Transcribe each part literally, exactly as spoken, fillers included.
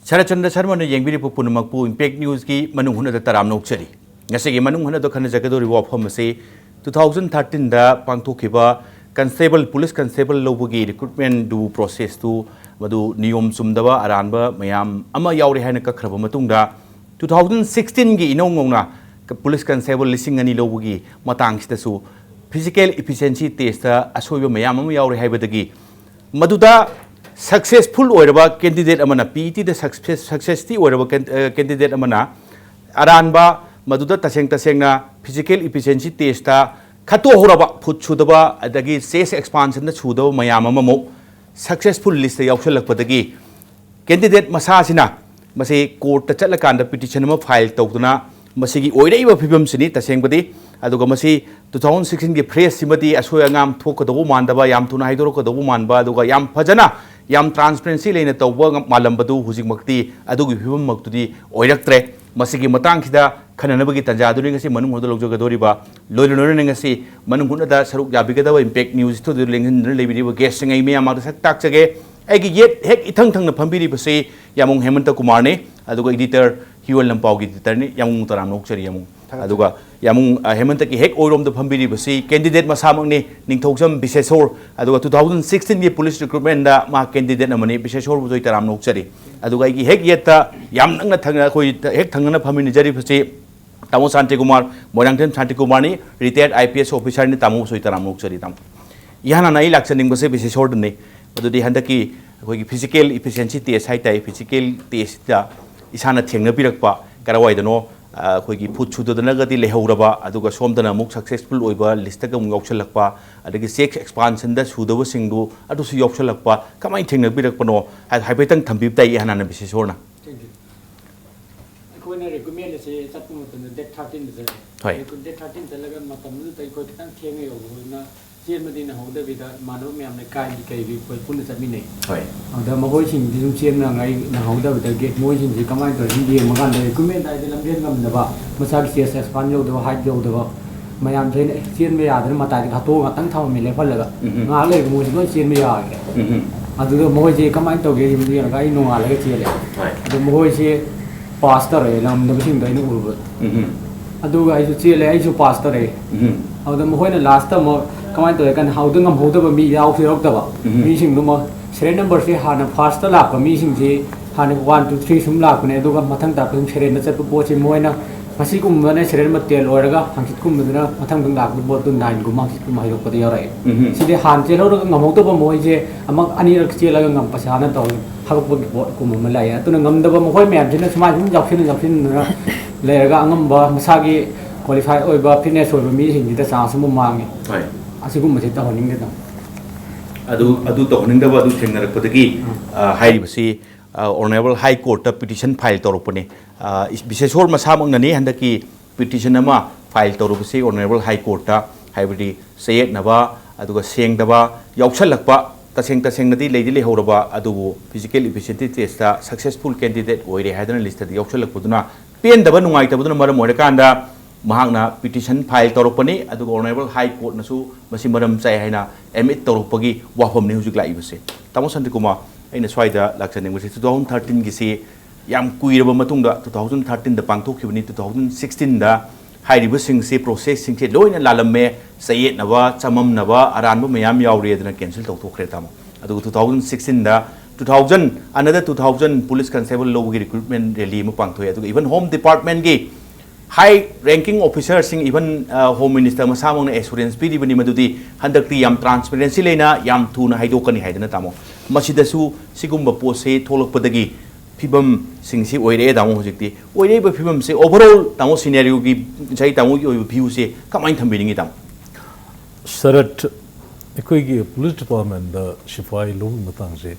ꯁꯔꯠꯆꯟꯗ꯭ꯔ ꯁꯔꯃꯅ ꯌꯦꯡꯕꯤꯔꯤꯕ ꯄꯨꯝꯅꯃꯛꯄꯨ ꯏꯝꯄꯦꯛ ꯅ꯭ꯌꯨꯁꯀꯤ ꯃꯅꯨꯡ ꯍꯨꯠꯅꯗ ꯇꯔꯥꯝꯅ ꯑꯣꯛꯆꯔꯤ꯫ ꯉꯁꯤꯒꯤ ꯃꯅꯨꯡ ꯍꯨꯠꯅꯗ ꯈꯟꯅꯖꯒꯗꯧꯔꯤꯕ ꯋꯥꯐꯝ ꯑꯁꯤ two thousand thirteenꯗ ꯄꯥꯡꯊꯣꯛꯈꯤꯕ ꯀꯟꯁꯇꯦꯕꯜ, ꯄꯨꯂꯤꯁ ꯀꯟꯁꯇꯦꯕꯜ ꯂꯧꯕꯒꯤ ꯔꯤꯀ꯭ꯔꯨꯠꯃꯦꯟꯗꯨ ꯄ꯭ꯔꯣꯁꯦꯁꯇꯨ ꯃꯗꯨ ꯅꯤꯌꯣꯝ ꯆꯨꯝꯗꯕ ꯑꯔꯥꯟꯕ ꯃꯌꯥꯝ ꯑꯃ ꯌꯥꯎꯔꯦ ꯍꯥꯏꯅ ꯀꯛꯈ꯭ꯔꯕ ꯃꯇꯨꯡꯗ, two thousand sixteenꯒꯤ ꯏꯅꯧ ꯅꯧꯅ ꯄꯨꯂꯤꯁ ꯀꯟꯁꯇꯦꯕꯜ ꯂꯤꯁꯤꯡ ꯑꯅꯤ ꯂꯧꯕꯒꯤ ꯃꯇꯥꯡꯁꯤꯗꯁꯨ ꯐꯤꯖꯤꯀꯦꯜ ꯏꯐꯤꯁꯤꯌꯦꯟꯁꯤ ꯇꯦꯁꯇ ꯑꯁꯣꯏꯕ ꯃꯌꯥꯝ ꯑꯃ ꯌꯥꯎꯔꯦ ꯍꯥꯏꯕꯗꯒꯤ, ꯃꯗꯨꯗ ꯁꯛꯁꯦꯁꯐꯨꯜ ꯑꯣꯏꯔꯕ ꯀꯦꯟꯗꯤꯗꯦꯠ ꯑꯃꯅ, ꯄꯤꯏꯇꯤꯗ ꯁꯛꯁꯦꯁꯇꯤ ꯑꯣꯏꯔꯕ ꯀꯦꯟꯗꯤꯗꯦꯠ ꯑꯃꯅ ꯑꯔꯥꯟꯕ, ꯃꯗꯨꯗ ꯇꯁꯦꯡ ꯇꯁꯦꯡꯅ ꯐꯤꯖꯤꯀꯦꯜ ꯏꯐꯤꯁꯤꯌꯦꯟꯁꯤ ꯇꯦꯁꯇ ꯈꯠꯇꯣꯛꯍꯧꯔꯕ, ꯐꯨꯠ ꯁꯨꯗꯕ, ꯑꯗꯒꯤ ꯆꯦꯁ ꯑꯦꯛꯁꯄꯥꯟꯁꯟꯗ ꯁꯨꯗꯕ ꯃꯌꯥꯝ ꯑꯃꯃꯨꯛ ꯁꯛꯁꯦꯁꯐꯨꯜ ꯂꯤꯁꯇ ꯌꯥꯎꯁꯜꯂꯛꯄꯗꯒꯤ, ꯀꯦꯟꯗꯤꯗꯦꯠ ꯃꯁꯥꯁꯤꯅ ꯃꯁꯤ ꯀꯣꯔꯠꯇ ꯆꯠꯂꯀꯥꯟꯗ ꯄꯤꯇꯤꯁꯟ ꯑꯃ ꯐꯥꯏꯜ ꯇꯧꯗꯨꯅ, ꯃꯁꯤꯒꯤ ꯑꯣꯏꯔꯛꯏꯕ ꯐꯤꯕꯝꯁꯤꯅꯤ ꯇꯁꯦꯡꯕꯗꯤ꯫ ꯑꯗꯨꯒ ꯃꯁꯤ two thousand sixteenꯒꯤ ꯐ꯭ꯔꯦꯁꯁꯤꯃꯗꯤ ꯑꯁꯣꯏ ꯑꯉꯥꯝ ꯊꯣꯛꯀꯗꯧꯕ ꯃꯥꯟꯗꯕ, ꯌꯥꯝ ꯊꯨꯅ ꯍꯥꯏꯗꯣꯔꯛꯀꯗꯧꯕ ꯃꯥꯟꯕ, ꯑꯗꯨꯒ ꯌꯥꯝ ꯐꯖꯅ, ꯌꯥꯝ ꯇ꯭ꯔꯥꯟꯁꯄꯔꯦꯟꯁꯤ ꯂꯩꯅ ꯇꯧꯕ ꯉꯝ-, ꯃꯥꯜꯂꯝꯕꯗꯨ ꯍꯧꯖꯤꯛꯃꯛꯇꯤ ꯑꯗꯨꯒꯤ ꯐꯤꯕꯝꯃꯛꯇꯨꯗꯤ ꯑꯣꯏꯔꯛꯇ꯭ꯔꯦ꯫ ꯃꯁꯤꯒꯤ ꯃꯇꯥꯡꯁꯤꯗ ꯈꯟꯅꯅꯕꯒꯤ ꯇꯥꯟꯖꯥꯗꯨꯅꯤ ꯉꯁꯤ ꯃꯅꯨꯡ ꯍꯨꯠꯅ ꯂꯧꯖꯒꯗꯧꯔꯤꯕ꯫ ꯂꯣꯏꯅ ꯂꯣꯏꯅꯅ ꯉꯁꯤ ꯃꯅꯨꯡ ꯍꯨꯠꯅꯗ ꯁꯔꯨꯛ ꯌꯥꯕꯤꯒꯗꯕ ꯏꯝꯄꯦꯛ ꯅ꯭ꯌꯨꯁ ꯏꯁꯇꯨꯗꯤꯑꯣꯗ ꯂꯦꯡꯁꯤꯟꯗꯨꯅ ꯂꯩꯕꯤꯔꯤꯕ ꯒꯦꯁꯁꯤꯡ ꯑꯩ ꯃꯤꯌꯥꯝ ꯃꯥꯡꯗ ꯁꯛ ꯇꯥꯛꯆꯒꯦ꯫ ꯑꯩꯒꯤ ꯌꯦꯠ ꯍꯦꯛ ꯏꯊꯪ ꯊꯪꯅ ꯐꯝꯕꯤꯔꯤꯕꯁꯤ ꯌꯥꯃꯨꯡ ꯍꯦꯃꯟꯇ ꯀꯨꯃꯥꯔꯅꯤ, ꯑꯗꯨꯒ ꯏꯗꯤꯇꯔ ꯍꯤꯌꯣꯜ ꯂꯝꯄꯥꯎꯒꯤ ꯏꯗꯤꯇꯔꯅꯤ꯫ ꯌꯥꯃꯨꯡ ꯇꯔꯥꯝꯅ ꯑꯣꯛꯆꯔꯤ ꯌꯥꯃꯨꯡ꯫ ꯊꯥꯒꯠꯆꯔꯤ꯫ ꯑꯗꯨꯒ ꯌꯥꯃꯨꯡ, ꯑ, ꯍꯦꯃꯟꯇꯒꯤ ꯍꯦꯛ ꯑꯣꯏꯔꯣꯝꯗ ꯐꯝꯕꯤꯔꯤꯕꯁꯤ ꯀꯦꯟꯗꯤꯗꯦꯠ ꯃꯁꯥꯃꯛꯅꯤ, ꯅꯤꯡꯊꯧꯖꯝ ꯕꯤꯁꯦꯁꯣꯔ꯫ ꯑꯗꯨꯒ two thousand sixteenꯒꯤ ꯄꯨꯂꯤꯁ ꯔꯤꯀ꯭ꯔꯨꯠꯃꯦꯟꯗ ꯃꯥ ꯀꯦꯟꯗꯤꯗꯦꯠ ꯑꯃꯅꯤ, ꯕꯤꯁꯦꯁꯣꯔꯕꯨꯁꯨ ꯑꯩ ꯇꯔꯥꯝꯅ ꯑꯣꯛꯆꯔꯤ꯫ ꯑꯗꯨꯒ ꯑꯩꯒꯤ ꯍꯦꯛ ꯌꯦꯠꯇ ꯌꯥꯝ ꯅꯛꯅ ꯊꯪꯅ, ꯑꯩꯈꯣꯏ ꯍꯦꯛ ꯊꯪꯅꯅ ꯐꯝꯃꯤꯟꯅꯖꯔꯤꯕꯁꯤ ꯇꯥꯃꯣ ꯁꯥꯟꯇꯤꯀꯨꯃꯥꯔ, ꯃꯣꯏꯔꯥꯡꯊꯦꯝ ꯁꯥꯟꯇꯤꯀꯨꯃꯥꯔꯅꯤ, ꯔꯤꯇꯥꯌꯔꯗ IPS ꯑꯣꯐꯤꯁꯥꯔꯅꯤ꯫ ꯇꯥꯃꯣꯕꯨꯁꯨ ꯑꯩ ꯇꯔꯥꯝꯅ ꯑꯣꯛꯆꯔꯤ ꯇꯥꯃꯣ꯫ ꯏꯍꯥꯟ ꯍꯥꯟꯅ ꯑꯩ ꯂꯥꯛꯆꯅꯤꯡꯕꯁꯦ ꯕꯤꯁꯦꯁꯣꯔꯗꯅꯤ꯫ ꯃꯗꯨꯗꯤ ꯍꯟꯗꯛꯀꯤ ꯑꯩꯈꯣꯏꯒꯤ ꯐꯤꯖꯤꯀꯦꯜ ꯏꯐꯤꯁꯤꯌꯦꯟꯁꯤ ꯇꯦꯁ ꯍꯥꯏ ꯇꯥꯏ, ꯐꯤꯖꯤꯀꯦꯜ ꯇꯦꯁꯇ ꯏꯁꯥꯅ ꯊꯦꯡꯅꯕꯤꯔꯛꯄ ꯀꯔꯥꯏꯋꯥꯏꯗꯅꯣ, ꯑ, ꯑꯩꯈꯣꯏꯒꯤ ꯐꯨꯠ ꯁꯨꯗꯗꯅꯒꯗꯤ ꯂꯩꯍꯧꯔꯕ, ꯑꯗꯨꯒ ꯁꯣꯝꯗꯅ ꯑꯃꯨꯛ ꯁꯛꯁꯦꯁꯐꯨꯜ ꯑꯣꯏꯕ ꯂꯤꯁꯇꯒ ꯑꯃꯨꯛ ꯌꯥꯎꯁꯜꯂꯛꯄ, ꯑꯗꯒꯤ ꯆꯦꯁ ꯑꯦꯛꯁꯄꯥꯟꯁꯟꯗ ꯁꯨꯗꯕꯁꯤꯡꯗꯨ ꯑꯗꯨꯁꯨ ꯌꯥꯎꯁꯜꯂꯛꯄ, ꯀꯃꯥꯏꯅ ꯊꯦꯡꯅꯕꯤꯔꯛꯄꯅꯣ ꯍꯥꯏ-, ꯍꯥꯏꯐꯦꯠꯇꯪ ꯊꯝꯕꯤꯕ ꯇꯥꯏ ꯏꯍꯥꯟ ꯍꯥꯟꯅ ꯕꯤꯁꯦꯁꯣꯔꯅ꯫ Thank you. ꯑꯩꯈꯣꯏꯅ ꯔꯤꯀ꯭ꯔꯨꯠꯃꯦꯟ ꯑꯁꯤ ꯆꯠꯄ ꯃꯇꯝꯗ date thirteenꯗ ꯆꯠꯂꯦ꯫ ꯍꯣꯏ꯫ Recruit-, date thirteen ꯆꯠꯂꯒ ꯃꯇꯝꯗꯨꯗ ꯑꯩꯈꯣꯏ ꯈꯤꯇꯪ ꯊꯦꯡꯅ ꯌꯧꯕꯅꯤꯅ ꯆꯦꯟꯕꯗꯤ ꯅꯪꯍꯧꯗꯕꯤꯗ ꯏꯃꯥꯟꯅꯕ ꯃꯌꯥꯝ ꯂꯩꯀꯥꯏꯒꯤ ꯀꯩꯒꯤ ꯑꯩꯈꯣꯏ ꯄꯨꯟꯅ ꯆꯠꯃꯤꯟꯅꯩ꯫ ꯍꯣꯏ꯫ ꯑꯗꯨꯗ ꯃꯈꯣꯏꯁꯤꯡꯗꯤ ꯁꯨꯝ ꯆꯦꯟꯕ ꯅꯪꯍꯧꯗꯕꯗꯒꯤ ꯃꯣꯏꯁꯤꯡꯁꯤ ꯀꯃꯥꯏꯅ ꯇꯧꯔꯤ ꯁꯨꯝ ꯌꯦꯡꯕ ꯀꯥꯟꯗ ꯔꯤꯀ꯭ꯔꯨꯠꯃꯦꯟ ꯍꯥꯏꯗꯤ ꯂꯝꯖꯦꯟ ꯉꯝꯗꯕ, ꯃꯁꯥꯒꯤ ꯆꯦꯁ ꯑꯦꯛꯁꯄꯥꯟ ꯌꯧꯗꯕ, ꯍꯥꯏꯠ ꯌꯧꯗꯕ ꯃꯌꯥꯝꯁꯦ ꯑꯩꯅ, "ꯑꯦ, ꯆꯦꯟꯕ ꯌꯥꯗꯅ ꯃꯇꯥꯏꯗ ꯍꯥꯠꯇꯣꯛꯑꯒ ꯉꯥꯛꯇꯪ ꯊꯝꯃꯝꯃꯦ ꯂꯦꯞꯍꯜꯂꯒ꯫ ꯎꯝ꯫ ꯉꯥꯏꯍꯥꯛ ꯂꯩꯔꯒ ꯃꯣꯏꯁꯦ ꯂꯣꯏ ꯆꯦꯟꯕ ꯌꯥꯔꯒꯦ꯫ ꯎꯝ꯫ ꯑꯗꯨꯗ ꯃꯣꯏꯁꯦ ꯀꯃꯥꯏꯅ ꯇꯧꯒꯦ ꯌꯦꯡꯉꯒ ꯑꯩ ꯅꯣꯡꯉꯥꯜꯂꯒ ꯆꯦꯜꯂꯦ꯫ ꯍꯣꯏ꯫ ꯑꯗꯣ ꯃꯈꯣꯏꯁꯤ ꯄꯥꯁ ꯇꯧꯔꯛꯑꯦ, ꯉꯝꯗꯕꯁꯤꯡꯗꯣ ꯑꯩꯅ ꯎꯔꯨꯕꯗ꯫ ꯎꯝ ꯑꯗꯨꯒ ꯑꯩꯁꯨ ꯆꯦꯜꯂꯦ, ꯑꯩꯁꯨ ꯄꯥꯁ ꯇꯧꯔꯛꯑꯦ꯫ ꯎꯝ ꯑꯗꯨꯗ ꯃꯈꯣꯏꯅ ꯂꯥꯁꯇ ꯑꯃꯨꯛ ꯀꯃꯥꯏꯅ ꯇꯧꯔꯦ ꯀꯥꯟꯗ, ꯍꯧꯗ ꯉꯝꯍꯧꯗꯕ ꯃꯤ ꯌꯥꯎꯁꯨ ꯌꯥꯎꯔꯛꯇꯕ꯫ ꯎꯝ ꯃꯤꯁꯤꯡꯗꯨꯃ ꯁꯦꯔꯦꯜ ꯅꯝꯕꯔꯁꯤ ꯍꯥꯟꯅ ꯐꯥꯔꯁꯇ ꯂꯥꯛꯄ ꯃꯤꯁꯤꯡꯁꯤ ꯍꯥꯟꯅ ꯋꯥꯟ ꯇꯨ ꯊ꯭ꯔꯤ ꯁꯨꯝ ꯂꯥꯛꯄꯅꯦ, ꯑꯗꯨꯒ ꯃꯊꯪ ꯇꯥꯔꯛꯄ ꯁꯨꯝ ꯁꯦꯔꯦꯜꯗ ꯆꯠꯄ ꯄꯣꯠꯁꯤ ꯃꯣꯏꯅ ꯉꯁꯤꯒꯨꯝꯕꯅ ꯁꯦꯔꯦꯜ ꯃꯇꯦꯜ ꯑꯣꯏꯔꯒ ꯍꯪꯆꯤꯠꯀꯨꯝꯕꯗꯅ ꯃꯊꯪ ꯃꯊꯪ ꯂꯥꯛꯄꯒꯤ ꯄꯣꯠꯇꯨ ꯅꯥꯏꯟꯒꯨꯝꯕ ꯍꯪꯆꯤꯠꯀꯨꯝꯕ ꯍꯩꯔꯛꯄꯗ ꯌꯥꯎꯔꯛꯑꯦ꯫ ꯎꯝ ꯁꯤꯗꯤ ꯍꯥꯟꯅ ꯆꯦꯜꯍꯧꯔꯒ ꯉꯝꯍꯧꯗꯕ ꯃꯣꯏꯁꯦ ꯑꯃꯨꯛ ꯑꯅꯤꯔꯛ ꯆꯦꯜꯂꯒ ꯉꯝꯕ ꯄꯩꯁꯥꯅ ꯇꯧꯔꯒ ꯍꯥꯄꯛꯄꯒꯤ ꯄꯣꯠꯀꯨꯝꯕ ꯑꯃ ꯂꯩꯌꯦ꯫ ꯑꯗꯨꯅ ꯉꯝꯗꯕ ꯃꯈꯣꯏ ꯃꯌꯥꯝꯁꯤꯅ ꯁꯨꯃꯥꯏꯅ ꯁꯨꯝ ꯌꯥꯎꯁꯤꯟꯅ ꯌꯥꯎꯁꯤꯟꯗꯨꯅ ꯂꯩꯔꯒ ꯑꯉꯝꯕ ꯃꯁꯥꯒꯤ ꯀ꯭ꯋꯥꯂꯤꯐꯥꯏ ꯑꯣꯏꯕ ꯐꯤꯠꯅꯦꯁ ꯑꯣꯏꯕ ꯃꯤꯁꯤꯡꯁꯤꯗ ꯆꯥꯟꯁ ꯑꯃ ꯃꯥꯡꯉꯤ꯫ ꯍꯣꯏ꯫ ꯑꯁꯤꯒꯨꯝꯕꯁꯤ ꯇꯧꯍꯟꯅꯤꯡꯗꯦ ꯇꯥꯃꯣ꯫ ꯑꯗꯨ ꯑꯗꯨ ꯇꯧꯍꯟꯅꯤꯡꯗꯕ ꯑꯗꯨ ꯊꯦꯡꯅꯔꯛꯄꯗꯒꯤ, ꯑ, ꯍꯥꯏꯔꯤꯕꯁꯤ, ꯑ, ꯑꯣꯅꯔꯦꯕꯜ ꯍꯥꯏ ꯀꯣꯔꯠꯇ ꯄꯤꯇꯤꯁꯟ ꯐꯥꯏꯜ ꯇꯧꯔꯛꯄꯅꯤ꯫ ꯑ, ꯏꯁ-, ꯕꯤꯁꯦꯁꯣꯔ ꯃꯁꯥꯃꯛꯅꯅꯤ ꯍꯟꯗꯛꯀꯤ ꯄꯤꯇꯤꯁꯟ ꯑꯃ ꯐꯥꯏꯜ ꯇꯧꯔꯨꯕꯁꯤ ꯑꯣꯅꯔꯦꯕꯜ ꯍꯥꯏ ꯀꯣꯔꯠꯇ, ꯍꯥꯏꯕꯗꯤ ꯆꯌꯦꯠꯅꯕ ꯑꯗꯨꯒ ꯁꯦꯡꯗꯕ ꯌꯥꯎꯁꯜꯂꯛꯄ, ꯇꯁꯦꯡ ꯇꯁꯦꯡꯅꯗꯤ ꯂꯩꯗꯤ ꯂꯩꯍꯧꯔꯕ, ꯑꯗꯨꯕꯨ physical efficiency test successful candidate ꯑꯣꯏꯔꯦ ꯍꯥꯏꯗꯅ ꯂꯤꯁꯇꯗꯤ ꯌꯥꯎꯁꯜꯂꯛꯄꯗꯨꯅ ꯄꯦꯟꯗꯕ ꯅꯨꯡꯉꯥꯏꯇꯕꯗꯨꯅ ꯃꯔꯝ ꯑꯣꯏꯔꯀꯥꯟꯗ ꯃꯍꯥꯛꯅ ꯄꯤꯇꯤꯁꯟ ꯐꯥꯏꯜ ꯇꯧꯔꯛꯄꯅꯤ꯫ ꯑꯗꯨꯒ ꯑꯣꯅꯔꯦꯕꯜ ꯍꯥꯏ ꯀꯣꯔꯠꯅꯁꯨ ꯃꯁꯤ ꯃꯔꯝ ꯆꯥꯏ ꯍꯥꯏꯅ ꯑꯦꯗꯃꯤꯠ ꯇꯧꯔꯛꯄꯒꯤ ꯋꯥꯐꯝꯅꯤ ꯍꯧꯖꯤꯛ ꯂꯥꯛꯏꯕꯁꯦ꯫ ꯇꯥꯃꯣ ꯁꯥꯟꯇꯤꯀꯨꯃꯥꯔ, ꯑꯩꯅ ꯁ꯭ꯋꯥꯏꯗ ꯂꯥꯛꯆꯅꯤꯡꯕꯁꯤ, ꯇꯨ ꯊꯥꯎꯖꯟ ꯊꯥꯔꯇꯤꯟꯒꯤꯁꯤ ꯌꯥꯝ ꯀꯨꯏꯔꯕ ꯃꯇꯨꯡꯗ, ꯇꯨ ꯊꯥꯎꯖꯟ ꯊꯥꯔꯇꯤꯟꯗ ꯄꯥꯡꯊꯣꯛꯈꯤꯕꯅꯤ꯫ ꯇꯨ ꯊꯥꯎꯖꯟ ꯁꯤꯛꯁꯇꯤꯟꯗ ꯍꯥꯏꯔꯤꯕꯁꯤꯡꯁꯦ, ꯄ꯭ꯔꯣꯁꯦꯁꯁꯤꯡꯁꯦ ꯂꯣꯏꯅ ꯂꯥꯜꯂꯝꯃꯦ, ꯆꯌꯦꯠꯅꯕ, ꯆꯃꯝꯅꯕ, ꯑꯔꯥꯟꯕ ꯃꯌꯥꯝ ꯌꯥꯎꯔꯦ ꯑꯗꯨꯅ ꯀꯦꯟꯁꯦꯜ ꯇꯧꯊꯣꯛꯈ꯭ꯔꯦ ꯇꯥꯃꯣ꯫ ꯑꯗꯨꯒ ꯇꯨ ꯊꯥꯎꯖꯟ ꯁꯤꯛꯁꯇꯤꯟꯗ, two thousand, another two thousand police constable ꯂꯧꯕꯒꯤ ꯔꯤꯀ꯭ꯔꯨꯠꯃꯦꯟ ꯔꯦꯂꯤ ꯑꯃ ꯄꯥꯡꯊꯣꯛꯑꯦ꯫ ꯑꯗꯨꯒ ꯏꯚꯟ ꯍꯣꯝ ꯗꯤꯄꯥꯔꯠꯃꯦꯟꯒꯤ ꯍꯥꯏ ꯔꯦꯡꯀꯤꯡ ꯑꯣꯐꯤꯁꯔꯁꯤꯡ, ꯏꯚꯟ, ꯑ, ꯍꯣꯝ ꯃꯤꯅꯤꯁꯇꯔ ꯃꯁꯥꯃꯛꯅ ꯑꯦꯁꯨꯔꯦꯟꯁ ꯄꯤꯔꯤꯕꯅꯤ ꯃꯗꯨꯗꯤ ꯍꯟꯗꯛꯇꯤ ꯌꯥꯝ ꯇ꯭ꯔꯥꯟꯁꯄꯦꯔꯦꯟꯁꯤ ꯂꯩꯅ ꯌꯥꯝ ꯊꯨꯅ ꯍꯥꯏꯗꯣꯛꯀꯅꯤ ꯍꯥꯏꯗꯅ ꯇꯥꯃꯣ꯫ ꯃꯁꯤꯗꯁꯨ ꯁꯤꯒꯨꯝꯕ ꯄꯣꯠꯁꯤ ꯊꯣꯛꯂꯛꯄꯗꯒꯤ ꯐꯤꯕꯝꯁꯤꯡꯁꯤ ꯑꯣꯏꯔꯛꯑꯦ ꯇꯥꯃꯣ꯫ ꯍꯧꯖꯤꯛꯇꯤ ꯑꯣꯏꯔꯛꯏꯕ ꯐꯤꯕꯝꯁꯦ, ꯑꯣꯚꯔꯑꯣꯜ ꯇꯥꯃꯣ, ꯁꯤꯅꯦꯔꯤꯑꯣꯒꯤ ꯉꯁꯥꯏ ꯇꯥꯃꯣꯒꯤ ꯑꯣꯏꯕ ꯚ꯭ꯌꯨꯁꯦ ꯀꯃꯥꯏꯅ ꯊꯝꯕꯤꯅꯤꯡꯉꯤ ꯇꯥꯃꯣ? ꯁꯔꯠ, ꯑꯩꯈꯣꯏꯒꯤ ꯄꯨꯂꯤꯁ ꯗꯤꯄꯥꯔꯠꯃꯦꯟꯗ ꯁꯤꯐꯥꯏ ꯂꯧꯕꯒꯤ ꯃꯇꯥꯡꯁꯦ,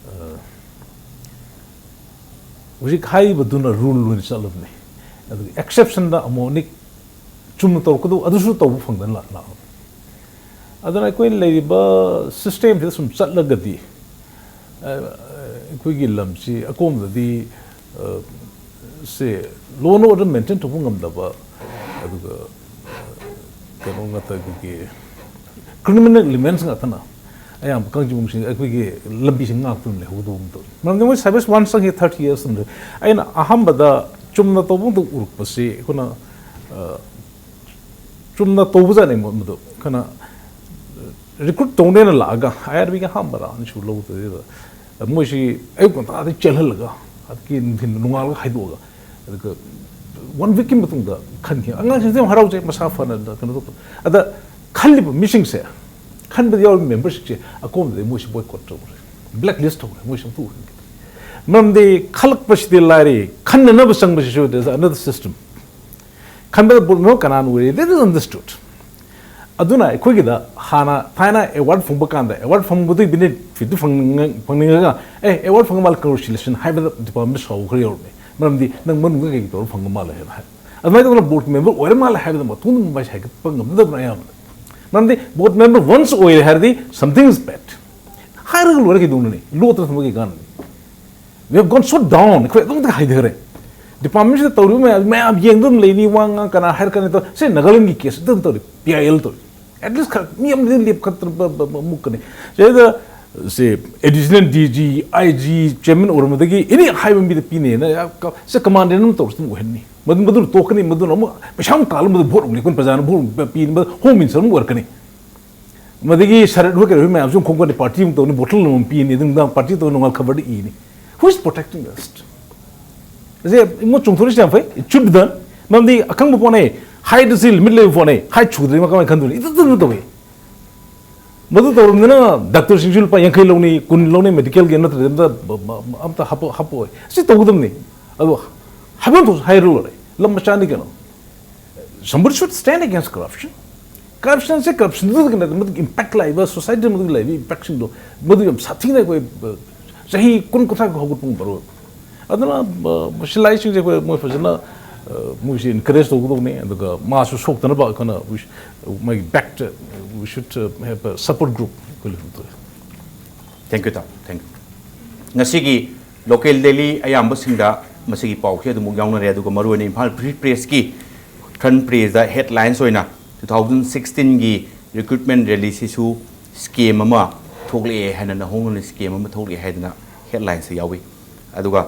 ꯑ, ꯍꯧꯖꯤꯛ ꯍꯥꯏꯔꯤꯕꯗꯨꯅ ꯔꯨꯜ ꯑꯣꯏꯅ ꯆꯠꯂꯕꯅꯤ꯫ ꯑꯗꯨꯒ ꯑꯦꯛꯁꯦꯞꯁꯟꯗ ꯑꯃꯨꯛ ꯑꯅꯤ ꯆꯨꯝꯅ ꯇꯧꯔꯛꯀꯗꯧꯕ, ꯑꯗꯨꯁꯨ ꯇꯧꯕ ꯐꯪꯗꯅ ꯂꯥꯛ-, ꯂꯥꯛꯑꯕꯅꯤ꯫ ꯑꯗꯨꯅ ꯑꯩꯈꯣꯏꯅ ꯂꯩꯔꯤꯕ ꯁꯤꯁꯇꯦꯝꯁꯤꯗ ꯁꯨꯝ ꯆꯠꯂꯒꯗꯤ, ꯑ, ꯑꯩꯈꯣꯏꯒꯤ ꯂꯝꯁꯤ ꯑꯀꯣꯟꯕꯗꯗꯤ, ꯑ, ꯁꯦ, law and order maintain ꯇꯧꯕ ꯉꯝꯗꯕ, ꯑꯗꯨꯒ, ꯑ, ꯀꯩꯅꯣ ꯉꯥꯛꯇ, ꯑꯩꯈꯣꯏꯒꯤ ꯀ꯭ꯔꯤꯃꯤꯅꯦꯜ ꯏꯂꯤꯃꯦꯟꯁ ꯉꯥꯛꯇꯅ ꯑꯌꯥꯝꯕ ꯀꯥꯡꯖꯩꯕꯨꯡꯁꯤꯡ ꯑꯩꯈꯣꯏꯒꯤ ꯂꯝꯕꯤꯁꯤ ꯉꯥꯛꯇꯨꯅ ꯂꯩꯍꯧꯒꯗꯧꯕ ꯑꯃ ꯇꯧꯏ꯫ ꯃꯔꯝꯗꯤ ꯃꯣꯏ ꯁꯥꯔꯚꯤꯁ ꯋꯥꯟ ꯆꯪꯉꯤ ꯊꯥꯔꯇꯤ ꯌꯔꯁ ꯑꯗꯨꯝ ꯂꯩ꯫ ꯑꯩꯅ ꯑꯍꯥꯟꯕꯗ ꯆꯨꯝꯅ ꯇꯧꯕ ꯑꯃꯗ ꯎꯔꯛꯄꯁꯤ ꯑꯩꯈꯣꯏꯅ, ꯑ, ꯆꯨꯝꯅ ꯇꯧꯕꯖꯥꯠꯅꯤ ꯃ-, ꯃꯗꯨ꯫ ꯑꯩꯈꯣꯏꯅ ꯔꯤꯀ꯭ꯔꯨꯠ ꯇꯧꯅꯦꯅ ꯂꯥꯛꯑꯒ ꯑꯥꯏ ꯑꯥꯔ ꯕꯤꯒꯤ ꯑꯍꯥꯟꯕ ꯔꯥꯎꯟꯁꯨ ꯂꯧꯗꯣꯏꯗ ꯃꯣꯏꯁꯤ ꯑꯌꯨꯛ ꯉꯟꯇꯥꯗꯒꯤ ꯆꯦꯜꯍꯜꯂꯒ ꯑꯗꯒꯤ ꯅꯨꯡꯊꯤꯟ ꯅꯣꯡꯉꯥꯜꯂꯒ ꯍꯥꯏꯗꯣꯛꯑꯒ ꯑꯗꯨꯒ ꯋꯥꯟ ꯋꯤꯛꯀꯤ ꯃꯇꯨꯡꯗ ꯈꯟꯈꯤ꯫ ꯑꯉꯥꯡꯁꯤꯡꯁꯦ ꯌꯥꯝ ꯍꯔꯥꯎꯖꯩ, ꯃꯁꯥ ꯐꯅ ꯀꯩꯅꯣ ꯇꯧꯕ꯫ ꯑꯗ ꯈꯜꯂꯤꯕ ꯃꯤꯁꯤꯡꯁꯦ, ꯈꯟꯕꯗ ꯌꯥꯎꯔꯤꯕ ꯃꯦꯝꯕꯔꯁꯤꯡꯁꯦ ꯑꯀꯣꯝꯗꯗꯤ ꯃꯣꯏꯁꯤ ꯕꯣꯏꯀꯣꯠ ꯇꯧꯈ꯭ꯔꯦ, ꯕ꯭ꯂꯦꯛ ꯂꯤꯁ ꯇꯧꯈ꯭ꯔꯦ, ꯃꯣꯏꯁꯤ ꯑꯃꯨꯛ ꯎꯍꯟꯈꯤꯗ꯭ꯔꯦ꯫ ꯃꯔꯝꯗꯤ ꯈꯜꯂꯛꯄꯁꯤꯗꯤ ꯂꯥꯏꯔꯤ, ꯈꯟꯅꯅꯕ ꯆꯪꯕꯁꯤꯁꯨ there's another system꯫ ꯈꯟꯕꯗ ꯕꯣꯔꯗ ꯃꯦꯝꯕꯔ ꯀꯅꯥꯅ ꯑꯣꯏꯔꯤ, that is understood꯫ ꯑꯗꯨꯅ ꯑꯩꯈꯣꯏꯒꯤꯗ ꯍꯥꯟꯅ ꯊꯥꯏꯅ ꯑꯦꯋꯥꯔꯗ ꯐꯪꯕ ꯀꯥꯟꯗ ꯑꯦꯋꯥꯔꯗ ꯐꯪꯕꯗꯨꯒꯤ ꯕꯦꯅꯤꯐꯤꯠꯇꯨ ꯐꯪꯅꯤꯡꯉ-, ꯐꯪꯅꯤꯡꯉꯒ, "ꯑꯦ, ꯑꯦꯋꯥꯔꯗ ꯐꯪꯉ ꯃꯥꯜꯂꯦ, ꯀꯪꯒ꯭ꯔꯦꯆꯨꯂꯦꯁꯟ" ꯍꯥꯏꯕꯗ ꯗꯤꯄꯥꯔꯠꯃꯦꯟꯗ ꯁꯥꯎꯕ ꯈꯔ ꯌꯥꯎꯔꯝꯃꯤ꯫ ꯃꯔꯝꯗꯤ ꯅꯪ ꯃꯅꯨꯡꯗ ꯀꯩ ꯇꯧꯔ ꯐꯪꯕ ꯃꯥꯜꯂꯦ ꯍꯥꯏꯅ ꯍꯥꯏ꯫ ꯑꯗꯨꯃꯥꯏꯅ ꯇꯧꯗꯅ ꯕꯣꯔꯗ ꯃꯦꯝꯕꯔ ꯑꯣꯏꯔ ꯃꯥꯜꯂꯦ ꯍꯥꯏꯕꯗ ꯃꯇꯨꯡꯗ ꯃꯃꯥꯏ ꯁꯥꯏꯒꯠꯄ ꯉꯝꯅꯗꯕꯅ ꯑꯌꯥꯝꯕꯅ꯫ ꯃꯔꯝꯗꯤ ꯕꯣꯔꯗ ꯃꯦꯝꯕꯔ ꯋꯟꯁ ꯑꯣꯏꯔꯦ ꯍꯥꯏꯔꯗꯤ something is bad꯫ ꯍꯥꯏꯔꯒ ꯂꯣꯏꯔꯦ, ꯀꯩꯗꯧꯅꯅꯤ? ꯂꯣꯠꯇꯅ ꯊꯝꯕ ꯀꯩ ꯀꯥꯟꯅꯅꯤ? We have gone so down, ꯑꯩꯈꯣꯏ ꯑꯗꯨꯝꯇ ꯍꯥꯏꯊꯈ꯭ꯔꯦ꯫ ꯗꯤꯄꯥꯔꯠꯃꯦꯟꯁꯤꯗ ꯇꯧꯔꯤꯕ ꯃꯌꯥꯝ, ꯃꯌꯥꯝ ꯌꯦꯡꯗꯨꯅ ꯂꯩꯅꯤ, ꯋꯥ ꯉꯥꯡ ꯀꯅꯥ ꯍꯥꯏꯔꯛꯀꯅꯤ ꯇꯧ-, ꯁꯤ ꯅꯥꯒꯥꯂꯦꯟꯒꯤ ꯀꯦꯁ ꯑꯗꯨꯝ ꯇꯧꯔꯤ, ꯄꯤ ꯑꯥꯏ ꯑꯦꯜ ꯇꯧꯔꯤ꯫ ꯑꯦꯠꯂꯤꯁ ꯈꯔ ꯃꯤ ꯑꯃꯗꯤ ꯂꯦꯞꯈꯠꯇꯅ ꯕ-, ꯕ-, ꯕ-, ꯃꯨꯛꯀꯅꯤ꯫ ꯁꯤꯗ ꯁꯤ ꯑꯦꯗꯤꯁꯅꯦꯜ ꯗꯤ ꯖꯤ, ꯑꯥꯏ ꯖꯤ, ꯆꯤꯌꯔꯃꯦꯟ ꯑꯣꯏꯔꯝꯕꯗꯒꯤ ꯑꯦꯅꯤ ꯍꯥꯏꯕ ꯃꯤꯗ ꯄꯤꯅꯦꯅ ꯌꯥ-, ꯀ-, ꯁꯤ ꯀꯃꯥꯟꯗꯦꯟ ꯑꯃ ꯇꯧꯔꯁꯨ ꯑꯗꯨꯝ ꯑꯣꯏꯍꯟꯅꯤ꯫ ꯃꯗꯨ, ꯃꯗꯨꯅ ꯇꯣꯛꯀꯅꯤ, ꯃꯗꯨꯅ ꯑꯃꯨꯛ ꯄꯩꯁꯥ ꯑꯃꯨꯛ ꯇꯥꯜꯂ ꯃꯗꯨ ꯚꯣꯠ ꯑꯃꯨꯛ ꯂꯦꯞꯀꯅꯤ, ꯄ꯭ꯔꯖꯥꯅ ꯚꯣꯠ ꯑꯃꯨꯛ ꯄꯤꯅꯤ, ꯃꯗꯨ ꯍꯣꯝ ꯃꯤꯅꯤꯁꯇꯔ ꯑꯃꯨꯛ ꯑꯣꯏꯔꯛꯀꯅꯤ꯫ ꯃꯗꯒꯤ ꯁꯔꯠ ꯍꯣꯏ ꯀꯩ ꯍꯣꯏ ꯃꯌꯥꯝꯁꯨ ꯑꯃꯨꯛ ꯈꯣꯝꯒꯠꯅꯤ, ꯄꯥꯔꯇꯤ ꯑꯃꯨꯛ ꯇꯧꯅꯤ, ꯕꯣꯇꯜ ꯑꯃꯨꯛ ꯄꯤꯅꯤ, ꯑꯗꯨꯝ ꯅꯨꯡꯗꯥꯡ ꯄꯥꯔꯇꯤ ꯇꯧꯅꯤ, ꯅꯣꯡꯉꯥꯜ ꯈꯕꯔꯗ ꯏꯅꯤ꯫ Who is protecting us? ꯑꯁꯤ ꯏꯃꯨꯡ ꯆꯣꯡꯊꯣꯔꯛꯏꯁꯦ ꯌꯥꯝ ꯐꯩ, it should be done꯫ ꯃꯔꯝꯗꯤ ꯑꯈꯪꯕ ꯄꯣꯠꯅꯦ, ꯍꯥꯏꯠ ꯑꯁꯤ ꯂꯤꯃꯤꯠ ꯂꯩꯕ ꯄꯣꯠꯅꯦ, ꯍꯥꯏꯠ ꯁꯨꯗ꯭ꯔꯗꯤ ꯃꯥ ꯀꯃꯥꯏꯅ ꯈꯟꯗꯣꯏꯅꯤ? ꯏꯇꯠ ꯇꯠꯅ ꯇꯧꯏ꯫ ꯃꯗꯨ ꯇꯧꯔꯕꯅꯤꯅ ꯗꯥꯛꯇꯔꯁꯤꯡꯁꯨ ꯂꯨꯄꯥ ꯌꯥꯡꯈꯩ ꯂꯧꯅꯤ, ꯀꯨꯟ ꯂꯧꯅꯤ, ꯃꯦꯗꯤꯀꯦꯜꯒꯤ ꯅꯠꯇ꯭ꯔꯗꯤ ꯑꯝꯇ ꯕ-, ꯕ-, ꯑꯝꯇ ꯍꯥꯞꯄ-, ꯍꯥꯞꯄꯛꯑꯣꯏ꯫ ꯁꯤ ꯇꯧꯒꯗꯕꯅꯤ꯫ ꯑꯗꯣ ꯍꯥꯏꯐꯝ ꯊꯣꯛꯁꯨ ꯍꯥꯏꯔ ꯂꯣꯏꯔꯦ, ꯂꯝ ꯃꯆꯥꯅꯤ ꯀꯩꯅꯣ꯫ Somebody should stand against corruption꯫ ꯀꯔꯞꯁꯟꯁꯦ ꯀꯔꯞꯁꯟꯗꯨꯗ ꯅꯠꯇꯅ ꯃꯗꯨꯒꯤ ꯏꯝꯄꯦꯛ ꯂꯥꯛꯏꯕ, ꯁꯣꯁꯥꯏꯇꯤꯗ ꯃꯗꯨꯒꯤ ꯂꯩꯔꯤꯕ ꯏꯝꯄꯦꯛꯁꯤꯡꯗꯣ, ꯃꯗꯨ ꯌꯥꯝ ꯁꯥꯊꯤꯅ ꯑꯩꯈꯣꯏ, ꯑ, ꯆꯍꯤ ꯀꯨꯟ ꯀꯨꯟꯊ꯭ꯔꯥ ꯍꯧꯒꯠꯄ ꯉꯝꯃꯔꯣꯏ꯫ ꯑꯗꯨꯅ, ꯑ, ꯁꯤꯂꯥꯏꯁꯤꯡꯁꯦ ꯑꯩꯈꯣꯏ, ꯃꯣꯏ ꯐꯖꯅ, ꯑ, ꯃꯣꯏꯁꯦ ꯏꯟꯀꯔꯦꯖ ꯇꯧꯒꯗꯧꯕꯅꯤ, ꯑꯗꯨꯒ ꯃꯥꯁꯨ ꯁꯣꯛꯇꯅꯕ ꯑꯩꯈꯣꯏꯅ, we sh-, ꯃꯥꯒꯤ ꯕꯦꯛꯇ, we should, uh, have a support group ꯑꯩꯈꯣꯏ ꯂꯩꯍꯟꯗꯣꯏ꯫ Thank you, ꯇꯥꯃꯣ, thank you꯫ ꯉꯁꯤꯒꯤ ꯂꯣꯀꯦꯜ ꯗꯦꯂꯤ ꯑꯌꯥꯝꯕꯁꯤꯡꯗ ꯃꯁꯤꯒꯤ ꯄꯥꯎꯁꯦ ꯑꯗꯨꯃꯛ ꯌꯥꯎꯅꯔꯦ, ꯑꯗꯨꯒ ꯃꯔꯨꯑꯣꯏꯅ ꯏꯝꯐꯥꯜ ꯐ꯭ꯔꯤ ꯄ꯭ꯔꯦꯁꯀꯤ ꯐ꯭ꯔꯟ ꯄꯦꯖꯇ ꯍꯦꯗꯂꯥꯏꯟꯁ ꯑꯣꯏꯅ two thousand sixteen ꯒꯤ ꯔꯤꯀ꯭ꯔꯨꯠꯃꯦꯟ ꯔꯦꯂꯤꯁꯤꯁꯨ ꯁ꯭ꯀꯦꯝ ꯑꯃ, ꯊꯣꯛꯂꯛꯑꯦ ꯍꯥꯏꯅ ꯅꯧꯍꯧꯅꯅ ꯁ꯭ꯀꯦꯝ ꯑꯃ ꯊꯣꯛꯂꯛꯑꯦ ꯍꯥꯏꯗꯅ ꯍꯦꯗꯂꯥꯏꯟꯁꯇ ꯌꯥꯎꯏ꯫ ꯑꯗꯨꯒ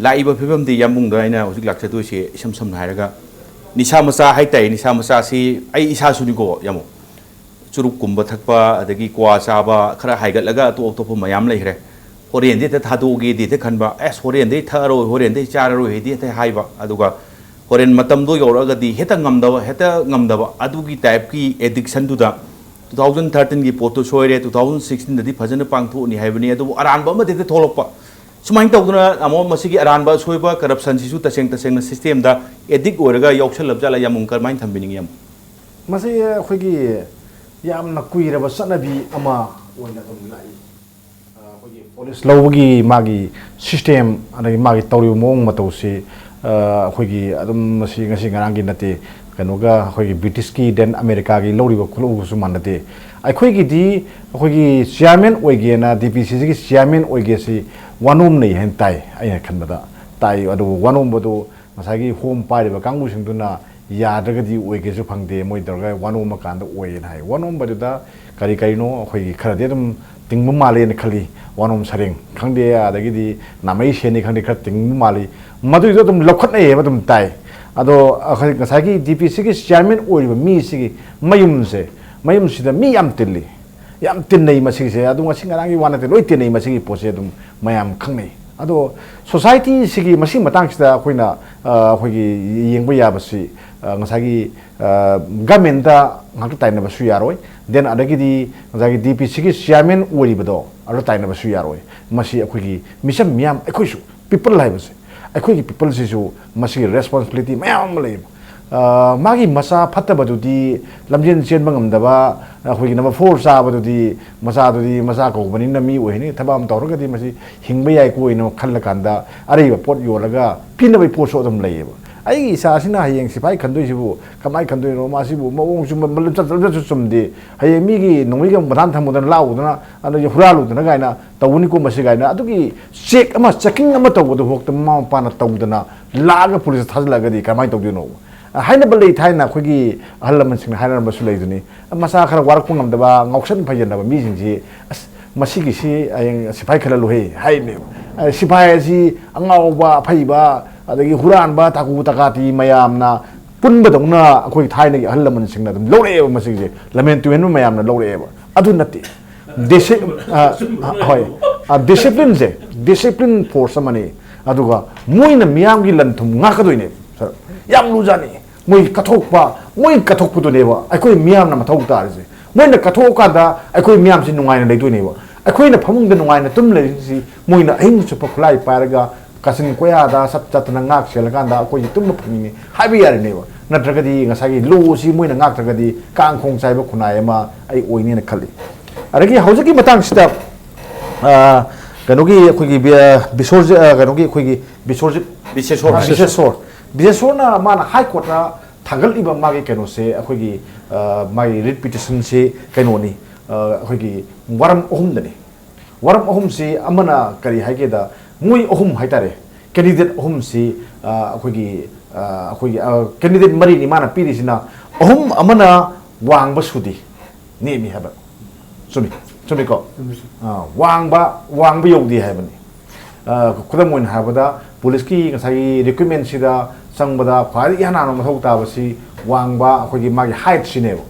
ꯂꯥꯛꯏꯕ ꯐꯤꯕꯝꯗꯤ ꯌꯥꯝꯕꯨꯡꯗ ꯑꯩꯅ ꯍꯧꯖꯤꯛ ꯂꯥꯛꯆꯗꯣꯏꯁꯦ ꯏꯁꯝ ꯁꯝꯅ ꯍꯥꯏꯔꯒ ꯅꯤꯁꯥ ꯃꯆꯥ ꯍꯥꯏꯇꯥꯔꯦ꯫ ꯅꯤꯁꯥ ꯃꯆꯥꯁꯤ ꯑꯩ ꯏꯁꯥꯁꯨꯅꯤꯀꯣ ꯌꯥꯝꯕꯨꯡ꯫ ꯆꯨꯔꯨꯞꯀꯨꯝꯕ ꯊꯛꯄ, ꯑꯗꯒꯤ ꯀ꯭ꯋꯥ ꯆꯥꯕ, ꯈꯔ ꯍꯥꯏꯒꯠꯂꯒ ꯑꯇꯣꯞ ꯑꯇꯣꯞꯄ ꯃꯌꯥꯝ ꯂꯩꯈ꯭ꯔꯦ꯫ ꯍꯣꯔꯦꯟꯗꯤ ꯍꯦꯛꯇ ꯊꯥꯗꯣꯛꯑꯒꯦꯗꯤ ꯍꯦꯛꯇ ꯈꯟꯕ, ꯑꯦꯁ, ꯍꯣꯔꯦꯟꯗꯤ ꯊꯛꯑꯔꯣꯏ, ꯍꯣꯔꯦꯟꯗꯤ ꯆꯥꯔꯔꯣꯏ ꯍꯥꯏꯗꯤ ꯍꯦꯛꯇ ꯍꯥꯏꯕ꯫ ꯑꯗꯨꯒ ꯍꯣꯔꯦꯟ ꯃꯇꯝꯗꯣ ꯌꯧꯔꯛꯑꯒꯗꯤ ꯍꯦꯛꯇ ꯉꯝꯗꯕ, ꯍꯦꯛꯇ ꯉꯝꯗꯕ꯫ ꯑꯗꯨꯒꯤ ꯇꯥꯏꯞꯀꯤ ꯑꯦꯗꯤꯛꯁꯟꯗꯨꯗ ꯇꯨ ꯊꯥꯎꯖꯟ ꯊꯥꯔꯇꯤꯟꯒꯤ ꯄꯣꯠꯇꯨ ꯁꯣꯏꯔꯦ, ꯇꯨ ꯊꯥꯎꯖꯟ ꯁꯤꯛꯁꯇꯤꯟꯗꯗꯤ ꯐꯖꯅ ꯄꯥꯡꯊꯣꯛꯑꯅꯤ ꯍꯥꯏꯕꯅꯤ, ꯑꯗꯨꯕꯨ ꯑꯔꯥꯟꯕ ꯑꯃꯗꯤ ꯍꯦꯛꯇ ꯊꯣꯛꯂꯛꯄ꯫ ꯁꯨꯃꯥꯏꯅ ꯇꯧꯗꯅ ꯑꯃꯨꯛ ꯃꯁꯤꯒꯤ ꯑꯔꯥꯟꯕ ꯑꯁꯣꯏꯕ, ꯀꯔꯞꯁꯟꯁꯤꯁꯨ ꯇꯁꯦꯡ ꯇꯁꯦꯡꯅ ꯁꯤꯁꯇꯦꯝꯗ ꯑꯦꯗꯤꯛ ꯑꯣꯏꯔꯒ ꯌꯥꯎꯁꯜꯂꯕ ꯖꯥꯠꯂ, ꯌꯥꯝ ꯀꯔꯝꯍꯥꯏꯅ ꯊꯝꯕꯤꯅꯤꯡꯉꯤ ꯌꯥꯝ? ꯃꯁꯤ ꯑꯩꯈꯣꯏꯒꯤ ꯌꯥꯝꯅ ꯀꯨꯏꯔꯕ ꯆꯠꯅꯕꯤ ꯑꯃ ꯑꯣꯏꯅ ꯑꯗꯨꯝ ꯂꯥꯛꯏ꯫ ꯑ, ꯑꯩꯈꯣꯏꯒꯤ ꯄꯣꯂꯤꯁ ꯂꯧꯕꯒꯤ ꯃꯥꯒꯤ ꯁꯤꯁꯇꯦꯝ, ꯑꯗꯒꯤ ꯃꯥꯒꯤ ꯇꯧꯔꯤꯕ ꯃꯑꯣꯡ ꯃꯇꯧꯁꯤ, ꯑ, ꯑꯩꯈꯣꯏꯒꯤ ꯑꯗꯨꯝ ꯃꯁꯤ ꯉꯁꯤ ꯉꯔꯥꯡꯒꯤ ꯅꯠꯇꯦ, ꯀꯩꯅꯣꯒ ꯑꯩꯈꯣꯏꯒꯤ ꯕ꯭ꯔꯤꯇꯤꯁꯀꯤ, ꯗꯦꯟ ꯑꯃꯦꯔꯤꯀꯥꯒꯤ ꯂꯧꯔꯤꯕ ꯈꯨꯠꯂꯧꯒꯁꯨ ꯃꯥꯟꯅꯗꯦ꯫ ꯑꯩꯈꯣꯏꯒꯤꯗꯤ ꯑꯩꯈꯣꯏꯒꯤ ꯆꯤꯌꯥꯔꯃꯦꯟ ꯑꯣꯏꯒꯦꯅ, ꯗꯤ ꯄꯤ ꯁꯤꯁꯤꯒꯤ ꯆꯤꯌꯥꯔꯃꯦꯟ ꯑꯣꯏꯒꯦꯁꯤ ꯋꯥꯅꯣꯝꯅꯩ ꯍꯥꯏꯅ ꯇꯥꯏ, ꯑꯩꯅ ꯈꯟꯕꯗ ꯇꯥꯏ꯫ ꯑꯗꯨꯕꯨ ꯋꯥꯅꯣꯝꯕꯗꯨ ꯉꯁꯥꯏꯒꯤ ꯍꯣꯝ ꯄꯥꯏꯔꯤꯕ ꯀꯥꯡꯕꯨꯁꯤꯡꯗꯨꯅ ꯌꯥꯗ꯭ꯔꯒꯗꯤ ꯑꯣꯏꯒꯦꯁꯨ ꯐꯪꯗꯦ, ꯃꯣꯏ ꯇꯧꯔꯒ ꯋꯥꯅꯣꯝꯕ ꯀꯥꯟꯗ ꯑꯣꯏꯌꯦꯅ ꯍꯥꯏ꯫ ꯋꯥꯅꯣꯝꯕꯗꯨꯗ ꯀꯔꯤ ꯀꯔꯤꯅꯣ ꯑꯩꯈꯣꯏꯒꯤ ꯈꯔꯗꯤ ꯑꯗꯨꯝ ꯇꯤꯡꯕ ꯃꯥꯜꯂꯦꯅ ꯈꯜꯂꯤ꯫ ꯋꯥꯅꯣꯝ ꯁꯔꯦꯡ ꯈꯪꯗꯦ, ꯑꯗꯒꯤꯗꯤ ꯅꯥꯃꯩ ꯁꯦꯟꯅꯤ ꯈꯪꯗꯦ, ꯈꯔ ꯇꯤꯡꯕ ꯃꯥꯜꯂꯤ꯫ ꯃꯗꯨꯏꯗꯣ ꯑꯗꯨꯝ ꯂꯧꯈꯠꯅꯩꯌꯦꯕ ꯑꯗꯨꯝ ꯇꯥꯏ꯫ ꯑꯗꯣ ꯑꯩꯈꯣꯏ ꯉꯁꯥꯏꯒꯤ ꯗꯤ ꯄꯤ ꯁꯤꯒꯤ ꯆꯤꯌꯥꯔꯃꯦꯟ ꯑꯣꯏꯔꯤꯕ ꯃꯤꯁꯤꯒꯤ ꯃꯌꯨꯝꯁꯦ, ꯃꯌꯨꯝꯁꯤꯗ ꯃꯤ ꯌꯥꯝ ꯇꯤꯜꯂꯤ, ꯌꯥꯝ ꯇꯤꯟꯅꯩ ꯃꯁꯤꯒꯤꯁꯦ꯫ ꯑꯗꯨ ꯉꯁꯤ ꯉꯔꯥꯡꯒꯤ ꯋꯥ ꯅꯠꯇꯦ, ꯂꯣꯏ ꯇꯤꯟꯅꯩ ꯃꯁꯤꯒꯤ ꯄꯣꯠꯁꯦ ꯑꯗꯨꯝ ꯃꯌꯥꯝ ꯈꯪꯅꯩ꯫ ꯑꯗꯣ ꯁꯣꯁꯥꯏꯇꯤꯁꯤꯒꯤ ꯃꯁꯤ ꯃꯇꯥꯡꯁꯤꯗ ꯑꯩꯈꯣꯏꯅ, ꯑ, ꯑꯩꯈꯣꯏꯒꯤ ꯌꯦꯡꯕ ꯌꯥꯕꯁꯤ, ꯑ, ꯉꯁꯥꯏꯒꯤ, ꯑ, ꯒꯃꯦꯟꯗ ꯉꯥꯛꯇ ꯇꯥꯏꯅꯕꯁꯨ ꯌꯥꯔꯣꯏ꯫ ꯗꯦꯟ ꯑꯗꯒꯤꯗꯤ ꯉꯁꯥꯏꯒꯤ ꯗꯤ ꯄꯤ ꯁꯤꯒꯤ ꯆꯤꯌꯥꯔꯃꯦꯟ ꯑꯣꯏꯔꯤꯕꯗꯣ ꯑꯗꯨ ꯇꯥꯏꯅꯕꯁꯨ ꯌꯥꯔꯣꯏ꯫ ꯃꯁꯤ ꯑꯩꯈꯣꯏꯒꯤ ꯃꯤꯆꯝ ꯃꯤꯌꯥꯝ, ꯑꯩꯈꯣꯏꯁꯨ, ꯄꯤꯄꯜ ꯍꯥꯏꯕꯁꯦ ꯑꯩꯈꯣꯏꯒꯤ ꯄꯤꯄꯜꯁꯤꯁꯨ ꯃꯁꯤꯒꯤ ꯔꯦꯁꯄꯣꯟꯁꯤꯕꯤꯂꯤꯇꯤ ꯃꯌꯥꯝ ꯑꯃ ꯂꯩꯌꯦꯕ꯫ ꯑ, ꯃꯥꯒꯤ ꯃꯆꯥ ꯐꯠꯇꯕꯗꯨꯗꯤ, ꯂꯝꯖꯦꯟ ꯆꯦꯟꯕ ꯉꯝꯗꯕ, ꯑꯩꯈꯣꯏꯒꯤ ꯅꯝꯕꯔ ꯐꯣꯔ ꯆꯥꯕꯗꯨꯗꯤ, ꯃꯆꯥꯗꯨꯗꯤ ꯃꯆꯥ ꯀꯧꯕꯅꯤꯅ ꯃꯤ ꯑꯣꯏꯍꯟꯅꯤ, ꯊꯕꯛ ꯑꯃ ꯇꯧꯔꯒꯗꯤ ꯃꯁꯤ ꯍꯤꯡꯕ ꯌꯥꯏꯀꯣ ꯍꯥꯏꯅ ꯈꯜꯂꯀꯥꯟꯗ ꯑꯔꯩꯕ ꯄꯣꯠ ꯌꯣꯜꯂꯒ ꯄꯤꯅꯕꯒꯤ ꯄꯣꯠꯁꯨ ꯑꯗꯨꯝ ꯂꯩꯌꯦꯕ꯫ ꯑꯩꯒꯤ ꯏꯆꯥꯁꯤꯅ ꯍꯌꯦꯡ ꯁꯤꯐꯥꯏ ꯈꯟꯗꯣꯏꯁꯤꯕꯨ ꯀꯃꯥꯏꯅ ꯈꯟꯗꯣꯏꯅꯣ? ꯃꯥꯁꯤꯕꯨ ꯃꯑꯣꯡꯁꯨ ꯃ-, ꯃ-, ꯆꯠ-, ꯆꯠ-, ꯆꯠꯁꯨ ꯆꯨꯝꯗꯦ꯫ ꯍꯌꯦꯡ ꯃꯤꯒꯤ ꯅꯣꯡꯃꯩꯒ ꯃꯊꯥꯟ ꯊꯝꯃꯨꯗꯅ, ꯂꯥꯛꯎꯗꯅ, ꯑꯗꯒꯤ ꯍꯨꯔꯥꯜꯂꯨꯗꯅ ꯀꯥꯏꯅ ꯇꯧꯒꯅꯤꯀꯣ ꯃꯁꯤ ꯀꯥꯏꯅ꯫ ꯑꯗꯨꯒꯤ ꯆꯦꯛ ꯑꯃ, ꯆꯦꯛꯀꯤꯡ ꯑꯃ ꯇꯧꯕꯗꯨꯐꯥꯎꯗ ꯃꯃꯥ ꯃꯄꯥꯅ ꯇꯧꯗꯅ ꯂꯥꯛꯑꯒ ꯄꯨꯂꯤꯁꯇ ꯊꯥꯖꯤꯜꯂꯛꯑꯒꯗꯤ ꯀꯃꯥꯏꯅ ꯇꯧꯗꯣꯏꯅꯣ? ꯍꯥꯏꯅꯕ ꯂꯩ, ꯊꯥꯏꯅ ꯑꯩꯈꯣꯏꯒꯤ ꯑꯍꯜ ꯂꯃꯟꯁꯤꯡꯅ ꯍꯥꯏꯅꯔꯝꯕꯁꯨ ꯂꯩꯗꯨꯅꯤ, ꯃꯆꯥ ꯈꯔ ꯋꯥꯔꯛꯄ ꯉꯝꯗꯕ, ꯉꯥꯎꯁꯟ ꯐꯩꯖꯟꯅꯕ ꯃꯤꯁꯤꯡꯁꯤ, ꯑꯁ, ꯃꯁꯤꯒꯤꯁꯤ ꯍꯌꯦꯡ ꯁꯤꯐꯥꯏ ꯈꯜꯍꯜꯂꯨꯍꯦ ꯍꯥꯏꯕꯅꯦꯕ꯫ ꯑ, ꯁꯤꯐꯥꯏ ꯑꯁꯤ ꯑꯉꯥꯎꯕ, ꯑꯐꯩꯕ, ꯑꯗꯒꯤ ꯍꯨꯔꯥꯟꯕ, ꯇꯥꯀꯨ ꯇꯀꯥꯇꯤ ꯃꯌꯥꯝꯅ ꯄꯨꯟꯕꯗꯧꯅ ꯑꯩꯈꯣꯏ ꯊꯥꯏꯅꯒꯤ ꯑꯍꯜ ꯂꯃꯟꯁꯤꯡꯅ ꯑꯗꯨꯝ ꯂꯧꯔꯛꯑꯦꯕ꯫ ꯃꯁꯤꯁꯦ ꯂꯃꯦꯟ ꯇꯨꯃꯦꯟꯕ ꯃꯌꯥꯝꯅ ꯂꯧꯔꯛꯑꯦꯕ꯫ ꯑꯗꯨ ꯅꯠꯇꯦ꯫ ꯗꯤꯁꯤ-, ꯑ, ꯍꯣꯏ꯫ ꯑ, ꯗꯤꯁꯤꯄ꯭ꯂꯤꯟꯁꯦ, ꯗꯤꯁꯤꯄ꯭ꯂꯤꯟ ꯐꯣꯔꯁ ꯑꯃꯅꯤ꯫ ꯑꯗꯨꯒ ꯃꯣꯏꯅ ꯃꯤꯌꯥꯝꯒꯤ ꯂꯟ ꯊꯨꯝ ꯉꯥꯛꯀꯗꯣꯏꯅꯦꯕ꯫ ꯁꯥꯔ, ꯌꯥꯝ ꯂꯨꯖꯥꯠꯅꯤ꯫ ꯃꯣꯏ ꯀꯠꯊꯣꯛꯄ, ꯃꯣꯏ ꯀꯠꯊꯣꯛꯄꯗꯨꯅꯦꯕ ꯑꯩꯈꯣꯏ ꯃꯤꯌꯥꯝꯅ ꯃꯊꯧ ꯇꯥꯔꯤꯁꯦ꯫ ꯃꯣꯏꯅ ꯀꯠꯊꯣꯛꯑꯀꯥꯟꯗ ꯑꯩꯈꯣꯏ ꯃꯤꯌꯥꯝꯁꯤ ꯅꯨꯡꯉꯥꯏꯅ ꯂꯩꯗꯣꯏꯅꯦꯕ꯫ ꯑꯩꯈꯣꯏꯅ ꯐꯃꯨꯡꯗ ꯅꯨꯡꯉꯥꯏꯅ ꯇꯨꯝ ꯂꯩꯔꯤꯁꯤ ꯃꯣꯏꯅ ꯑꯍꯤꯡ ꯆꯨꯞꯄ ꯈꯨꯠꯂꯥꯏ ꯄꯥꯏꯔꯒ ꯀꯥꯆꯤꯟ ꯀꯣꯌꯥꯗ ꯆꯠ ꯆꯠꯇꯅ ꯉꯥꯛ ꯁꯦꯜꯂꯀꯥꯟꯗ ꯑꯩꯈꯣꯏꯁꯤ ꯇꯨꯝꯕ ꯐꯪꯉꯤꯅꯤ ꯍꯥꯏꯕ ꯌꯥꯔꯤꯅꯦꯕ꯫ ꯅꯠꯇ꯭ꯔꯒꯗꯤ ꯉꯁꯥꯏꯒꯤ ꯂꯣꯁꯤ ꯃꯣꯏꯅ ꯉꯥꯛꯇ꯭ꯔꯒꯗꯤ ꯀꯥꯡ ꯈꯣꯡ ꯆꯥꯏꯕ ꯈꯨꯟꯅꯥꯏ ꯑꯃ ꯑꯩ ꯑꯣꯏꯅꯦꯅ ꯈꯜꯂꯤ꯫ ꯑꯗꯒꯤ ꯍꯧꯖꯤꯛꯀꯤ ꯃꯇꯥꯡꯁꯤꯗ, ꯑ, ꯀꯩꯅꯣꯒꯤ ꯑꯩꯈꯣꯏꯒꯤ ꯕꯤ-, ꯑ, ꯕꯤꯁꯣꯔꯖꯤꯠ, ꯑ, ꯀꯩꯅꯣꯒꯤ ꯑꯩꯈꯣꯏꯒꯤ ꯕꯤꯁꯣꯔꯖꯤꯠ, ꯕꯤꯁꯦꯁꯣꯔ꯫ ꯕꯤꯁꯦꯁꯣꯔ, ꯕꯤꯁꯦꯁꯣꯔꯅ ꯃꯥꯅ ꯍꯥꯏ ꯀꯣꯔꯠꯇ ꯊꯥꯡꯒꯠꯂꯤꯕ ꯃꯥꯒꯤ ꯀꯩꯅꯣꯁꯦ, ꯑꯩꯈꯣꯏꯒꯤ, ꯑ, ꯃꯥꯒꯤ ꯔꯤꯠ ꯄꯤꯇꯤꯁꯟꯁꯤ ꯀꯩꯅꯣꯅꯤ, ꯑ, ꯑꯩꯈꯣꯏꯒꯤ ꯋꯥꯔꯝ ꯑꯍꯨꯝꯗꯅꯤ꯫ ꯋꯥꯔꯝ ꯑꯍꯨꯝꯁꯤ ꯑꯃꯅ ꯀꯔꯤ ꯍꯥꯏꯒꯦꯗ, ꯃꯣꯏ ꯑꯍꯨꯝ ꯍꯥꯏꯇꯥꯔꯦ, ꯀꯦꯟꯗꯤꯗꯦꯠ ꯑꯍꯨꯝꯁꯤ, ꯑ, ꯑꯩꯈꯣꯏꯒꯤ, ꯑ, ꯑꯩꯈꯣꯏꯒꯤ, ꯑ, ꯀꯦꯟꯗꯤꯗꯦꯠ ꯃꯔꯤꯅꯤ ꯃꯥꯅ ꯄꯤꯔꯤꯁꯤꯅ, ꯑꯍꯨꯝ ꯑꯃꯅ ꯋꯥꯡꯕ ꯁꯨꯗꯦ, ꯅꯦꯝꯃꯤ ꯍꯥꯏꯕ꯫ ꯆꯨꯝꯃꯤ, ꯆꯨꯝꯃꯤꯀꯣ? ꯆꯨꯝꯃꯤ, ꯆꯨꯝꯃꯤ꯫ ꯑ, ꯋꯥꯡꯕ, ꯋꯥꯡꯕ ꯌꯧꯗꯦ ꯍꯥꯏꯕꯅꯤ꯫ ꯑ, ꯈꯨꯗꯝ ꯑꯣꯏꯅ ꯍꯥꯏꯔꯕꯗ, ꯄꯨꯂꯤꯁꯀꯤ ꯉꯁꯥꯏꯒꯤ ꯔꯤꯀ꯭ꯔꯨꯠꯃꯦꯟꯁꯤꯗ ꯆꯪꯕꯗ ꯈ꯭ꯋꯥꯏꯗꯒꯤ ꯏꯍꯥꯟ ꯍꯥꯟꯕ ꯃꯊꯧ ꯇꯥꯕꯁꯤ ꯋꯥꯡꯕ, ꯑꯩꯈꯣꯏꯒꯤ ꯃꯥꯒꯤ ꯍꯥꯏꯠꯁꯤꯅꯦꯕ꯫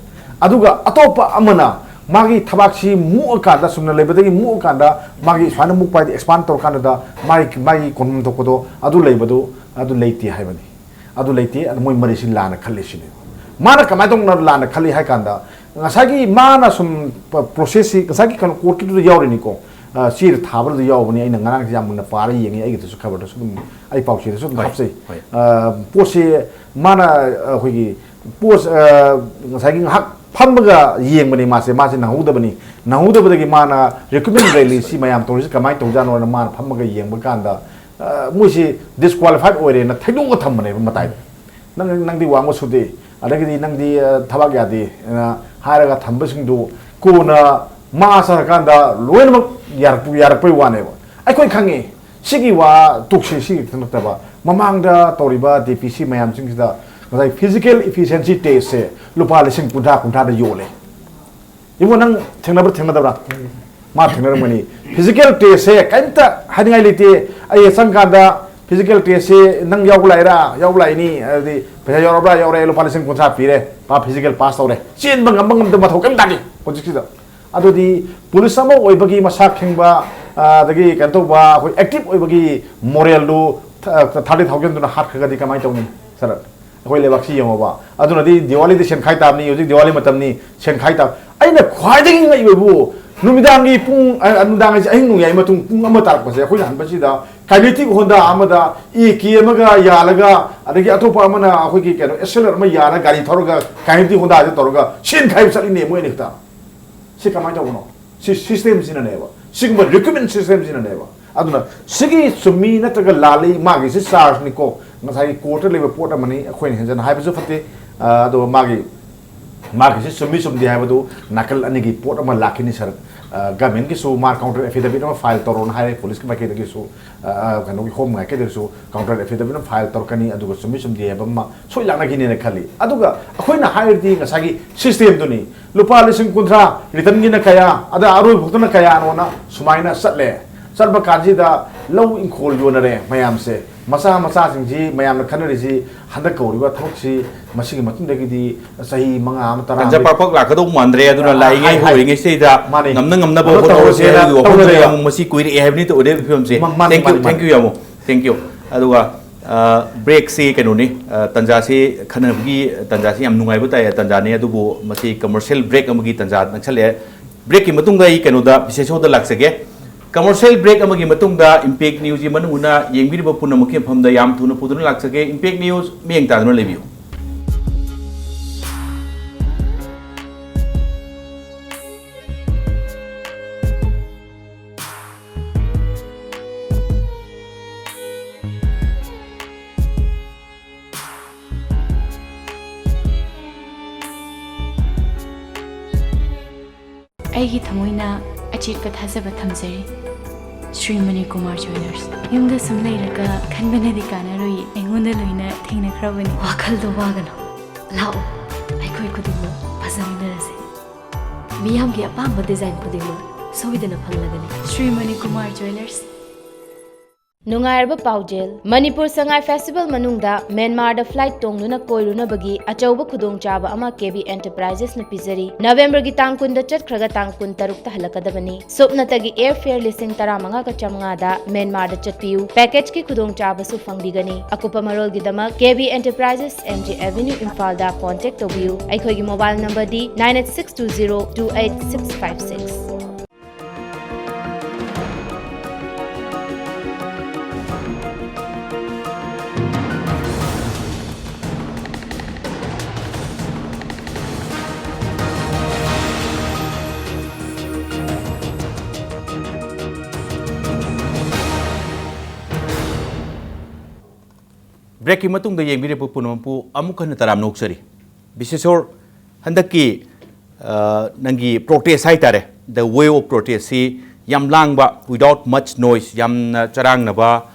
ꯑꯗꯨꯒ ꯑꯇꯣꯞꯄ ꯑꯃꯅ ꯃꯥꯒꯤ ꯊꯕꯥꯛꯁꯤ ꯃꯨꯛꯑꯀꯥꯟꯗ, ꯆꯨꯝꯅ ꯂꯩꯕꯗꯒꯤ ꯃꯨꯛꯑꯀꯥꯟꯗ, ꯃꯥꯒꯤ ꯁꯨꯃꯥꯏꯅ ꯃꯨꯛꯄ ꯍꯥꯏꯗꯤ ꯑꯦꯛꯁꯄꯥꯟ ꯇꯧꯔꯀꯥꯟꯗꯨꯗ ꯃꯥꯒꯤ, ꯃꯥꯒꯤ ꯀꯣꯟꯐꯝ ꯊꯣꯛꯄꯗꯣ ꯑꯗꯨ ꯂꯩꯕꯗꯨ, ꯑꯗꯨ ꯂꯩꯇꯦ ꯍꯥꯏꯕꯅꯤ꯫ ꯑꯗꯨ ꯂꯩꯇꯦ, ꯑꯗꯨ ꯃꯣꯏ ꯃꯔꯤꯁꯤ ꯂꯥꯟꯅ ꯈꯜꯂꯤꯁꯤꯅꯦ꯫ ꯃꯥꯅ ꯀꯃꯥꯏꯅ ꯇꯧꯅ ꯂꯥꯟꯅ ꯈꯜꯂꯤ ꯍꯥꯏ ꯀꯥꯟꯗ, ꯉꯁꯥꯏꯒꯤ ꯃꯥꯅ ꯁꯨꯝ ꯄ-, ꯄ꯭ꯔꯣꯁꯦꯁꯁꯤ, ꯉꯁꯥꯏꯒꯤ ꯀꯩꯅꯣ ꯀꯣꯔꯠꯀꯤꯗꯨꯗ ꯌꯥꯎꯔꯤꯅꯤꯀꯣ, ꯑ, ꯆꯦꯗ ꯊꯥꯕꯗꯨꯗ ꯌꯥꯎꯕꯅꯤ꯫ ꯑꯩꯅ ꯉꯔꯥꯡꯁꯦ ꯌꯥꯝ ꯃꯨꯟꯅ ꯄꯥꯔ ꯌꯦꯡꯉꯤ, ꯑꯩꯒꯤꯗꯁꯨ ꯈꯕꯔꯗꯁꯨ ꯑꯗꯨꯝ, ꯑꯩ ꯄꯥꯎꯆꯦꯗꯁꯨ ꯑꯗꯨꯝ ꯍꯣꯏ, ꯍꯥꯞꯆꯩ꯫ ꯍꯣꯏ꯫ ꯑ, ꯄꯣꯠꯁꯦ ꯃꯥꯅ, ꯑ, ꯑꯩꯈꯣꯏꯒꯤ ꯄꯣꯠ, ꯑ, ꯉꯁꯥꯏꯒꯤ ꯉꯥꯏꯍꯥꯛ ꯐꯝꯃꯒ ꯌꯦꯡꯕꯅꯤ ꯃꯥꯁꯦ, ꯃꯥꯁꯦ ꯅꯪꯍꯧꯗꯕꯅꯤ꯫ ꯅꯪꯍꯧꯗꯕꯗꯒꯤ ꯃꯥꯅ ꯔꯤꯀ꯭ꯔꯨꯠꯃꯦꯟ ꯔꯦꯂꯤꯁꯤ ꯃꯌꯥꯝ ꯇꯧꯔꯤꯁꯤ ꯀꯃꯥꯏꯅ ꯇꯧꯖꯥꯠꯅꯣꯅ ꯃꯥꯅ ꯐꯝꯃꯒ ꯌꯦꯡꯕ ꯀꯥꯟꯗ, ꯑ, ꯃꯣꯏꯁꯤ ꯗꯤꯁꯀ꯭ꯋꯥꯂꯤꯐꯥꯏꯠ ꯑꯣꯏꯔꯦꯅ ꯊꯩꯗꯣꯛꯑ ꯊꯝꯕꯅꯦꯕ ꯃꯇꯥꯏꯗ꯫ "ꯅꯪ, ꯅꯪꯗꯤ ꯋꯥꯡꯕ ꯁꯨꯗꯦ, ꯑꯗꯒꯤꯗꯤ ꯅꯪꯗꯤ, ꯑ, ꯊꯕꯛ ꯌꯥꯗꯦ" ꯑꯅ ꯍꯥꯏꯔꯒ ꯊꯝꯕꯁꯤꯡꯗꯨ ꯀꯣꯟꯅ ꯃꯥ ꯆꯠꯈ꯭ꯔꯀꯥꯟꯗ ꯂꯣꯏꯅꯃꯛ ꯌꯥꯔꯛꯄ-, ꯌꯥꯔꯛꯄꯩ ꯋꯥꯅꯦꯕ꯫ ꯑꯩꯈꯣꯏ ꯈꯪꯉꯤ, ꯁꯤꯒꯤ ꯋꯥ ꯇꯣꯛꯁꯤ, ꯁꯤ ꯈꯛꯇ ꯅꯠꯇꯕ, ꯃꯃꯥꯡꯗ ꯇꯧꯔꯤꯕ ꯗꯤ ꯄꯤ ꯁꯤ ꯃꯌꯥꯝꯁꯤꯡꯁꯤꯗ ꯉꯁꯥꯏ ꯐꯤꯖꯤꯀꯦꯜ ꯏꯐꯤꯁꯤꯌꯦꯟꯁꯤ ꯇꯦꯁꯁꯦ ꯂꯨꯄꯥ ꯂꯤꯁꯤꯡ ꯀꯨꯟꯊ꯭ꯔꯥ, ꯀꯨꯟꯊ꯭ꯔꯥꯗ ꯌꯣꯜꯂꯦ꯫ ꯏꯕꯨꯡꯉꯣ, ꯅꯪ ꯊꯦꯡꯅꯕ꯭ꯔꯥ, ꯊꯦꯡꯅꯗꯕ꯭ꯔꯥ? ꯃꯥ ꯊꯦꯡꯅꯔꯝꯒꯅꯤ꯫ Physical test ꯁꯦ ꯀꯔꯤꯝꯇ ꯍꯥꯏꯅꯤꯡꯉꯥꯏ ꯂꯩꯇꯦ꯫ ꯑꯩ ꯆꯪꯀꯥꯟꯗ physical test ꯁꯦ ꯅꯪ ꯌꯥꯎꯕ ꯂꯥꯛꯏꯔꯥ, ꯌꯥꯎꯕ ꯂꯥꯛꯏꯅꯤ, ꯑꯗꯨꯗꯤ ꯄꯩꯁꯥ ꯌꯥꯎꯔꯕ꯭ꯔꯥ, ꯌꯥꯎꯔꯦ, ꯂꯨꯄꯥ ꯂꯤꯁꯤꯡ ꯀꯨꯟꯊ꯭ꯔꯥ ꯄꯤꯔꯦ, ꯃꯥ physical pass ꯇꯧꯔꯦ, ꯆꯦꯟꯕ ꯉꯝꯕ ꯉꯝꯗꯕ ꯃꯊꯧ ꯀꯔꯤꯝ ꯇꯥꯗꯦ ꯍꯧꯖꯤꯛꯁꯤꯗ꯫ ꯑꯗꯨꯗꯤ ꯄꯨꯂꯤꯁ ꯑꯃ ꯑꯣꯏꯕꯒꯤ ꯃꯁꯥ ꯈꯤꯡꯕ, ꯑꯗꯒꯤ ꯀꯩꯅꯣ ꯇꯧꯕ, ꯑꯩꯈꯣꯏ active ꯑꯣꯏꯕꯒꯤ moral ꯗꯨ thirty thousand ꯗꯨꯅ ꯍꯥꯠꯈ꯭ꯔꯒꯗꯤ ꯀꯃꯥꯏꯅ ꯇꯧꯅꯤ ꯁꯔꯠ? ꯑꯩꯈꯣꯏ ꯂꯩꯕꯥꯛꯁꯤ ꯌꯦꯡꯉꯣꯕ꯫ ꯑꯗꯨꯅꯗꯤ ꯗꯤꯋꯥꯂꯤꯗꯤ ꯁꯦꯟꯈꯥꯏ ꯇꯥꯕꯅꯤ, ꯍꯧꯖꯤꯛ ꯗꯤꯋꯥꯂꯤ ꯃꯇꯝꯅꯤ, ꯁꯦꯟꯈꯥꯏ ꯇꯥꯕ꯫ ꯑꯩꯅ ꯈ꯭ꯋꯥꯏꯗꯒꯤ ꯉꯛꯏꯕꯕꯨ, ꯅꯨꯃꯤꯗꯥꯡꯒꯤ ꯄꯨꯡ, ꯑ, ꯅꯨꯃꯤꯗꯥꯡ ꯍꯥꯏꯁꯦ ꯑꯍꯤꯡ ꯅꯣꯡꯌꯥꯏ ꯃꯇꯨꯡ ꯄꯨꯡ ꯑꯃ ꯇꯥꯔꯛꯄꯁꯦ, ꯑꯩꯈꯣꯏꯅ ꯍꯟꯕꯁꯤꯗ Kinetic Honda ꯑꯃꯗ A K ꯑꯃꯒ ꯌꯥꯜꯂꯒ, ꯑꯗꯒꯤ ꯑꯇꯣꯞꯄ ꯑꯃꯅ ꯑꯩꯈꯣꯏꯒꯤ ꯀꯩꯅꯣ S L R ꯑꯃ ꯌꯥꯜꯂꯒ ꯒꯥꯔꯤ ꯊꯧꯔꯒ Kinetic Honda ꯁꯦ ꯇꯧꯔꯒ ꯁꯦꯟ ꯈꯥꯏꯕ ꯆꯠꯂꯤꯅꯦ ꯃꯣꯏ ꯑꯅꯤ ꯈꯛꯇ꯫ ꯁꯤ ꯀꯃꯥꯏꯅ ꯇꯧꯕꯅꯣ? ꯁꯤ system ꯁꯤꯅꯅꯦꯕ, ꯁꯤꯒꯨꯝꯕ recruitment system ꯁꯤꯅꯅꯦꯕ꯫ ꯑꯗꯨꯅ ꯁꯤꯒꯤ ꯆꯨꯝꯃꯤ ꯅꯠꯇ꯭ꯔꯒ ꯂꯥꯜꯂꯤ, ꯃꯥꯒꯤꯁꯤ charge ꯅꯤꯀꯣ, ꯉꯁꯥꯏꯒꯤ court ꯇ ꯂꯩꯕ ꯄꯣꯠ ꯑꯃꯅꯤ, ꯑꯩꯈꯣꯏꯅ ꯍꯦꯟꯖꯟꯅ ꯍꯥꯏꯕꯁꯨ ꯐꯠꯇꯦ꯫ ꯑ, ꯑꯗꯨꯒ ꯃꯥꯒꯤ, ꯃꯥꯒꯤꯁꯤ ꯆꯨꯝꯃꯤ ꯆꯨꯝꯗꯦ ꯍꯥꯏꯕꯗꯨ ꯅꯥꯀꯜ ꯑꯅꯤꯒꯤ ꯄꯣꯠ ꯑꯃ ꯂꯥꯛꯈꯤꯅꯤ ꯁꯔ꯫ ꯑ, government ꯀꯤꯁꯨ ꯃꯥ counter affidavit ꯑꯃ file ꯇꯧꯔꯣꯅ ꯍꯥꯏꯔꯦ, ꯄꯨꯂꯤꯁꯀꯤ ꯃꯥꯏꯀꯩꯗꯒꯤꯁꯨ, ꯑ, ꯑ, ꯀꯩꯅꯣꯒꯤ, ꯍꯣꯝ ꯃꯥꯏꯀꯩꯗꯒꯤꯁꯨ counter affidavit ꯑꯃ file ꯇꯧꯔꯛꯀꯅꯤ, ꯑꯗꯨꯒ ꯆꯨꯝꯃꯤ ꯆꯨꯝꯗꯦ ꯍꯥꯏꯕ ꯑꯃ ꯁꯣꯏ ꯂꯥꯛꯅꯈꯤꯅꯦꯅ ꯈꯜꯂꯤ꯫ ꯑꯗꯨꯒ ꯑꯩꯈꯣꯏꯅ ꯍꯥꯏꯔꯗꯤ ꯉꯁꯥꯏꯒꯤ system ꯗꯨꯅꯤ, ꯂꯨꯄꯥ ꯂꯤꯁꯤꯡ ꯀꯨꯟꯊ꯭ꯔꯥ return ꯒꯤꯅ ꯀꯌꯥ, ꯑꯗ ꯑꯔꯣꯏꯕ ꯐꯥꯎꯇꯅ ꯀꯌꯥꯅꯣꯅ ꯁꯨꯃꯥꯏꯅ ꯆꯠꯂꯦ꯫ ꯆꯠꯄ ꯀꯥꯟꯁꯤꯗ ꯂꯧ ꯏꯪꯈꯣꯜ ꯌꯣꯟꯅꯔꯦ ꯃꯌꯥꯝꯁꯦ꯫ ꯃꯆꯥ ꯃꯆꯥꯁꯤꯡꯁꯤ ꯃꯌꯥꯝꯅ ꯈꯟꯅꯔꯤꯁꯤ ꯍꯟꯗꯛ ꯀꯧꯔꯤꯕ ꯊꯕꯛꯁꯤ ꯃꯁꯤꯒꯤ ꯃꯇꯨꯡꯗꯒꯤꯗꯤ ꯆꯍꯤ ꯃꯉꯥ ꯑꯃ, ꯇꯔꯥ ꯇꯟꯖꯥ ꯑꯃ ꯄꯥꯛ ꯄꯥꯛ ꯂꯥꯛꯀꯗꯧ ꯃꯥꯟꯗ꯭ꯔꯦ꯫ ꯑꯗꯨꯅ ꯑ, ꯂꯥꯛꯏꯉꯩ ꯍꯥꯏ, ꯍꯥꯏ꯫ ꯍꯧꯔꯤꯉꯩꯁꯤꯗ ꯃꯥꯅꯤ꯫ ꯉꯝꯅ ꯉꯝꯅꯕ ꯀꯩꯅꯣ ꯍꯣꯠꯅꯍꯧꯁꯦ ꯇꯧꯁꯦꯅ ꯍꯥꯏꯕꯒꯤ ꯋꯥꯐꯝꯗꯨꯗ ꯇꯧꯅꯔꯦꯕ꯫ ꯌꯥꯝ ꯃꯁꯤ ꯀꯨꯏꯔꯛꯑꯦ ꯍꯥꯏꯕꯅꯤ, ꯇꯧꯔꯦ ꯐꯤꯕꯝꯁꯦ꯫ ꯃ-, ꯃꯥꯅꯤ, thank you, ꯃꯥꯅꯤ, ꯃꯥꯅꯤ꯫ Thank you ꯌꯥꯝꯕꯨꯡ, thank you꯫ ꯑꯗꯨꯒ, ꯑ, break ꯁꯤ ꯀꯩꯅꯣꯅꯤ, ꯑ, ꯇꯟꯖꯥꯁꯤ ꯈꯟꯅꯕꯒꯤ ꯇꯟꯖꯥꯁꯤ ꯌꯥꯝ ꯅꯨꯡꯉꯥꯏꯕ ꯇꯥꯏ, ꯇꯟꯖꯥꯅꯤ, ꯑꯗꯨꯕꯨ ꯃꯁꯤ commercial break ꯑꯃꯒꯤ ꯇꯟꯖꯥ ꯅꯛꯁꯜꯂꯛꯑꯦ꯫ Break ꯀꯤ ꯃꯇꯨꯡꯗ ꯑꯩ ꯀꯩꯅꯣꯗ ꯕꯤꯁꯦꯁꯣꯔꯗ ꯂꯥꯛꯆꯒꯦ꯫ Commercial break ꯑꯃꯒꯤ ꯃꯇꯨꯡꯗ Impact News ꯒꯤ ꯃꯅꯨꯡ ꯍꯨꯠꯅ ꯌꯦꯡꯕꯤꯔꯤꯕ ꯄꯨꯝꯅꯃꯛꯀꯤ ꯃꯐꯝꯗ ꯌꯥꯝ ꯊꯨꯅ ꯄꯨꯗꯨꯅ ꯂꯥꯛꯆꯒꯦ꯫ Impact News ꯃꯤꯠꯌꯦꯡ ꯇꯥꯗꯨꯅ ꯂꯩꯕꯤꯌꯨ꯫ ꯑꯩꯒꯤ ꯊꯃꯣꯏꯅ ꯑꯆꯦꯠꯄ ꯊꯥꯖꯕ ꯊꯝꯖꯔꯤ꯫ ꯁ꯭ꯔꯤ ꯃꯅꯤꯀꯨꯃꯥꯔ ꯖ꯭ꯋꯦꯂꯔꯁ꯫ ꯌꯨꯝꯗ ꯁꯨꯝ ꯂꯩꯔꯒ ꯈꯟꯕꯅꯗꯤ ꯀꯥꯟꯅꯔꯣꯏꯌꯦ, ꯑꯩꯉꯣꯟꯗ ꯂꯣꯏꯅ ꯊꯦꯡꯅꯈ꯭ꯔꯕꯅꯤ꯫ ꯋꯥꯈꯜꯗꯣ ꯋꯥꯒꯅꯨ, ꯂꯥꯛꯑꯣ, ꯑꯩꯈꯣꯏ ꯈꯨꯗꯤꯡꯃꯛ ꯐꯖꯃꯤꯟꯅꯔꯁꯦ꯫ ꯃꯤꯌꯥꯝꯒꯤ ꯑꯄꯥꯝꯕ design ꯈꯨꯗꯤꯡꯃꯛ ꯁꯣꯏꯗꯅ ꯐꯪꯂꯒꯅꯤ꯫ ꯁ꯭ꯔꯤ ꯃꯅꯤꯀꯨꯃꯥꯔ ꯖ꯭ꯋꯦꯂꯔꯁ꯫ ꯅꯨꯡꯉꯥꯏꯔꯕ ꯄꯥꯎꯖꯦꯜ, ꯃꯅꯤꯄꯨꯔ ꯁꯉꯥꯏ ꯐꯦꯁꯇꯤꯚꯦꯜ ꯃꯅꯨꯡꯗ ꯃ꯭ꯌꯥꯟꯃꯥꯔꯗ ꯐ꯭ꯂꯥꯏꯠ ꯇꯣꯡꯗꯨꯅ ꯀꯣꯏꯔꯨꯅꯕꯒꯤ ꯑꯆꯧꯕ ꯈꯨꯗꯣꯡꯆꯥꯕ ꯑꯃ ꯀꯦ ꯕꯤ ꯑꯦꯟꯇꯔꯄ꯭ꯔꯥꯏꯖꯦꯁꯅ ꯄꯤꯖꯔꯤ꯫ ꯅꯕꯦꯝꯕꯔꯒꯤ ꯇꯥꯡ ꯀꯨꯟꯗ ꯆꯠꯈ꯭ꯔꯒ ꯇꯥꯡ ꯀꯨꯟ ꯇꯔꯨꯛꯇ ꯍꯜꯂꯛꯀꯗꯕꯅꯤ꯫ ꯁꯨꯞꯅꯇꯒꯤ ꯑꯦꯌꯔ ꯐꯦꯌꯔ ꯂꯤꯁꯤꯡ ꯇꯔꯥꯃꯉꯥꯒ ꯆꯥꯝꯃꯉꯥꯗ ꯃ꯭ꯌꯥꯟꯃꯥꯔꯗ ꯆꯠꯄꯤꯌꯨ꯫ ꯄꯦꯀꯦꯖꯀꯤ ꯈꯨꯗꯣꯡꯆꯥꯕꯁꯨ ꯐꯪꯕꯤꯒꯅꯤ꯫ ꯑꯀꯨꯞꯄ ꯃꯔꯣꯜꯒꯤꯗꯃꯛ ꯀꯦ ꯕꯤ ꯑꯦꯟꯇꯔꯄ꯭ꯔꯥꯏꯖꯦꯁ, ꯑꯦꯝ ꯖꯤ ꯑꯦꯚꯦꯅ꯭ꯌꯨ, ꯏꯝꯐꯥꯜꯗ ꯀꯣꯟꯇꯦꯛ ꯇꯧꯕꯤꯌꯨ꯫ ꯑꯩꯈꯣꯏꯒꯤ mobile ꯅꯝꯕꯔꯗꯤ nine eight six two zero two eight six five six꯫ ꯕ꯭ꯔꯦꯛꯀꯤ ꯃꯇꯨꯡꯗ ꯌꯦꯡꯕꯤꯔꯤꯕ ꯄꯨꯝꯅꯃꯛꯄꯨ ꯑꯃꯨꯛ ꯍꯟꯅ ꯇꯔꯥꯝꯅ ꯑꯣꯛꯆꯔꯤ꯫ ꯕꯤꯁꯦꯁꯣꯔ, ꯍꯟꯗꯛꯀꯤ, ꯑ, ꯅꯪꯒꯤ ꯄ꯭ꯔꯣꯇꯦꯁ ꯍꯥꯏꯇꯥꯔꯦ, the way of protest ꯁꯤ ꯌꯥꯝ ꯂꯥꯡꯕ, without much noise, ꯌꯥꯝꯅ ꯆꯔꯥꯡꯅꯕ,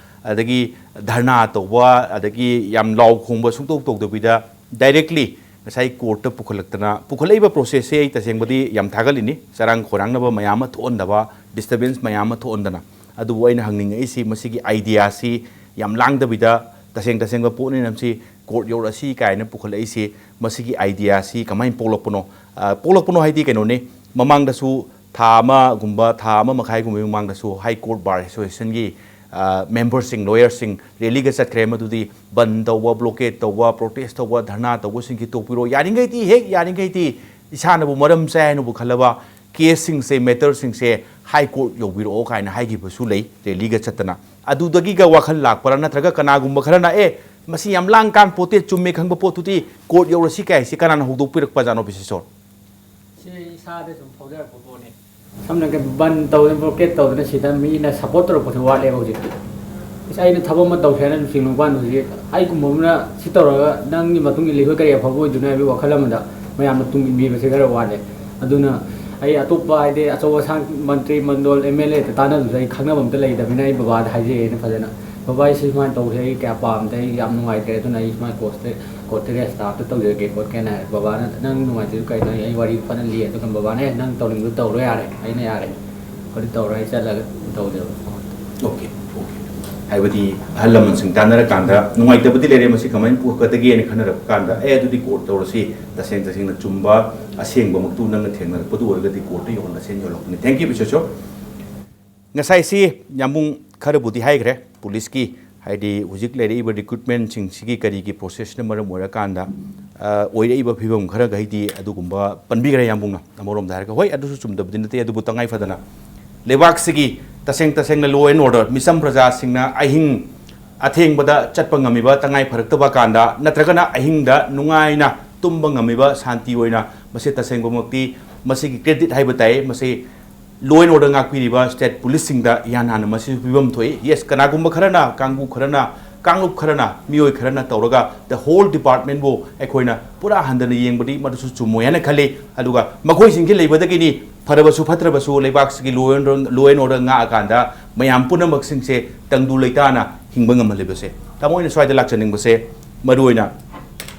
ꯑꯗꯒꯤ ꯙꯔꯅꯥ ꯇꯧꯕ, ꯑꯗꯒꯤ ꯌꯥꯝ ꯂꯥꯎ ꯈꯣꯡꯕ ꯁꯨꯡꯇꯧ ꯇꯧꯗꯕꯤꯗ directly ꯉꯁꯥꯏ ꯀꯣꯔꯠꯇ ꯄꯨꯈꯠꯂꯛꯇꯅ, ꯄꯨꯈꯠꯂꯛꯏꯕ ꯄ꯭ꯔꯣꯁꯦꯁꯁꯦ ꯑꯩ ꯇꯁꯦꯡꯕꯗꯤ ꯌꯥꯝ ꯊꯥꯒꯠꯂꯤꯅꯤ, ꯆꯔꯥꯡ ꯈꯣꯏꯔꯥꯡꯅꯕ ꯃꯌꯥꯝ ꯑꯃ ꯊꯣꯛꯍꯟꯗꯕ, disturbance ꯃꯌꯥꯝ ꯑꯃ ꯊꯣꯛꯍꯟꯗꯅ꯫ ꯑꯗꯨꯕꯨ ꯑꯩꯅ ꯍꯪꯅꯤꯡꯉꯛꯏꯁꯤ, ꯃꯁꯤꯒꯤ ꯑꯥꯏꯗꯤꯌꯥꯁꯤ ꯌꯥꯝ ꯂꯥꯡꯗꯕꯤꯗ ꯇꯁꯦꯡ ꯇꯁꯦꯡꯕ ꯄꯣꯠꯅꯤꯅ ꯃꯁꯤ ꯀꯣꯔꯠ ꯌꯧꯔꯛꯑꯁꯤ ꯀꯥꯏꯅ ꯄꯨꯈꯠꯂꯛꯏꯁꯤ, ꯃꯁꯤꯒꯤ ꯑꯥꯏꯗꯤꯌꯥꯁꯤ ꯀꯃꯥꯏꯅ ꯄꯣꯛꯂꯛꯄꯅꯣ? ꯑ, ꯄꯣꯛꯂꯛꯄꯅꯣ ꯍꯥꯏꯗꯤ ꯀꯩꯅꯣꯅꯤ, ꯃꯃꯥꯡꯗꯁꯨ ꯊꯥ ꯑꯃꯒꯨꯝꯕ, ꯊꯥ ꯑꯃ ꯃꯈꯥꯏꯒꯨꯝꯕꯒꯤ ꯃꯃꯥꯡꯗꯁꯨ ꯍꯥꯏ ꯀꯣꯔꯠ ꯕꯥꯔ ꯑꯦꯁꯣꯁꯤꯌꯦꯁꯟꯒꯤ, ꯑ, ꯃꯦꯝꯕꯔꯁꯤꯡ, ꯂꯣꯌꯔꯁꯤꯡ ꯔꯦꯂꯤꯒ ꯆꯠꯈ꯭ꯔꯦ꯫ ꯃꯗꯨꯗꯤ ꯕꯟ ꯇꯧꯕ, ꯕ꯭ꯂꯣꯀꯦꯠ ꯇꯧꯕ, ꯄ꯭ꯔꯣꯇꯦꯁ ꯇꯧꯕ, ꯙꯔꯅꯥ ꯇꯧꯕꯁꯤꯡꯁꯤ ꯇꯣꯛꯄꯤꯔꯣ, ꯌꯥꯔꯤꯈꯩꯗꯤ, ꯍꯦꯛ ꯌꯥꯔꯤꯈꯩꯗꯤ ꯏꯁꯥꯅꯕꯨ ꯃꯔꯝ ꯆꯥꯏ ꯍꯥꯏꯅꯕꯨ ꯈꯜꯂꯕ ꯀꯦꯁꯁꯤꯡꯁꯦ, ꯃꯦꯇꯔꯁꯤꯡꯁꯦ ꯍꯥꯏ ꯀꯣꯔꯠ ꯌꯧꯕꯤꯔꯛꯑꯣ ꯀꯥꯏꯅ ꯍꯥꯏꯈꯤꯕꯁꯨ ꯂꯩ, ꯔꯦꯂꯤꯒ ꯆꯠꯇꯅ꯫ ꯑꯗꯨꯗꯒꯤꯒ ꯋꯥꯈꯜ ꯂꯥꯛꯄ꯭ꯔꯥ? ꯅꯠꯇ꯭ꯔꯒ ꯀꯅꯥꯒꯨꯝꯕ ꯈꯔꯅ, "ꯑꯦ, ꯃꯁꯤ ꯌꯥꯝ ꯂꯥꯡ ꯀꯥꯟ ꯄꯣꯠꯇꯦ, ꯆꯨꯝꯃꯦ ꯈꯪꯕ ꯄꯣꯠꯇꯨꯗꯤ ꯀꯣꯔꯠ ꯌꯧꯔꯁꯤ" ꯀꯥꯏꯁꯤ ꯀꯅꯥꯅ ꯍꯧꯗꯣꯛꯄꯤꯔꯛꯄꯖꯥꯠꯅꯣ, ꯕꯤꯁꯦꯁꯣꯔ? ꯁꯤ ꯏꯁꯥꯗ ꯁꯨꯝ ꯐꯥꯎꯖꯔꯛꯄ ꯄꯣꯠꯅꯤ꯫ ꯁꯝꯅ ꯍꯥꯏꯔꯕꯗ ꯕꯟ ꯇꯧꯗꯅ, ꯕ꯭ꯂꯣꯀꯦꯠ ꯇꯧꯗꯅ ꯁꯤꯗ ꯃꯤꯅ ꯁꯞꯄꯣꯔꯠ ꯇꯧꯔꯛꯄꯁꯦ ꯋꯥꯠꯂꯦꯕ ꯍꯧꯖꯤꯛꯇꯤ꯫ ꯏꯁ, ꯑꯩꯅ ꯊꯕꯛ ꯑꯃ ꯇꯧꯁꯦ ꯍꯥꯏꯅ ꯂꯨꯆꯤꯡꯕ ꯀꯥꯟꯗ ꯍꯧꯖꯤꯛ ꯑꯩꯒꯨꯝꯕ ꯑꯃꯅ ꯁꯤ ꯇꯧꯔꯒ ꯅꯪꯒꯤ ꯃꯇꯨꯡ ꯏꯜꯂꯤ ꯑꯩꯈꯣꯏ ꯀꯔꯤ ꯑꯐꯕ ꯑꯣꯏꯗꯣꯏꯅꯣ ꯍꯥꯏꯕꯒꯤ ꯋꯥꯈꯜ ꯑꯃꯗ ꯃꯌꯥꯝꯅ ꯇꯨꯡ ꯏꯟꯕꯤꯕꯁꯦ ꯈꯔ ꯋꯥꯠꯂꯦ꯫ ꯑꯗꯨꯅ ꯑꯩ ꯑꯇꯣꯞꯄ ꯍꯥꯏꯗꯤ ꯑꯆꯧ ꯑꯁꯥꯡ ꯃꯟꯇ꯭ꯔꯤ ꯃꯟꯗꯣꯜ, ꯑꯦꯝ ꯑꯦꯜ ꯑꯦꯗ ꯇꯥꯟꯅꯕꯁꯨ ꯑꯩ ꯈꯪꯅꯕ ꯑꯝꯇ ꯂꯩꯇꯕꯅꯤꯅ ꯑꯩ ꯕꯕꯥꯗ ꯍꯥꯏꯖꯩ ꯑꯩꯅ ꯐꯖꯅ꯫ "ꯕꯕꯥ, ꯑꯩ ꯁꯤ ꯁꯨꯃꯥꯏꯅ ꯇꯧꯁꯦ, ꯑꯩ ꯀꯌꯥ ꯄꯥꯝꯗꯦ, ꯑꯩ ꯌꯥꯝ ꯅꯨꯡꯉꯥꯏꯇ꯭ꯔꯦ, ꯑꯗꯨꯅ ꯑꯩ ꯁꯨꯃꯥꯏꯅ ꯀꯣꯔꯠꯇ, ꯀꯣꯔꯠꯇ ꯔꯦꯁꯇꯥꯔꯠꯇ ꯇꯧꯖꯔꯒꯦ" ꯈꯣꯠꯀꯦꯅ ꯍꯥꯏ꯫ ꯕꯕꯥꯅ, "ꯅꯪ ꯅꯨꯡꯉꯥꯏꯇ꯭ꯔꯤꯗꯣ ꯀꯩꯅꯣ?" ꯑꯩ ꯋꯥꯔꯤ ꯐꯖꯅ ꯂꯤꯔꯦ꯫ ꯑꯗꯨꯒ ꯕꯕꯥꯅ, "ꯑꯦ, ꯅꯪ ꯇꯧꯅꯤꯡꯕꯗꯣ ꯇꯧꯔꯣ ꯌꯥꯔꯦ", ꯑꯩꯅ "ꯌꯥꯔꯦ"꯫ ꯍꯧꯖꯤꯛ ꯇꯧꯔ ꯑꯩ ꯆꯠꯂꯒ ꯇꯧꯗꯦꯕ꯫ Okay okay. ꯍꯥꯏꯕꯗꯤ ꯑꯍꯜ ꯂꯃꯟꯁꯤꯡ ꯇꯥꯟꯅꯔꯀꯥꯟꯗ ꯅꯨꯡꯉꯥꯏꯇꯕꯗꯤ ꯂꯩꯔꯦ, ꯃꯁꯤ ꯀꯃꯥꯏꯅ ꯄꯨꯈꯠꯀꯗꯒꯦꯅ ꯈꯟꯅꯔꯛꯄ ꯀꯥꯟꯗ, ꯑꯦ, ꯑꯗꯨꯗꯤ ꯀꯣꯔꯠ ꯇꯧꯔꯁꯤ, ꯇꯁꯦꯡ ꯇꯁꯦꯡꯅ ꯆꯨꯝꯕ ꯑꯁꯦꯡꯕꯃꯛꯇꯨ ꯅꯪꯅ ꯊꯦꯡꯅꯔꯛꯄꯗꯨ ꯑꯣꯏꯔꯒꯗꯤ ꯀꯣꯔꯠꯇ ꯌꯧꯍꯜꯂꯁꯦꯅ ꯌꯧꯔꯛꯄꯅꯤ꯫ Thank you, ꯕꯤꯁꯦꯁꯣꯔ꯫ ꯉꯁꯥꯏꯁꯤ ꯌꯥꯝꯕꯨꯡ ꯈꯔꯕꯨꯗꯤ ꯍꯥꯏꯈ꯭ꯔꯦ ꯄꯨꯂꯤꯁꯀꯤ, ꯍꯥꯏꯗꯤ ꯍꯧꯖꯤꯛ ꯂꯩꯔꯛꯏꯕ ꯔꯤꯀ꯭ꯔꯨꯠꯃꯦꯟꯁꯤꯡꯁꯤꯒꯤ ꯀꯔꯤꯒꯤ ꯄ꯭ꯔꯣꯁꯦꯁꯅ ꯃꯔꯝ ꯑꯣꯏꯔꯀꯥꯟꯗ ꯑ, ꯑꯣꯏꯔꯛꯏꯕ ꯐꯤꯕꯝ ꯈꯔꯒ ꯍꯥꯏꯗꯤ ꯑꯗꯨꯒꯨꯝꯕ ꯄꯟꯕꯤꯈ꯭ꯔꯦ ꯌꯥꯝꯕꯨꯡꯅ꯫ ꯑꯃꯔꯣꯝꯗ ꯍꯥꯏꯔꯒ ꯍꯣꯏ, ꯑꯗꯨꯁꯨ ꯆꯨꯝꯗꯕꯗꯤ ꯅꯠꯇꯦ, ꯑꯗꯨꯕꯨ ꯇꯉꯥꯏ ꯐꯗꯅ ꯂꯩꯕꯥꯛꯁꯤꯒꯤ ꯇꯁꯦꯡ ꯇꯁꯦꯡꯅ law and order, ꯃꯤꯆꯝ ꯄ꯭ꯔꯖꯥꯁꯤꯡꯅ ꯑꯍꯤꯡ ꯑꯊꯦꯡꯕꯗ ꯆꯠꯄ ꯉꯝꯃꯤꯕ, ꯇꯉꯥꯏ ꯐꯔꯛꯇꯕ ꯀꯥꯟꯗ ꯅꯠꯇ꯭ꯔꯒꯅ ꯑꯍꯤꯡꯗ ꯅꯨꯡꯉꯥꯏꯅ ꯇꯨꯝꯕ ꯉꯝꯃꯤꯕ, ꯁꯥꯟꯇꯤ ꯑꯣꯏꯅ, ꯃꯁꯤ ꯇꯁꯦꯡꯕꯃꯛꯇꯤ ꯃꯁꯤꯒꯤ ꯀ꯭ꯔꯦꯗꯤꯠ ꯍꯥꯏꯕ ꯇꯥꯏ, ꯃꯁꯤ law and order ꯉꯥꯛꯄꯤꯔꯤꯕ ꯁ꯭ꯇꯦꯠ ꯄꯨꯂꯤꯁꯁꯤꯡꯗ ꯏꯍꯥꯟ ꯍꯥꯟꯅ ꯃꯁꯤꯁꯨ ꯄꯤꯐꯝ ꯊꯣꯛꯏ꯫ ꯌꯦꯁ, ꯀꯅꯥꯒꯨꯝꯕ ꯈꯔꯅ, ꯀꯥꯡꯕꯨ ꯈꯔꯅ, ꯀꯥꯡꯂꯨꯞ ꯈꯔꯅ, ꯃꯤꯑꯣꯏ ꯈꯔꯅ ꯇꯧꯔꯒ the whole departmentꯕꯨ ꯑꯩꯈꯣꯏꯅ ꯄꯨꯔꯥ ꯍꯟꯊꯅ ꯌꯦꯡꯕꯗꯤ ꯃꯗꯨꯁꯨ ꯆꯨꯝꯃꯣꯏ ꯍꯥꯏꯅ ꯈꯜꯂꯤ꯫ ꯑꯗꯨꯒ ꯃꯈꯣꯏꯁꯤꯡꯁꯤ ꯂꯩꯕꯗꯒꯤꯅꯤ ꯐꯔꯕꯁꯨ ꯐꯠꯇ꯭ꯔꯕꯁꯨ ꯂꯩꯕꯥꯛꯁꯤꯒꯤ law and order, law and order ꯉꯥꯛꯑꯀꯥꯟꯗ ꯃꯌꯥꯝ ꯄꯨꯝꯅꯃꯛꯁꯤꯡꯁꯦ ꯇꯪꯗꯨ ꯂꯩꯇꯥꯅ ꯍꯤꯡꯕ ꯉꯝꯍꯜꯂꯤꯕꯁꯦ꯫ ꯇꯥꯃꯣ, ꯑꯩꯅ ꯁ꯭ꯋꯥꯏꯗ ꯂꯥꯛꯆꯅꯤꯡꯕꯁꯦ ꯃꯔꯨꯑꯣꯏꯅ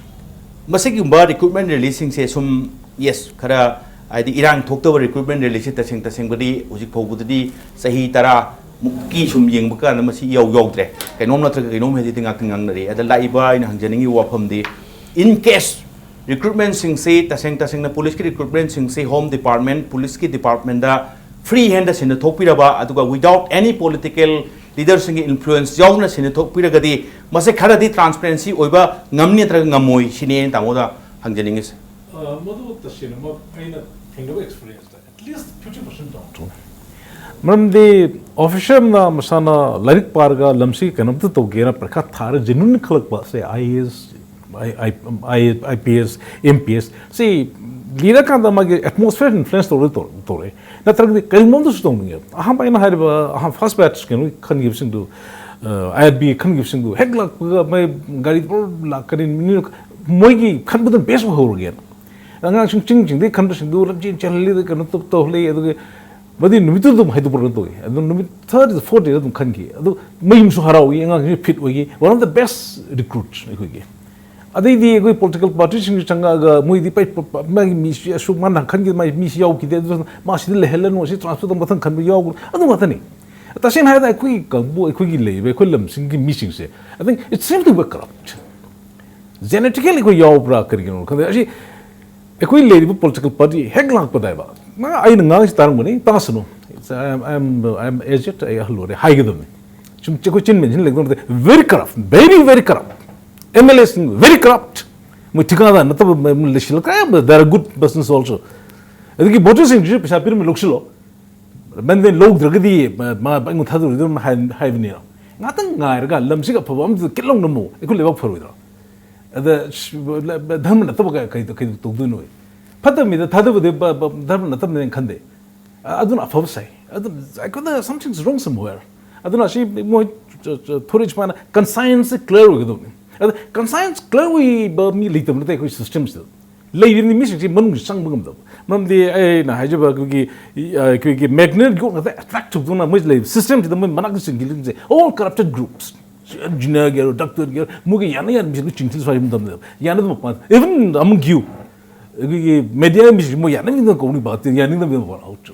ꯃꯁꯤꯒꯨꯝꯕ ꯔꯤꯀ꯭ꯔꯨꯠꯃꯦꯟ ꯔꯦꯂꯤꯁꯤꯡꯁꯦ ꯁꯨꯝ, ꯌꯦꯁ, ꯈꯔ ꯍꯥꯏꯗꯤ ꯏꯔꯥꯡ ꯊꯣꯛꯇꯕ ꯔꯤꯀ꯭ꯔꯨꯠꯃꯦꯟ ꯔꯦꯂꯤꯁꯤ ꯇꯁꯦꯡ ꯇꯁꯦꯡꯕꯗꯤ ꯍꯧꯖꯤꯛ ꯐꯥꯎꯕꯗꯗꯤ ꯆꯍꯤ ꯇꯔꯥ ꯃꯨꯛꯀꯤ ꯁꯨꯝ ꯌꯦꯡꯕ ꯀꯥꯟꯗ ꯃꯁꯤ ꯏꯌꯥꯎ ꯌꯥꯎꯗ꯭ꯔꯦ꯫ ꯀꯩꯅꯣꯝ ꯅꯠꯇ꯭ꯔꯒ ꯀꯩꯅꯣꯝ ꯍꯥꯏꯗꯤ ꯉꯥꯛꯇ ꯉꯥꯡꯅꯔꯤ꯫ ꯑꯗ ꯂꯥꯛꯏꯕ ꯑꯩꯅ ꯍꯪꯖꯅꯤꯡꯉꯤꯕ ꯋꯥꯐꯝꯗꯤ, in case ꯔꯤꯀ꯭ꯔꯨꯠꯃꯦꯟꯁꯤꯡꯁꯤ ꯇꯁꯦꯡ ꯇꯁꯦꯡꯅ ꯄꯨꯂꯤꯁꯀꯤ ꯔꯤꯀ꯭ꯔꯨꯠꯃꯦꯟꯁꯤꯡꯁꯤ ꯍꯣꯝ ꯗꯤꯄꯥꯔꯠꯃꯦꯟ, ꯄꯨꯂꯤꯁꯀꯤ ꯗꯤꯄꯥꯔꯠꯃꯦꯟꯗ ꯐ꯭ꯔꯤ ꯍꯦꯟꯗ ꯁꯤꯟꯅ ꯊꯣꯛꯄꯤꯔꯕ, ꯑꯗꯨꯒ without any political ꯂꯤꯗꯔꯁꯤꯡꯒꯤ ꯏꯟꯐ꯭ꯂꯨꯌꯦꯟꯁ ꯌꯥꯎꯗꯅ ꯁꯤꯟꯅ ꯊꯣꯛꯄꯤꯔꯒꯗꯤ ꯃꯁꯤ ꯈꯔꯗꯤ ꯇ꯭ꯔꯥꯟꯁꯄꯦꯔꯦꯟꯁꯤ ꯑꯣꯏꯕ ꯉꯝꯅꯤ ꯅꯠꯇ꯭ꯔꯒ ꯉꯝꯃꯣꯏ ꯁꯤꯅꯤ ꯑꯩꯅ ꯇꯥꯃꯣꯗ ꯍꯪꯖꯅꯤꯡꯉꯤꯁꯦ꯫ ꯑ, ꯃꯗꯨ ꯇꯁꯦꯡꯅꯃꯛ ꯑꯩꯅ ꯊꯦꯡꯅꯕ ꯑꯦꯛꯁꯄꯤꯔꯤꯌꯦꯟꯁꯇ at least fifty percent down. ꯃꯔꯝꯗꯤ ꯑꯣꯐꯤꯁꯔ ꯑꯃꯅ ꯃꯁꯥꯅ ꯂꯥꯏꯔꯤꯛ ꯄꯥꯔꯒ ꯂꯝꯁꯤꯒꯤ ꯀꯩꯅꯣꯝꯇ ꯇꯧꯒꯦꯅ ꯄꯔꯤꯈꯥ ꯊꯥꯔ ꯖꯦꯅꯨꯟ ꯈꯜꯂꯛꯄ ꯁꯦ, I A S, I P S, M P S C ꯂꯤꯔꯀꯥꯟꯗ ꯃꯥꯒꯤ ꯑꯦꯠꯃꯣꯁꯐꯤꯌꯔ ꯏꯟꯐ꯭ꯂꯨꯌꯦꯟꯁ ꯇꯧꯔ ꯇꯧꯔꯛꯑꯦ꯫ ꯅꯠꯇ꯭ꯔꯒꯗꯤ ꯀꯔꯤꯒꯨꯝꯕ ꯑꯃꯗꯁꯨ ꯇꯧꯅꯤꯡꯉꯦ꯫ ꯑꯍꯥꯟꯕ ꯑꯩꯅ ꯍꯥꯏꯔꯤꯕ ꯑꯍꯥꯟꯕ ꯐꯥꯔꯁ ꯕꯦꯠꯁ ꯀꯩꯅꯣ ꯈꯟꯈꯤꯕꯁꯤꯡꯗꯨ, ꯑꯥꯏ ꯑꯥꯔ ꯕꯤ ꯈꯟꯈꯤꯕꯁꯤꯡꯗꯨ ꯍꯦꯛ ꯂꯥꯛꯄꯒ ꯃꯣꯏ ꯒꯥꯔꯤ ꯂꯥꯛꯀꯅꯤ, ꯃꯣꯏꯒꯤ ꯈꯟꯕꯗꯨꯅ ꯕꯦꯁ ꯑꯣꯏꯍꯧꯔꯒꯦꯅ꯫ ꯑꯉꯥꯡꯁꯤꯡ ꯆꯤꯡ ꯆꯤꯡꯗꯒꯤ ꯈꯟꯕꯁꯤꯡꯗꯨ ꯂꯝꯖꯦꯟ ꯆꯦꯜꯍꯜꯂꯤ, ꯀꯩꯅꯣ ꯇꯧ- ꯇꯧꯍꯜꯂꯤ꯫ ꯑꯗꯨꯒ ꯃꯗꯨꯒꯤ ꯅꯨꯃꯤꯠꯇꯨꯗ ꯑꯗꯨꯝ ꯍꯥꯏꯗꯣꯛꯄ꯭ꯔ ꯀꯩꯅꯣ ꯇꯧꯏ꯫ ꯑꯗꯨ ꯅꯨꯃꯤꯠ ꯊꯥꯔꯠ ꯐꯣꯔꯠ ꯗꯦꯗ ꯑꯗꯨꯝ ꯈꯟꯈꯤ꯫ ꯑꯗꯨ ꯃꯌꯨꯝꯁꯨ ꯍꯔꯥꯎꯏ, ꯑꯉꯥꯡꯁꯤꯡꯁꯨ ꯐꯤꯠ ꯑꯣꯏꯈꯤ꯫ One of the best recruits ꯑꯩꯈꯣꯏꯒꯤ꯫ ꯑꯗꯩꯗꯤ ꯑꯩꯈꯣꯏ ꯄꯣꯂꯤꯇꯤꯀꯦꯜ ꯄꯥꯔꯇꯤꯁꯤꯡꯁꯨ ꯆꯪꯉꯛꯑꯒ ꯃꯣꯏꯗꯤ ꯄꯩ-, ꯄ-, ꯄ-, ꯃꯥꯒꯤ ꯃꯤꯁꯤ ꯑꯁꯨꯛ ꯃꯥꯅ ꯈꯟꯈꯤꯕ ꯃꯥꯒꯤ ꯃꯤꯁꯤ ꯌꯥꯎꯈꯤꯗꯦ, ꯑꯗꯨꯅ ꯃꯥ ꯁꯤꯗ ꯂꯩꯍꯜꯂꯅꯨ, ꯑꯁꯤ ꯇ꯭ꯔꯥꯟꯁꯐꯔ ꯇꯧꯕ ꯃꯊꯪ ꯈꯟꯕ ꯌꯥꯎꯈ꯭ꯔꯣ, ꯑꯗꯨ ꯉꯥꯛꯇꯅꯤ꯫ ꯇꯁꯦꯡꯅ ꯍꯥꯏꯔꯕꯗ ꯑꯩꯈꯣꯏꯒꯤ ꯀꯥꯡꯕꯨ, ꯑꯩꯈꯣꯏꯒꯤ ꯂꯩꯔꯤꯕ ꯑꯩꯈꯣꯏ ꯂꯝꯁꯤꯡꯒꯤ ꯃꯤꯁꯤꯡꯁꯦ, I think it seems to be corrupt. Genetically ꯑꯩꯈꯣꯏ ꯌꯥꯎꯕ꯭ꯔꯥ ꯀꯔꯤꯒꯤꯅꯣ ꯈꯪꯗꯦ꯫ ꯑꯁꯤ ꯑꯩꯈꯣꯏ ꯂꯩꯔꯤꯕ ꯄꯣꯂꯤꯇꯤꯀꯦꯜ ꯄꯥꯔꯇꯤ ꯍꯦꯛ ꯂꯥꯛꯄꯗ ꯍꯥꯏꯕ, ꯃꯥ ꯑꯩꯅ ꯉꯥꯡꯉꯤꯁꯤ ꯇꯥꯔꯝꯒꯅꯤ, ꯇꯥꯁꯅꯨ, "I am, I am, I am aged, ꯑꯩ ꯑꯍꯜ ꯑꯣꯏꯔꯦ" ꯍꯥꯏꯒꯗꯕꯅꯤ꯫ ꯁꯨꯝ ꯑꯩꯈꯣꯏ ꯆꯤꯟ ꯃꯦꯟꯁꯤꯟ ꯂꯩꯒꯗꯕ ꯅꯠꯇꯦ꯫ Very corrupt, very, very corrupt. M L ꯑꯦꯁꯤꯡ very corrupt. ꯃꯣꯏ ꯊꯤꯀꯥꯗꯥꯔ ꯅꯠꯇꯕ ꯃ-, ꯂꯩꯁꯤꯜꯂꯒ, "They are good persons also." ꯑꯗꯒꯤ ꯚꯣꯇꯔꯁꯤꯡꯁꯤꯁꯨ ꯄꯩꯁꯥ ꯄꯤꯔꯝꯃꯤ, ꯂꯧꯁꯤꯜꯂꯣ꯫ ꯃꯦꯟꯗꯦꯟ ꯂꯧꯗ꯭ꯔꯒꯗꯤ ꯃ-, ꯃ-, ꯑꯩꯉꯣꯟꯗ ꯊꯥꯗꯣꯔꯤꯗꯨ ꯑꯗꯨꯝ ꯍꯥꯏ-, ꯍꯥꯏꯕꯅꯤꯅ꯫ ꯉꯥꯛꯇꯪ ꯉꯥꯏꯔꯒ ꯂꯝꯁꯤꯒ ꯑꯐꯕ ꯑꯝꯇ ꯀꯤꯠ ꯂꯧꯅ ꯑꯃꯨꯛ ꯑꯩꯈꯣꯏ ꯂꯩꯕꯥꯛ ꯐꯔꯣꯏꯗ꯭ꯔꯣ? ꯑꯗ ꯁ-, ꯙꯔꯃ ꯅꯠꯇꯕ ꯀ-, ꯀꯩ-, ꯀꯩ ꯇꯧꯗꯣꯏꯅꯣ? ꯐꯠꯇꯕ ꯃꯤꯗ ꯊꯥꯗꯕꯗꯤ ꯕ-, ꯕ-, ꯙꯔꯃ ꯅꯠꯇꯕꯅꯦꯅ ꯈꯟꯗꯦ꯫ ꯑ-, ꯑꯗꯨꯅ ꯑꯐꯕ ꯁꯥꯏ꯫ ꯑꯗꯨꯅ ꯑꯩꯈꯣꯏꯗ something is wrong somewhere꯫ ꯑꯗꯨꯅ ꯑꯁꯤ ꯃꯣꯏ ꯆ-, ꯆ-, ꯊꯣꯔꯛꯏ ꯁꯨꯃꯥꯏꯅ conscience clear ꯑꯣꯏꯒꯗꯕꯅꯤ꯫ ꯑꯗ conscience clear ꯑꯣꯏꯕ ꯃꯤ ꯂꯩꯇꯕ ꯅꯠꯇꯦ ꯑꯩꯈꯣꯏ systemꯁꯤꯗ꯫ ꯂꯩꯔꯤꯕ ꯃꯤꯁꯤꯡꯁꯤ ꯃꯅꯨꯡꯁꯤ ꯆꯪꯕ ꯉꯝꯗꯕ꯫ ꯃꯔꯝꯗꯤ ꯑꯩꯅ ꯍꯥꯏꯖꯕ ꯑꯩꯈꯣꯏꯒꯤ, ꯑ, ꯑꯩꯈꯣꯏꯒꯤ magnet ꯌꯣꯠ ꯉꯥꯛꯇ attract ꯇꯧꯗꯨꯅ ꯃꯣꯏ ꯂꯩꯔꯤꯕ systemꯁꯤꯗ ꯃꯣꯏ ꯃꯅꯥꯛꯇ ꯆꯤꯡꯈꯤꯕꯁꯤꯡꯁꯦ all corrupted groups꯫ ꯏꯟꯖꯤꯅꯤꯌꯥꯔꯒꯤ ꯑꯣꯏꯔꯣ, ꯗꯥꯛꯇꯔꯒꯤ ꯑꯣꯏꯔꯣ, ꯃꯣꯏꯒꯤ ꯌꯥꯅ ꯌꯥꯅ ꯃꯤꯁꯤꯡꯗꯨ ꯆꯤꯡꯊꯤꯜ ꯁ꯭ꯋꯥꯏ ꯃꯇꯝꯗ ꯌꯥꯅꯗꯕ ꯃꯄꯥꯟ, even among you, ꯑꯩꯈꯣꯏꯒꯤ ꯃꯦꯗꯤꯌꯥ ꯃꯤꯁꯤꯡ ꯃꯣꯏ ꯌꯥꯅ ꯃꯤꯗꯨꯅ ꯀꯧꯅꯤ ꯄꯥꯔꯇꯤ ꯌꯥꯅꯤꯡꯗꯕ ꯃꯄꯥꯟ ꯑꯥꯎꯠ꯫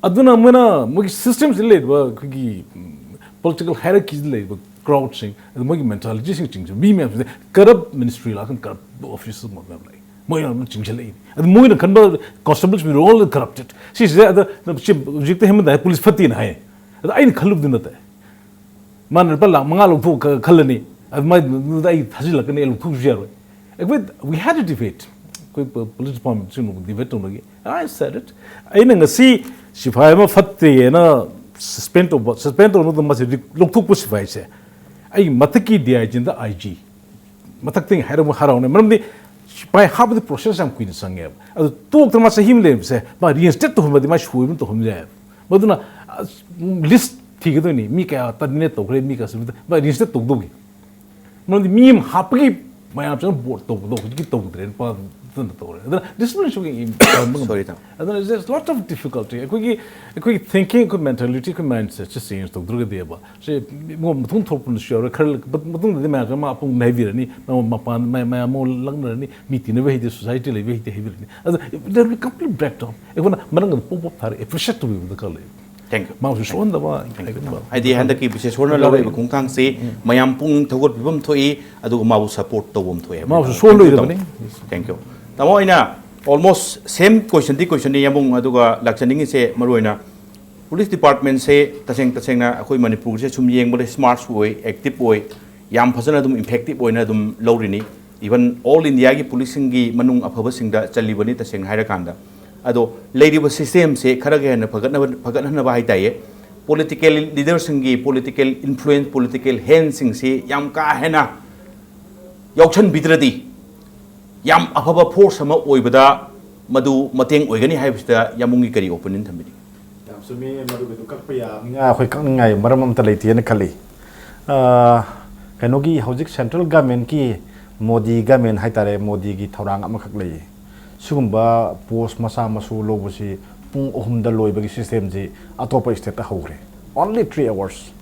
ꯑꯗꯨꯅ ꯃꯣꯏꯅ ꯃꯣꯏꯒꯤ systemꯁꯤꯗ ꯂꯩꯔꯤꯕ ꯑꯩꯈꯣꯏꯒꯤ, ꯎꯝ, political hierarchyꯗ ꯂꯩꯔꯤꯕ crowdꯁꯤꯡ, ꯑꯗꯨ ꯃꯣꯏꯒꯤ mentalityꯁꯤꯡ ꯆꯤꯡꯁꯤꯟ ꯃꯤ ꯃꯌꯥꯝꯁꯤꯗ corrupt ministry ꯂꯥꯛꯀꯅꯤ, corrupt office ꯃꯌꯥꯝ ꯂꯩ꯫ ꯃꯣꯏꯅ ꯑꯗꯨꯝ ꯆꯤꯡꯁꯤꯜꯂꯛꯏ꯫ ꯑꯗꯨ ꯃꯣꯏꯅ ꯈꯟꯕ constablesꯁꯤꯡ all corrupted꯫ ꯁꯤꯁꯤꯗ ꯑꯗ ꯁꯤ ꯍꯧꯖꯤꯛꯇ ꯍꯦꯃꯟꯗ ꯍꯥꯏ ꯄꯨꯂꯤꯁ ꯐꯠꯇꯦꯅ ꯍꯥꯏ꯫ ꯑꯗ ꯑꯩꯅ ꯈꯜꯂꯨꯕꯗꯨ ꯅꯠꯇꯦ꯫ ꯃꯥꯅ ꯂꯨꯄꯥ ꯂꯥꯈ ꯃꯉꯥ ꯂꯧꯊꯣꯛ ꯈ-, ꯈꯜꯂꯅꯤ꯫ ꯑꯗꯨꯃꯥꯏꯅ ꯑꯗꯨꯗ ꯑꯩ ꯊꯥꯖꯤꯜꯂꯛꯀꯅꯤ, ꯑꯩ ꯂꯧꯊꯣꯛꯄꯁꯨ ꯌꯥꯔꯣꯏ꯫ ꯑꯩꯈꯣꯏ, we had a debate꯫ ꯑꯩꯈꯣꯏ ꯄ-, police departmentꯁꯤꯡꯅ debate ꯇꯧꯅꯈꯤ꯫ I said it꯫ ꯑꯩꯅ ꯉꯁꯤ ꯁꯤꯐꯥꯏ ꯑꯃ ꯐꯠꯇꯦꯅ suspend ꯇꯧꯕ, suspend ꯇꯧꯅꯕꯗ ꯃꯁꯤ ꯂꯧꯊꯣꯛꯄ ꯁꯤꯐꯥꯏꯁꯦ, ꯑꯩ ꯃꯊꯛꯀꯤ D I Gꯗ I G, ꯃꯊꯛꯇꯒꯤ ꯍꯥꯏꯔꯒ ꯍꯔꯥꯎꯅꯩ꯫ ꯃꯔꯝꯗꯤ ꯁꯤꯐꯥꯏ ꯍꯥꯞꯄꯗꯤ process ꯌꯥꯝ ꯀꯨꯏꯅ ꯆꯪꯉꯦꯕ꯫ ꯑꯗꯨ ꯇꯣꯛꯇꯅ ꯃꯥ ꯆꯍꯤ ꯑꯃ ꯂꯩꯔꯝꯕꯁꯦ, ꯃꯥ reinstate ꯇꯧꯍꯟꯕꯗꯤ ꯃꯥ ꯁꯣꯏꯕ ꯇꯧꯍꯟꯕ ꯌꯥꯏꯑꯕ꯫ ꯃꯗꯨꯅ, ꯑꯁ, list ꯊꯤꯒꯗꯣꯏꯅꯤ꯫ ꯃꯤ ꯀꯌꯥ terminate ꯇꯧꯈ꯭ꯔꯦ, ꯃꯤ ꯀꯌꯥ ꯁꯨꯕꯗ ꯃꯥ reinstate ꯇꯧꯗꯧꯒꯤ꯫ ꯃꯔꯝꯗꯤ ꯃꯤ ꯑꯃ ꯍꯥꯞꯄꯒꯤ ꯃꯌꯥꯝ ꯆꯪꯅ vote ꯇꯧꯕꯗꯣ ꯍꯧꯖꯤꯛꯀꯤ ꯇꯧꯗ꯭ꯔꯦ꯫ ꯂꯨꯄꯥ ꯑꯗꯨꯅ ꯇꯧꯔꯦ꯫ ꯑꯗꯨꯅ ꯗꯤꯁꯤꯄ꯭ꯂꯤꯟꯁꯨ ꯀꯩ ꯐꯍꯟꯕ ꯉꯝꯗꯦ꯫ Sorry, ꯏꯇꯥꯎ꯫ ꯑꯗꯨꯅ there's lot of difficulty꯫ ꯑꯩꯈꯣꯏꯒꯤ, ꯑꯩꯈꯣꯏꯒꯤ ꯊꯤꯡꯀꯤꯡ, ꯑꯩꯈꯣꯏ ꯃꯦꯟꯇꯦꯂꯤꯇꯤ, ꯑꯩꯈꯣꯏ ꯃꯥꯏꯟꯁꯦꯠꯁꯦ ꯆꯦꯟꯖ ꯇꯧꯗ꯭ꯔꯒꯗꯤꯕ, ꯁꯤ ꯃꯤꯉꯣꯟ ꯃꯇꯨꯡ ꯊꯣꯛꯄꯅꯁꯨ ꯌꯥꯎꯔꯣꯏ꯫ ꯈꯔ ꯃꯇꯨꯡꯗꯗꯤ ꯃꯌꯥꯝꯁꯦ ꯃꯥ ꯑꯄꯨꯡ ꯍꯥꯏꯕꯤꯔꯅꯤ, ꯃꯌꯥꯝ ꯃꯄꯥꯟ, ꯃꯌꯥꯝ, ꯃꯌꯥꯝ ꯑꯃꯨꯛ ꯂꯛꯅꯔꯅꯤ, ꯃꯤ ꯇꯤꯟꯅꯕ ꯍꯩꯇꯦ, ꯁꯣꯁꯥꯏꯇꯤ ꯂꯩꯕ ꯍꯩꯇꯦ ꯍꯥꯏꯕꯤꯔꯅꯤ꯫ ꯑꯗꯨ there will be complete breakdown꯫ ꯑꯩꯈꯣꯏꯅ ꯃꯅꯪꯒꯟꯗ ꯄꯣꯞ ꯄꯣꯞ ꯊꯥꯔꯒ ꯑꯦꯄ꯭ꯔꯤꯁꯤꯌꯦꯠ ꯇꯧꯕꯤꯕꯗ ꯈꯔ ꯂꯩ꯫ Thank you꯫ ꯃꯥꯕꯨꯁꯨ ꯁꯣꯛꯍꯟꯗꯕ ꯀꯩꯒꯨꯝꯕ꯫ ꯍꯥꯏꯗꯤ ꯍꯟꯗꯛꯀꯤ ꯕꯤꯁꯦꯁꯣꯔꯅ ꯂꯧꯔꯤꯕ ꯈꯣꯡꯊꯥꯡꯁꯤ ꯃꯌꯥꯝ ꯄꯨꯛꯅꯤꯡ ꯊꯧꯒꯠꯄꯤꯕ ꯑꯃ ꯊꯣꯛꯏ, ꯑꯗꯨꯒ ꯃꯥꯕꯨ ꯁꯄꯣꯔꯠ ꯇꯧꯕ ꯑꯃ ꯊꯣꯛꯑꯦ ꯍꯥꯏꯕ꯫ ꯃꯥꯕꯨꯁꯨ ꯁꯣꯛꯍꯜꯂꯣꯏꯗꯕꯅꯤ꯫ Thank you꯫ ꯇꯥꯃꯣ, ꯑꯩꯅ almost same question ꯗꯤ question ꯅꯤ, ꯌꯥꯝꯕꯨꯡ, ꯑꯗꯨꯒ ꯂꯥꯛꯆꯅꯤꯡꯉꯤꯁꯦ ꯃꯔꯨꯑꯣꯏꯅ ꯄꯨꯂꯤꯁ ꯗꯤꯄꯥꯔꯠꯃꯦꯟꯁꯦ ꯇꯁꯦꯡ ꯇꯁꯦꯡꯅ ꯑꯩꯈꯣꯏ ꯃꯅꯤꯄꯨꯔꯁꯦ ꯁꯨꯝ ꯌꯦꯡꯕꯗ ꯁ꯭ꯃꯥꯔꯠꯁꯨ ꯑꯣꯏ, ꯑꯦꯛꯇꯤꯚ ꯑꯣꯏ, ꯌꯥꯝ ꯐꯖꯅ ꯑꯗꯨꯝ ꯏꯐꯦꯛꯇꯤꯚ ꯑꯣꯏꯅ ꯑꯗꯨꯝ ꯂꯧꯔꯤꯅꯤ꯫ Even all India ꯒꯤ ꯄꯨꯂꯤꯁꯁꯤꯡꯒꯤ ꯃꯅꯨꯡ ꯑꯐꯕꯁꯤꯡꯗ ꯆꯜꯂꯤꯕꯅꯤ ꯇꯁꯦꯡꯅ ꯍꯥꯏꯔꯀꯥꯟꯗ꯫ ꯑꯗꯣ ꯂꯩꯔꯤꯕ ꯁꯤꯁꯇꯦꯝꯁꯦ ꯈꯔꯒ ꯍꯦꯟꯅ ꯐꯒꯠꯅꯕ, ꯐꯒꯠꯍꯟꯅꯕ ꯍꯥꯏ ꯇꯥꯏꯌꯦ, ꯄꯣꯂꯤꯇꯤꯀꯦꯜ ꯂꯤꯗꯔꯁꯤꯡꯒꯤ ꯄꯣꯂꯤꯇꯤꯀꯦꯜ ꯏꯟꯐ꯭ꯂꯨꯌꯦꯟꯁ, ꯄꯣꯂꯤꯇꯤꯀꯦꯜ ꯍꯦꯟꯁꯤꯡꯁꯤ ꯌꯥꯝ ꯀꯥ ꯍꯦꯟꯅ ꯌꯥꯎꯁꯟꯕꯤꯗ꯭ꯔꯗꯤ ꯌꯥꯝ ꯑꯐꯕ ꯐꯣꯔꯁ ꯑꯃ ꯑꯣꯏꯕꯗ ꯃꯗꯨ ꯃꯇꯦꯡ ꯑꯣꯏꯒꯅꯤ ꯍꯥꯏꯕꯁꯤꯗ ꯌꯥꯝꯕꯨꯡꯒꯤ ꯀꯔꯤ ꯑꯣꯄꯤꯅꯤꯌꯟ ꯊꯝꯕꯤꯅꯤꯡꯉꯤ? ꯌꯥꯝ ꯆꯨꯝꯃꯤ, ꯃꯗꯨꯒꯤꯗꯨ ꯀꯛꯄ ꯌꯥꯅꯤꯡꯉꯥꯏ, ꯑꯩꯈꯣꯏ ꯀꯛꯅꯤꯡꯉꯥꯏ ꯃꯔꯝ ꯑꯝꯇ ꯂꯩꯇꯦꯅ ꯈꯜꯂꯤ꯫ ꯑꯥ, ꯀꯩꯅꯣꯒꯤ ꯍꯧꯖꯤꯛ ꯁꯦꯟꯇ꯭ꯔꯦꯜ ꯒꯃꯦꯟꯀꯤ, ꯃꯣꯗꯤ ꯒꯃꯦꯟ ꯍꯥꯏꯇꯥꯔꯦ, ꯃꯣꯗꯤꯒꯤ ꯊꯧꯔꯥꯡ ꯑꯃꯈꯛ ꯂꯩꯌꯦ꯫ ꯁꯤꯒꯨꯝꯕ ꯄꯣꯁ ꯃꯆꯥ ꯃꯁꯨ ꯂꯧꯕꯁꯤ ꯄꯨꯡ ꯑꯍꯨꯝꯗ ꯂꯣꯏꯕꯒꯤ ꯁꯤꯁꯇꯦꯝꯁꯤ ꯑꯇꯣꯞꯄ ꯁ꯭ꯇꯦꯠꯇ ꯍꯧꯈ꯭ꯔꯦ꯫ Only three hours꯫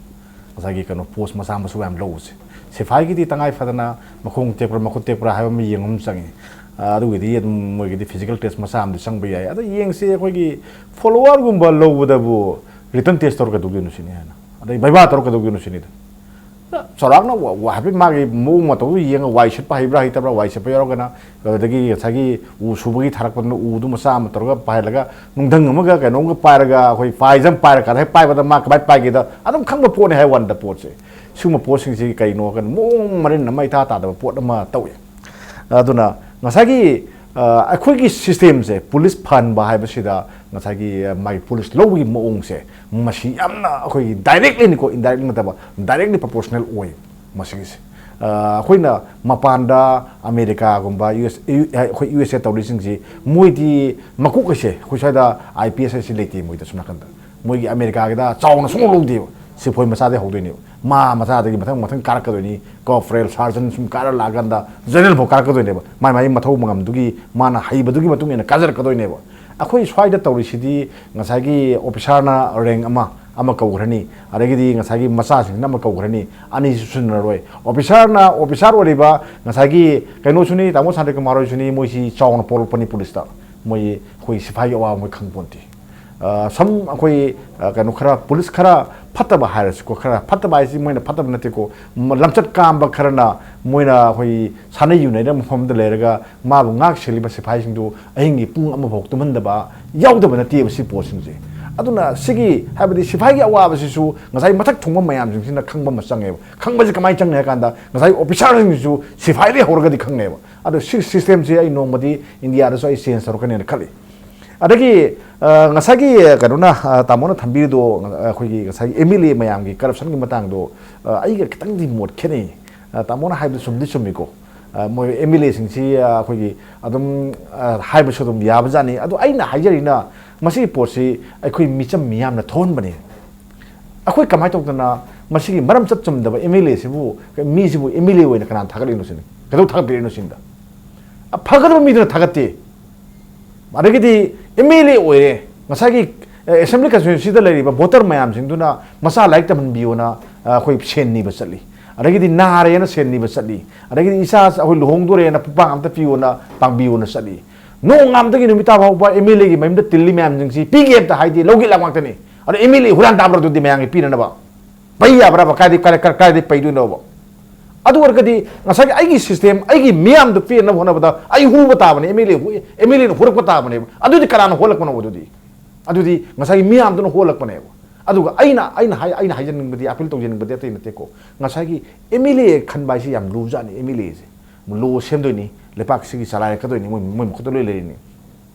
ꯉꯁꯥꯏꯒꯤ ꯀꯩꯅꯣ ꯄꯣꯁ ꯃꯆꯥ ꯃꯁꯨ ꯃꯌꯥꯝ ꯂꯧꯕꯁꯦ꯫ ꯁꯤꯐꯥꯏꯒꯤꯗꯤ ꯇꯉꯥꯏ ꯐꯗꯅ ꯃꯈꯣꯡ ꯇꯦꯛꯄ꯭ꯔꯥ ꯃꯈꯨꯠ ꯇꯦꯛꯄ꯭ꯔꯥ ꯍꯥꯏꯕ ꯑꯃ ꯌꯦꯡꯕ ꯑꯃ ꯆꯪꯉꯤ꯫ ꯑ, ꯑꯗꯨꯒꯤꯗꯤ ꯑꯗꯨꯝ ꯃꯣꯏꯒꯤꯗꯤ ꯐꯤꯖꯤꯀꯦꯜ ꯇꯦꯁ ꯃꯆꯥ ꯑꯃꯗꯤ ꯆꯪꯕ ꯌꯥꯏ꯫ ꯑꯗꯣ ꯌꯦꯡꯁꯤ, ꯑꯩꯈꯣꯏꯒꯤ ꯐꯣꯂꯣꯋꯔꯒꯨꯝꯕ ꯂꯧꯕꯗꯕꯨ ꯔꯤꯇꯟ ꯇꯦꯁ ꯇꯧꯔ ꯀꯩꯗꯧꯗꯣꯏꯅꯣ ꯁꯤꯅꯤ ꯍꯥꯏꯅ꯫ ꯑꯗꯩ ꯚꯩꯚꯥ ꯇꯧꯔ ꯀꯩꯗꯧꯗꯣꯏꯅꯣ ꯁꯤꯅꯤꯗ꯫ ꯆꯥꯎꯔꯥꯛꯅ ꯋꯥ-, ꯋꯥ-, ꯍꯥꯏꯐꯦꯠ ꯃꯥꯒꯤ ꯃꯑꯣꯡ ꯃꯇꯧꯗꯨ ꯌꯦꯡꯉ ꯋꯥꯏ ꯁꯤꯠꯄ ꯍꯩꯕ꯭ꯔꯥ ꯍꯩꯇꯕ꯭ꯔꯥ, ꯋꯥꯏ ꯁꯤꯠꯄ ꯌꯥꯎꯔꯒꯅ, ꯑꯗꯨꯗꯒꯤ ꯉꯁꯥꯏꯒꯤ ꯎ ꯁꯨꯕꯒꯤ ꯊꯥꯔꯛꯄꯗꯨꯅ ꯎꯗꯨ ꯃꯆꯥ ꯑꯃ ꯇꯧꯔꯒ ꯄꯥꯏꯍꯜꯂꯒ, ꯅꯨꯡꯙꯪ ꯑꯃꯒ ꯀꯩꯅꯣꯝꯒ ꯄꯥꯏꯔꯒ, ꯑꯩꯈꯣꯏ ꯐꯥꯏꯖ ꯑꯃ ꯄꯥꯏꯔꯀꯥꯟꯗ ꯍꯦꯛ ꯄꯥꯏꯕꯗ ꯃꯥ ꯀꯃꯥꯏꯅ ꯄꯥꯏꯒꯦꯗ ꯑꯗꯨꯝ ꯈꯪꯕ ꯄꯣꯠꯅꯤ ꯍꯥꯏ ꯋꯥꯅꯤꯗ ꯄꯣꯠꯁꯦ꯫ ꯁꯤꯒꯨꯝꯕ ꯄꯣꯠꯁꯤꯡꯁꯤ ꯀꯩꯅꯣ ꯍꯥꯏꯔꯀꯥꯟꯗ ꯃꯑꯣꯡ ꯃꯔꯤꯟ ꯑꯃ ꯏꯇꯥ ꯇꯥꯗꯕ ꯄꯣꯠ ꯑꯃ ꯇꯧꯏ꯫ ꯑꯗꯨꯅ ꯉꯁꯥꯏꯒꯤ, ꯑ, ꯑꯩꯈꯣꯏꯒꯤ ꯁꯤꯁꯇꯦꯝꯁꯦ, ꯄꯨꯂꯤꯁ ꯐꯍꯟꯕ ꯍꯥꯏꯕꯁꯤꯗ ꯉꯁꯥꯏꯒꯤ, ꯑ, ꯃꯥꯒꯤ ꯄꯨꯂꯤꯁ ꯂꯧꯕꯒꯤ ꯃꯑꯣꯡꯁꯦ, ꯃꯁꯤ ꯌꯥꯝꯅ ꯑꯩꯈꯣꯏꯒꯤ ꯗꯥꯏꯔꯦꯛꯂꯤꯅꯤꯀꯣ, ꯏꯟꯗꯥꯏꯔꯦꯛꯂꯤ ꯅꯠꯇꯕ, ꯗꯥꯏꯔꯦꯛꯂꯤ ꯄ꯭ꯔꯣꯄꯣꯔꯁꯅꯦꯜ ꯑꯣꯏ ꯃꯁꯤꯒꯤꯁꯦ꯫ ꯑ, ꯑꯩꯈꯣꯏꯅ ꯃꯄꯥꯟꯗ ꯑꯃꯦꯔꯤꯀꯥꯒꯨꯝꯕ, ꯌꯨ ꯑꯦꯁ, ꯑꯩꯈꯣꯏ ꯌꯨ ꯑꯦꯁ ꯑꯦ ꯇꯧꯔꯤꯁꯤꯡꯁꯤ, ꯃꯣꯏꯗꯤ ꯃꯀꯣꯛ ꯑꯁꯦ ꯑꯩꯈꯣꯏ ꯁ꯭ꯋꯥꯏꯗ ꯑꯥꯏ ꯄꯤ ꯑꯦꯁ ꯍꯥꯏꯁꯤ ꯂꯩꯇꯦ ꯃꯣꯏꯗ ꯁꯣꯝ ꯅꯥꯀꯟꯗ꯫ ꯃꯣꯏꯒꯤ ꯑꯃꯦꯔꯤꯀꯥꯒꯤꯗ ꯆꯥꯎꯅ ꯁꯨꯡꯂꯧ ꯂꯧꯗꯦꯕ꯫ ꯁꯤꯐꯣꯏ ꯃꯆꯥꯗꯩ ꯍꯧꯗꯣꯏꯅꯦꯕ꯫ ꯃꯥ ꯃꯆꯥꯗꯒꯤ ꯃꯊꯪ ꯃꯊꯪ ꯀꯥꯔꯛꯀꯗꯣꯏꯅꯤ꯫ ꯀꯣꯔꯄꯣꯔꯦꯜ, ꯁꯥꯔꯖꯟ ꯁꯨꯝ ꯀꯥꯔ ꯂꯥꯛꯑꯀꯥꯟꯗ ꯖꯦꯅꯔꯦꯜ ꯐꯥꯎ ꯀꯥꯔꯛꯀꯗꯣꯏꯅꯦꯕ꯫ ꯃꯥꯏ ꯃꯥꯏ ꯃꯊꯧ ꯃꯉꯝꯗꯨꯒꯤ, ꯃꯥꯅ ꯍꯩꯕꯗꯨꯒꯤ ꯃꯇꯨꯡ ꯏꯟꯅ ꯀꯥꯖꯔꯛꯀꯗꯣꯏꯅꯦꯕ꯫ ꯑꯩꯈꯣꯏ ꯁ꯭ꯋꯥꯏꯗ ꯇꯧꯔꯤꯁꯤꯗꯤ ꯉꯁꯥꯏꯒꯤ ꯑꯣꯐꯤꯁꯥꯔꯅ ꯔꯦꯡ ꯑꯃ, ꯑꯃ ꯀꯧꯈ꯭ꯔꯅꯤ, ꯑꯗꯒꯤꯗꯤ ꯉꯁꯥꯏꯒꯤ ꯃꯆꯥꯁꯤꯡꯁꯤꯅ ꯑꯃ ꯀꯧꯈ꯭ꯔꯅꯤ, ꯑꯅꯤꯁꯨ ꯁꯨꯅꯔꯣꯏ꯫ ꯑꯣꯐꯤꯁꯥꯔꯅ, ꯑꯣꯐꯤꯁꯥꯔ ꯑꯣꯏꯔꯤꯕ ꯉꯁꯥꯏꯒꯤ ꯀꯩꯅꯣꯁꯨꯅꯤ, ꯇꯥꯃꯣ ꯁꯥꯟꯇꯤꯀꯨꯃꯥꯔ ꯍꯣꯏꯁꯨꯅꯤ, ꯃꯣꯏꯁꯤ ꯆꯥꯎꯅ ꯄꯣꯛꯂꯛꯄꯅꯤ ꯄꯨꯂꯤꯁꯇ꯫ ꯃꯣꯏ ꯑꯩꯈꯣꯏ ꯁꯤꯐꯥꯏꯒꯤ ꯑꯋꯥꯕ ꯃꯣꯏ ꯈꯪꯄꯣꯟꯇꯦ꯫ ꯑ, ꯁꯝ ꯑꯩꯈꯣꯏ, ꯑ, ꯀꯩꯅꯣ ꯈꯔ, ꯄꯨꯂꯤꯁ ꯈꯔ ꯐꯠꯇꯕ ꯍꯥꯏꯔꯁꯤꯀꯣ, ꯈꯔ ꯐꯠꯇꯕ ꯍꯥꯏꯁꯤ ꯃꯣꯏꯅ ꯐꯠꯇꯕ ꯅꯠꯇꯦꯀꯣ, ꯃ-, ꯂꯝꯆꯠ ꯀꯥꯝꯕ ꯈꯔꯅ ꯃꯣꯏꯅ ꯑꯩꯈꯣꯏ ꯁꯥꯟꯅ ꯌꯨꯅꯩꯅ ꯃꯐꯝꯗ ꯂꯩꯔꯒ ꯃꯥꯕꯨ ꯉꯥꯛ ꯁꯦꯜꯂꯤꯕ ꯁꯤꯐꯥꯏꯁꯤꯡꯗꯨ ꯑꯍꯤꯡꯒꯤ ꯄꯨꯡ ꯑꯃꯐꯥꯎ ꯇꯨꯝꯍꯟꯗꯕ ꯌꯥꯎꯗꯕ ꯅꯠꯇꯦꯕ ꯁꯤ ꯄꯣꯠꯁꯤꯡꯁꯦ꯫ ꯑꯗꯨꯅ ꯁꯤꯒꯤ ꯍꯥꯏꯕꯗꯤ ꯁꯤꯐꯥꯏꯒꯤ ꯑꯋꯥꯕꯁꯤꯁꯨ ꯉꯁꯥꯏ ꯃꯊꯛ ꯊꯣꯡꯕ ꯃꯌꯥꯝꯁꯤꯡꯁꯤꯅ ꯈꯪꯕ ꯑꯃ ꯆꯪꯉꯦꯕ꯫ ꯈꯪꯕꯁꯤ ꯀꯃꯥꯏꯅ ꯆꯪꯉꯤ ꯍꯥꯏ ꯀꯥꯟꯗ ꯉꯁꯥꯏ ꯑꯣꯐꯤꯁꯥꯔꯁꯤꯡꯁꯤꯁꯨ ꯁꯤꯐꯥꯏꯗꯒꯤ ꯍꯧꯔꯒꯗꯤ ꯈꯪꯉꯦꯕ꯫ ꯑꯗꯣ ꯁꯤ ꯁꯤꯁꯇꯦꯝꯁꯤ ꯑꯩ ꯅꯣꯡꯃꯗꯤ ꯏꯟꯗꯤꯌꯥꯗꯁꯨ ꯑꯩ ꯆꯦꯟꯖ ꯇꯧꯔꯛꯀꯅꯦꯅ ꯈꯜꯂꯤ꯫ ꯑꯗꯒꯤ, ꯑ, ꯉꯁꯥꯏꯒꯤ, ꯑ, ꯀꯩꯅꯣꯅ, ꯑ, ꯇꯥꯃꯣꯅ ꯊꯝꯕꯤꯔꯤꯗꯣ, ꯑ, ꯑꯩꯈꯣꯏꯒꯤ ꯉꯁꯥꯏꯒꯤ ꯑꯦꯝ ꯑꯦꯜ ꯑꯦ ꯃꯌꯥꯝꯒꯤ ꯀꯔꯞꯁꯟꯒꯤ ꯃꯇꯥꯡꯗꯣ, ꯑ, ꯑꯩꯒ ꯈꯤꯇꯪꯗꯤ ꯃꯣꯠ ꯈꯦꯠꯅꯩ꯫ ꯑ, ꯇꯥꯃꯣꯅ ꯍꯥꯏꯕꯗꯣ ꯆꯨꯝꯗꯤ ꯆꯨꯝꯃꯤꯀꯣ꯫ ꯑ, ꯃꯣꯏ ꯑꯦꯝ ꯑꯦꯜ ꯑꯦꯁꯤꯡꯁꯤ, ꯑ, ꯑꯩꯈꯣꯏꯒꯤ ꯑꯗꯨꯝ, ꯑ, ꯍꯥꯏꯕꯁꯨ ꯑꯗꯨꯝ ꯌꯥꯕꯖꯥꯠꯅꯤ꯫ ꯑꯗꯣ ꯑꯩꯅ ꯍꯥꯏꯖꯔꯤꯅ, ꯃꯁꯤꯒꯤ ꯄꯣꯠꯁꯤ ꯑꯩꯈꯣꯏ ꯃꯤꯆꯝ ꯃꯤꯌꯥꯝꯅ ꯊꯣꯛꯍꯟꯕꯅꯤ꯫ ꯑꯩꯈꯣꯏ ꯀꯃꯥꯏꯅ ꯇꯧꯗꯅ ꯃꯁꯤꯒꯤ ꯃꯔꯝ ꯆꯠ ꯆꯨꯝꯗꯕ ꯑꯦꯝ ꯑꯦꯜ ꯑꯦꯁꯤꯕꯨ, ꯃꯤꯁꯤꯕꯨ ꯑꯦꯝ ꯑꯦꯜ ꯑꯦ ꯑꯣꯏꯅ ꯀꯅꯥꯅ ꯊꯥꯒꯠꯂꯤꯅꯣ ꯁꯤꯅꯤ? ꯀꯩꯗꯧ ꯊꯥꯒꯠꯄꯤꯔꯤꯅꯣ ꯁꯤꯅꯤꯗ? ꯑ, ꯐꯒꯗꯕ ꯃꯤꯗꯨꯅ ꯊꯥꯒꯠꯇꯦ꯫ ꯑꯗꯒꯤꯗꯤ ꯑꯦꯝ ꯑꯦꯜ ꯑꯦ ꯑꯣꯏꯔꯦ, ꯉꯁꯥꯏꯒꯤ, ꯑꯦ, ꯑꯦꯁꯦꯝꯕ꯭ꯂꯤ ꯀꯟꯁꯇꯤꯇ꯭ꯋꯦꯟꯁꯤꯗ ꯂꯩꯔꯤꯕ ꯚꯣꯇꯔ ꯃꯌꯥꯝꯁꯤꯡꯗꯨꯅ ꯃꯆꯥ ꯂꯥꯏꯔꯤꯛ ꯇꯝꯍꯟꯕꯤꯌꯣꯅ, ꯑ, ꯑꯩꯈꯣꯏ ꯁꯦꯟ ꯅꯤꯕ ꯆꯠꯂꯤ꯫ ꯑꯗꯒꯤꯗꯤ ꯅꯥꯔꯦꯅ ꯁꯦꯟ ꯅꯤꯕ ꯆꯠꯂꯤ꯫ ꯑꯗꯒꯤꯗꯤ ꯏꯆꯥ ꯑꯩꯈꯣꯏ ꯂꯨꯍꯣꯡꯗꯣꯔꯦꯅ ꯄꯨꯄꯥꯡ ꯑꯝꯇ ꯄꯤꯌꯣꯅ, ꯄꯥꯡꯕꯤꯌꯣꯅ ꯆꯠꯂꯤ꯫ ꯅꯣꯡꯉꯥꯟꯕꯗꯒꯤ ꯅꯨꯃꯤꯠ ꯇꯥ ꯐꯥꯎꯕ ꯑꯦꯝ ꯑꯦꯜ ꯑꯦꯒꯤ ꯃꯌꯨꯝꯗ ꯇꯤꯜꯂꯤ ꯃꯌꯥꯝꯁꯤꯡꯁꯤ ꯄꯤꯒꯦ ꯑꯝꯇ ꯍꯥꯏꯗꯦ, ꯂꯧꯒꯦ ꯂꯥꯛ ꯉꯥꯛꯇꯅꯤ꯫ ꯑꯗꯣ ꯑꯦꯝ ꯑꯦꯜ ꯑꯦ ꯍꯨꯔꯥꯟ ꯇꯥꯕ꯭ꯔꯥ ꯑꯗꯨꯗꯤ ꯃꯌꯥꯝꯒꯤ ꯄꯤꯅꯅꯕ? ꯄꯩ ꯌꯥꯕ꯭ꯔꯕ? ꯀꯥꯏꯗꯩ, ꯀꯥꯏ-, ꯀꯥꯏ-, ꯀꯥꯏꯗꯩ ꯄꯩꯗꯣꯏꯅꯣꯕ? ꯑꯗꯨ ꯑꯣꯏꯔꯒꯗꯤ ꯉꯁꯥꯏꯒꯤ ꯑꯩꯒꯤ ꯁꯤꯁꯇꯦꯝ, ꯑꯩꯒꯤ ꯃꯤꯌꯥꯝꯗꯨ ꯄꯦꯟꯅꯕ ꯍꯣꯠꯅꯕꯗ ꯑꯩ ꯍꯨꯕ ꯇꯥꯕꯅꯤ, ꯑꯦꯝ ꯑꯦꯜ ꯑꯦ ꯍꯨ-, ꯑꯦꯝ ꯑꯦꯜ ꯑꯦꯅ ꯍꯨꯔꯛꯄ ꯇꯥꯕꯅꯦꯕ꯫ ꯑꯗꯨꯗꯤ ꯀꯅꯥꯅ ꯍꯣꯜꯂꯛꯄꯅꯣꯕ ꯑꯗꯨꯗꯤ? ꯑꯗꯨꯗꯤ ꯉꯁꯥꯏꯒꯤ ꯃꯤꯌꯥꯝꯗꯨꯅ ꯍꯣꯜꯂꯛꯄꯅꯦꯕ꯫ ꯑꯗꯨꯒ ꯑꯩꯅ, ꯑꯩꯅ ꯍꯥꯏ-, ꯑꯩꯅ ꯍꯥꯏꯖꯅꯤꯡꯕꯗꯤ, ꯑꯥꯄꯤꯜ ꯇꯧꯖꯅꯤꯡꯕꯗꯤ ꯑꯇꯩ ꯅꯠꯇꯦꯀꯣ, ꯉꯁꯥꯏꯒꯤ ꯑꯦꯝ ꯑꯦꯜ ꯑꯦ ꯈꯟꯕ ꯍꯥꯏꯁꯤ ꯌꯥꯝ ꯂꯨꯕꯖꯥꯠꯅꯤ꯫ ꯑꯦꯝ ꯑꯦꯜ ꯑꯦꯁꯦ ꯂꯣ ꯁꯦꯝꯗꯣꯏꯅꯤ, ꯂꯩꯄꯥꯛꯁꯤꯒꯤ ꯆꯂꯥꯏꯔꯛꯀꯗꯣꯏꯅꯤ, ꯃꯣꯏ, ꯃꯣꯏ ꯃꯈꯨꯠꯇ ꯂꯣꯏ ꯂꯩꯔꯤꯅꯤ꯫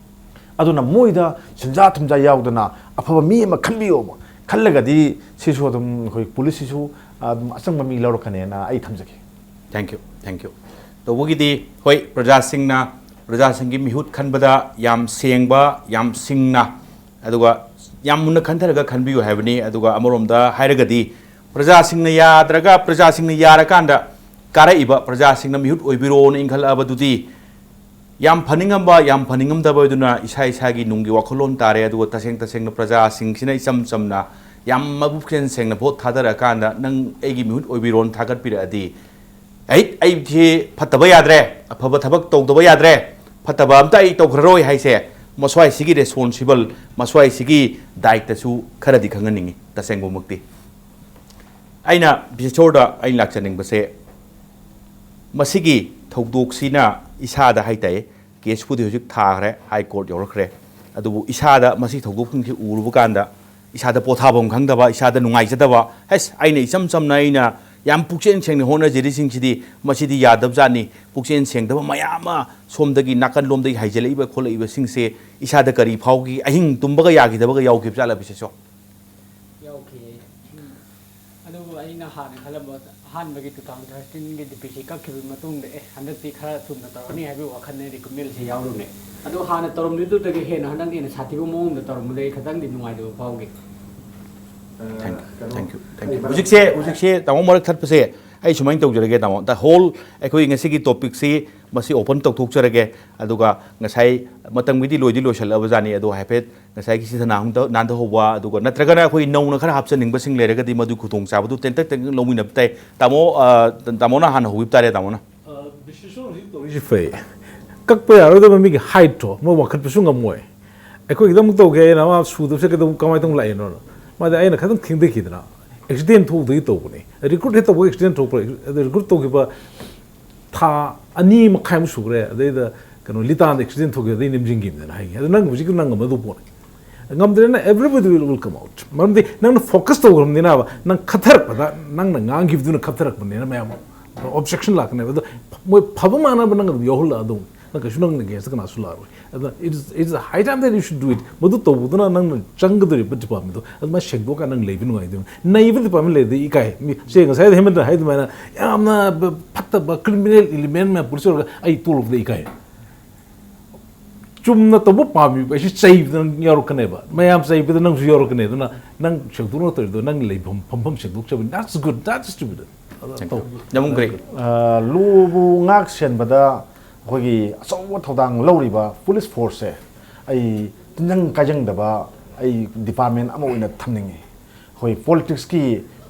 ꯑꯗꯨꯅ ꯃꯣꯏꯗ ꯁꯦꯟꯖꯥ ꯊꯨꯝꯖꯥ ꯌꯥꯎꯗꯅ ꯑꯐꯕ ꯃꯤ ꯑꯃ ꯈꯟꯕꯤꯌꯣꯕ꯫ ꯈꯜꯂꯒꯗꯤ ꯁꯤꯁꯨ ꯑꯗꯨꯝ ꯑꯩꯈꯣꯏ ꯄꯨꯂꯤꯁꯁꯤꯁꯨ ꯑꯗꯨꯝ ꯑꯆꯪꯕ ꯃꯤ ꯂꯧꯔꯛꯀꯅꯦꯅ ꯑꯩ ꯊꯝꯖꯒꯦ꯫ Thank you, thank you꯫ ꯇꯧꯕꯒꯤꯗꯤ ꯍꯣꯏ, ꯄ꯭ꯔꯖꯥꯁꯤꯡꯅ, ꯄ꯭ꯔꯖꯥꯁꯤꯡꯒꯤ ꯃꯤꯍꯨꯠ ꯈꯟꯕꯗ ꯌꯥꯝ ꯁꯦꯡꯕ, ꯌꯥꯝ ꯁꯤꯡꯅ, ꯑꯗꯨꯒ ꯌꯥꯝ ꯃꯨꯟꯅ ꯈꯟꯊꯔꯒ ꯈꯟꯕꯤꯌꯨ ꯍꯥꯏꯕꯅꯤ꯫ ꯑꯗꯨꯒ ꯑꯃꯔꯣꯝꯗ ꯍꯥꯏꯔꯒꯗꯤ ꯄ꯭ꯔꯖꯥꯁꯤꯡꯅ ꯌꯥꯗ꯭ꯔꯒ ꯄ꯭ꯔꯖꯥꯁꯤꯡꯅ ꯌꯥꯔꯀꯥꯟꯗ ꯀꯥꯔꯛꯏꯕ ꯄ꯭ꯔꯖꯥꯁꯤꯡꯅ ꯃꯤꯍꯨꯠ ꯑꯣꯏꯕꯤꯔꯣꯅ ꯏꯟꯈꯠꯂꯛꯑꯕꯗꯨꯗꯤ ꯌꯥꯝ ꯐꯅꯤꯡꯉꯝꯕ, ꯌꯥꯝ ꯐꯅꯤꯡꯉꯝꯗꯕ ꯑꯗꯨꯅ ꯏꯁꯥ ꯏꯁꯥꯒꯤ ꯅꯨꯡꯒꯤ ꯋꯥꯈꯜꯂꯣꯟ ꯇꯥꯔꯦ꯫ ꯑꯗꯨꯒ ꯇꯁꯦꯡ ꯇꯁꯦꯡꯅ ꯄ꯭ꯔꯖꯥꯁꯤꯡꯁꯤꯅ ꯏꯆꯝ ꯆꯝꯅ ꯌꯥꯝ ꯃꯕꯨꯛꯆꯦꯜ ꯁꯦꯡꯅ ꯚꯣꯠ ꯊꯥꯗꯔꯛꯑꯀꯥꯟꯗ ꯅꯪ ꯑꯩꯒꯤ ꯃꯤꯍꯨꯠ ꯑꯣꯏꯕꯤꯔꯣꯅ ꯊꯥꯒꯠꯄꯤꯔꯛꯑꯗꯤ, ꯑꯩ ꯑꯩꯁꯦ ꯐꯠꯇꯕ ꯌꯥꯗ꯭ꯔꯦ, ꯑꯐꯕ ꯊꯕꯛ ꯇꯧꯗꯕ ꯌꯥꯗ꯭ꯔꯦ, ꯐꯠꯇꯕ ꯑꯝꯇ ꯑꯩ ꯇꯧꯈ꯭ꯔꯔꯣꯏ ꯍꯥꯏꯁꯦ ꯃꯁ꯭ꯋꯥꯏꯁꯤꯒꯤ ꯔꯦꯁꯄꯣꯟꯁꯤꯕꯜ, ꯃꯁ꯭ꯋꯥꯏꯁꯤꯒꯤ ꯗꯥꯏꯇꯁꯨ ꯈꯔꯗꯤ ꯈꯪꯍꯟꯅꯤꯡꯉꯤ ꯇꯁꯦꯡꯕꯃꯛꯇꯤ꯫ ꯑꯩꯅ ꯕꯤꯁꯦꯁꯣꯔꯗ ꯑꯩꯅ ꯂꯥꯛꯆꯅꯤꯡꯕꯁꯦ, ꯃꯁꯤꯒꯤ ꯊꯧꯗꯣꯛꯁꯤꯅ ꯏꯁꯥꯗ ꯍꯥꯏꯇꯥꯏ, ꯀꯦꯁꯄꯨꯗꯤ ꯍꯧꯖꯤꯛ ꯊꯥꯈ꯭ꯔꯦ, ꯍꯥꯏ ꯀꯣꯔꯠ ꯌꯧꯔꯛꯈ꯭ꯔꯦ, ꯑꯗꯨꯕꯨ ꯏꯁꯥꯗ ꯃꯁꯤ ꯊꯧꯗꯣꯛꯁꯤꯡꯁꯤ ꯎꯔꯨꯕ ꯀꯥꯟꯗ ꯏꯁꯥꯗ ꯄꯣꯊꯥꯐꯝ ꯈꯪꯗꯕ, ꯏꯁꯥꯗ ꯅꯨꯡꯉꯥꯏꯖꯗꯕ, ꯍꯩꯁ, ꯑꯩꯅ ꯏꯆꯝ ꯆꯝꯅ ꯑꯩꯅ ꯌꯥꯝ ꯄꯨꯛꯆꯦꯜ ꯁꯦꯡꯅ ꯍꯣꯠꯅꯖꯔꯤꯁꯤꯡꯁꯤꯗꯤ ꯃꯁꯤꯗꯤ ꯌꯥꯗꯕꯖꯥꯠꯅꯤ, ꯄꯨꯛꯆꯦꯜ ꯁꯦꯡꯗꯕ ꯃꯌꯥꯝ ꯑꯃ ꯁꯣꯝꯗꯒꯤ ꯅꯥꯀꯟ ꯂꯣꯝꯗꯒꯤ ꯍꯥꯏꯖꯤꯜꯂꯛꯏꯕ ꯈꯣꯠꯂꯛꯏꯕꯁꯤꯡꯁꯦ ꯏꯁꯥꯗ ꯀꯔꯤ ꯐꯥꯎꯈꯤ? ꯑꯍꯤꯡ ꯇꯨꯝꯕꯒ ꯌꯥꯈꯤꯗꯕꯒ ꯌꯥꯎꯈꯤꯕ ꯖꯥꯠꯂ ꯕꯤꯁꯦꯁꯣꯔ? ꯌꯥꯎꯈꯤꯌꯦ꯫ ꯎꯝ꯫ ꯑꯗꯨꯕꯨ ꯑꯩꯅ ꯍꯥꯟꯅ ꯈꯜꯂꯝꯕ ꯑꯍꯥꯟꯕꯒꯤ ꯇꯨ ꯊꯥꯎꯖꯟ ꯊꯥꯔꯇꯤꯟꯒꯤ ꯗꯤ ꯄꯤ ꯁꯤ ꯀꯛꯈꯤꯕ ꯃꯇꯨꯡꯗ, ꯑꯦ, ꯍꯟꯗꯛꯇꯤ ꯈꯔ ꯊꯨꯅ ꯇꯧꯔꯅꯤ ꯍꯥꯏꯕꯒꯤ ꯋꯥꯈꯜꯅ ꯔꯤꯀ꯭ꯔꯨꯠꯃꯦꯟꯁꯦ ꯌꯥꯎꯔꯨꯅꯦ꯫ ꯑꯗꯣ ꯍꯥꯟꯅ ꯇꯧꯔꯝꯃꯤꯗꯨꯗꯒꯤ ꯍꯦꯟꯅ ꯍꯟꯗꯛꯅ ꯍꯦꯟꯅ ꯁꯥꯊꯤꯕ ꯃꯑꯣꯡꯗ ꯇꯧꯔꯝꯕꯗꯒꯤ ꯈꯤꯇꯪꯗꯤ ꯅꯨꯡꯉꯥꯏꯇꯕ ꯐꯥꯎꯈꯤ꯫ Thank you, thank you, thank you. ꯍꯧꯖꯤꯛꯁꯦ, ꯍꯧꯖꯤꯛꯁꯦ ꯇꯥꯃꯣ ꯃꯔꯛ ꯊꯠꯄꯁꯦ ꯑꯩ ꯁꯨꯃꯥꯏꯅ ꯇꯧꯖꯔꯒꯦ ꯇꯥꯃꯣ꯫ The whole ꯑꯩꯈꯣꯏ ꯉꯁꯤꯒꯤ ꯇꯣꯄꯤꯛꯁꯤ ꯃꯁꯤ ꯑꯣꯄꯟ ꯇꯧꯊꯣꯛꯆꯔꯒꯦ꯫ ꯑꯗꯨꯒ ꯉꯁꯥꯏ ꯃꯇꯝꯒꯤꯗꯤ ꯂꯣꯏꯗꯤ ꯂꯣꯏꯁꯤꯜꯂꯛꯑꯕꯖꯥꯠꯅꯤ, ꯑꯗꯣ ꯍꯥꯏꯐꯦꯠ ꯉꯁꯥꯏꯒꯤ ꯁꯤꯗ ꯅꯥꯟꯗ-, ꯅꯥꯟꯊꯍꯧꯕ, ꯑꯗꯨꯒ ꯅꯠꯇ꯭ꯔꯒꯅ ꯑꯩꯈꯣꯏ ꯅꯧꯅ ꯈꯔ ꯍꯥꯞꯆꯅꯤꯡꯕꯁꯤꯡ ꯂꯩꯔꯒꯗꯤ ꯃꯗꯨ ꯈꯨꯗꯣꯡꯆꯥꯕꯗꯨ ꯇꯦꯟꯇꯛ ꯇꯦꯟꯇꯛ ꯂꯧꯃꯤꯟꯅꯕ ꯇꯥꯏ꯫ ꯇꯥꯃꯣ, ꯑ, ꯇꯥꯃꯣꯅ ꯍꯥꯟꯅ ꯍꯧꯕꯤꯕ ꯇꯥꯔꯦ, ꯇꯥꯃꯣꯅ꯫ ꯕꯤꯁꯦꯁꯣꯔ ꯍꯧꯖꯤꯛ ꯇꯧꯔꯤꯁꯤ ꯐꯩ꯫ ꯀꯛꯄ ꯌꯥꯔꯣꯏꯗꯕ ꯃꯤꯒꯤ ꯍꯥꯏꯠꯇꯣ ꯃꯣꯏ ꯋꯥꯡꯈꯠꯄꯁꯨ ꯉꯝꯃꯣꯏ꯫ ꯑꯩꯈꯣꯏ ꯈꯤꯇꯪ ꯇꯧꯒꯦ, ꯑꯩꯅ ꯃꯥ ꯁꯨꯗꯕꯁꯦ ꯀꯩꯗꯧ-, ꯀꯃꯥꯏꯅ ꯇꯧꯅ ꯂꯥꯛꯏꯅꯣꯅ꯫ ꯃꯥꯗꯤ ꯑꯩꯅ ꯈꯤꯇꯪ ꯊꯦꯡꯊꯈꯤꯗꯅ ꯑꯦꯛꯁꯤꯗꯦꯟ ꯊꯣꯛꯎꯕꯗꯒꯤ ꯇꯧꯕꯅꯤ꯫ ꯔꯤꯀ꯭ꯔꯨꯠ ꯍꯦꯛ ꯇꯧꯕ ꯑꯦꯛꯁꯤꯗꯦꯟ ꯊꯣꯛꯄ, ꯑꯗꯨ ꯔꯤꯀ꯭ꯔꯨꯠ ꯇꯧꯈꯤꯕ ꯊꯥ ꯑꯅꯤ ꯃꯈꯥꯏꯃꯨꯛ ꯁꯨꯈ꯭ꯔꯦ꯫ ꯑꯗꯩꯗ ꯀꯩꯅꯣ ꯂꯤꯇꯥꯟꯗ ꯑꯦꯛꯁꯤꯗꯦꯟ ꯊꯣꯛꯈꯤꯕꯗꯩ ꯅꯤꯡꯁꯤꯡꯈꯤꯕꯅꯤꯅ ꯍꯥꯏꯒꯦ꯫ ꯑꯗꯨ ꯅꯪ ꯍꯧꯖꯤꯛꯀꯤ ꯅꯪ ꯉꯝꯃꯗꯧ ꯄꯣꯠꯅꯤ꯫ ꯉꯝꯗ꯭ꯔꯦꯅ everybody will, will come out꯫ ꯃꯔꯝꯗꯤ ꯅꯪꯅ ꯐꯣꯀꯁ ꯇꯧꯈ꯭ꯔꯕꯅꯤꯅꯕ, ꯅꯪ ꯈꯠꯊꯔꯛꯄꯗ ꯅꯪꯅ ꯉꯥꯡꯈꯤꯕꯗꯨꯅ ꯈꯠꯊꯔꯛꯄꯅꯤꯅ ꯃꯌꯥꯝ ꯑꯣꯞꯖꯦꯛꯁꯟ ꯂꯥꯛꯀꯅꯦꯕ꯫ ꯑꯗꯣ ꯃꯣꯏ ꯐꯕ ꯃꯥꯟꯅꯕ ꯅꯪ ꯑꯗꯨꯝ ꯌꯥꯎꯍꯜꯂꯛꯑꯗꯧꯅꯤ꯫ ꯅꯪ ꯀꯩꯁꯨ ꯅꯪ ꯑꯦꯒꯦꯟꯁꯇ ꯀꯅꯥꯁꯨ ꯂꯥꯛꯑꯔꯣꯏ꯫ ꯑꯗꯨꯅ it is, it is high time that you should do it꯫ ꯃꯗꯨ ꯇꯧꯕꯗꯨꯅ ꯅꯪꯅ ꯆꯪꯒꯗꯧꯔꯤꯕ ꯗꯤꯄꯥꯔꯠꯃꯦꯟꯗꯣ ꯑꯗꯨꯃꯥꯏꯅ ꯁꯦꯡꯗꯣꯛꯑꯀꯥꯟꯗ ꯅꯪ ꯂꯩꯕ ꯅꯨꯡꯉꯥꯏꯗꯣꯏꯅꯤ꯫ ꯅꯩꯕ ꯗꯤꯄꯥꯔꯠꯃꯦꯟ ꯂꯩꯔꯗꯤ ꯏꯀꯥꯏ꯫ ꯃꯤ ꯁꯦ ꯉꯁꯥꯏ ꯍꯦꯃꯟꯇ ꯍꯥꯏ ꯑꯗꯨꯃꯥꯏꯅ ꯌꯥꯝꯅ ꯐꯠꯇꯕ ꯀ꯭ꯔꯤꯃꯤꯅꯦꯜ ꯏꯂꯤꯃꯦꯟ ꯃꯌꯥꯝ ꯄꯨꯂꯤꯁ ꯑꯣꯏꯔꯒ ꯑꯩ ꯇꯣꯛꯂꯛꯄꯗ ꯏꯀꯥꯏ꯫ ꯆꯨꯝꯅ ꯇꯧꯕ ꯄꯥꯝꯃꯤꯕ ꯑꯩꯁꯨ ꯆꯩꯕꯗ ꯅꯪ ꯌꯥꯎꯔꯛꯀꯅꯦꯕ, ꯃꯌꯥꯝ ꯆꯩꯕꯗ ꯅꯪꯁꯨ ꯌꯥꯎꯔꯛꯀꯅꯤ꯫ ꯑꯗꯨꯅ ꯅꯪ ꯁꯦꯡꯗꯣꯛꯅ ꯇꯧꯔꯤꯗꯣ ꯅꯪꯒꯤ ꯂꯩꯐꯝ ꯐꯝꯐꯝ ꯁꯦꯡꯗꯣꯛꯆꯕꯅꯤ꯫ That's good, that's stupid. ꯑꯗꯣ ꯇꯧ꯫ ꯌꯥꯝꯕꯨꯡ ꯀꯔꯤ? ꯑ, ꯂꯨꯕꯨ ꯉꯥꯛ ꯁꯦꯟꯕꯗ ꯑꯩꯈꯣꯏꯒꯤ ꯑꯆꯧꯕ ꯊꯧꯗꯥꯡ ꯂꯧꯔꯤꯕ ꯄꯨꯂꯤꯁ ꯐꯣꯔꯁꯁꯦ ꯑꯩ ꯇꯤꯟꯖꯪ ꯀꯥꯏꯖꯪꯗꯕ ꯑꯩ ꯗꯤꯄꯥꯔꯠꯃꯦꯟ ꯑꯃ ꯑꯣꯏꯅ ꯊꯝꯅꯤꯡꯉꯤ꯫ ꯑꯩꯈꯣꯏ ꯄꯣꯂꯤꯇꯤꯛꯁꯀꯤ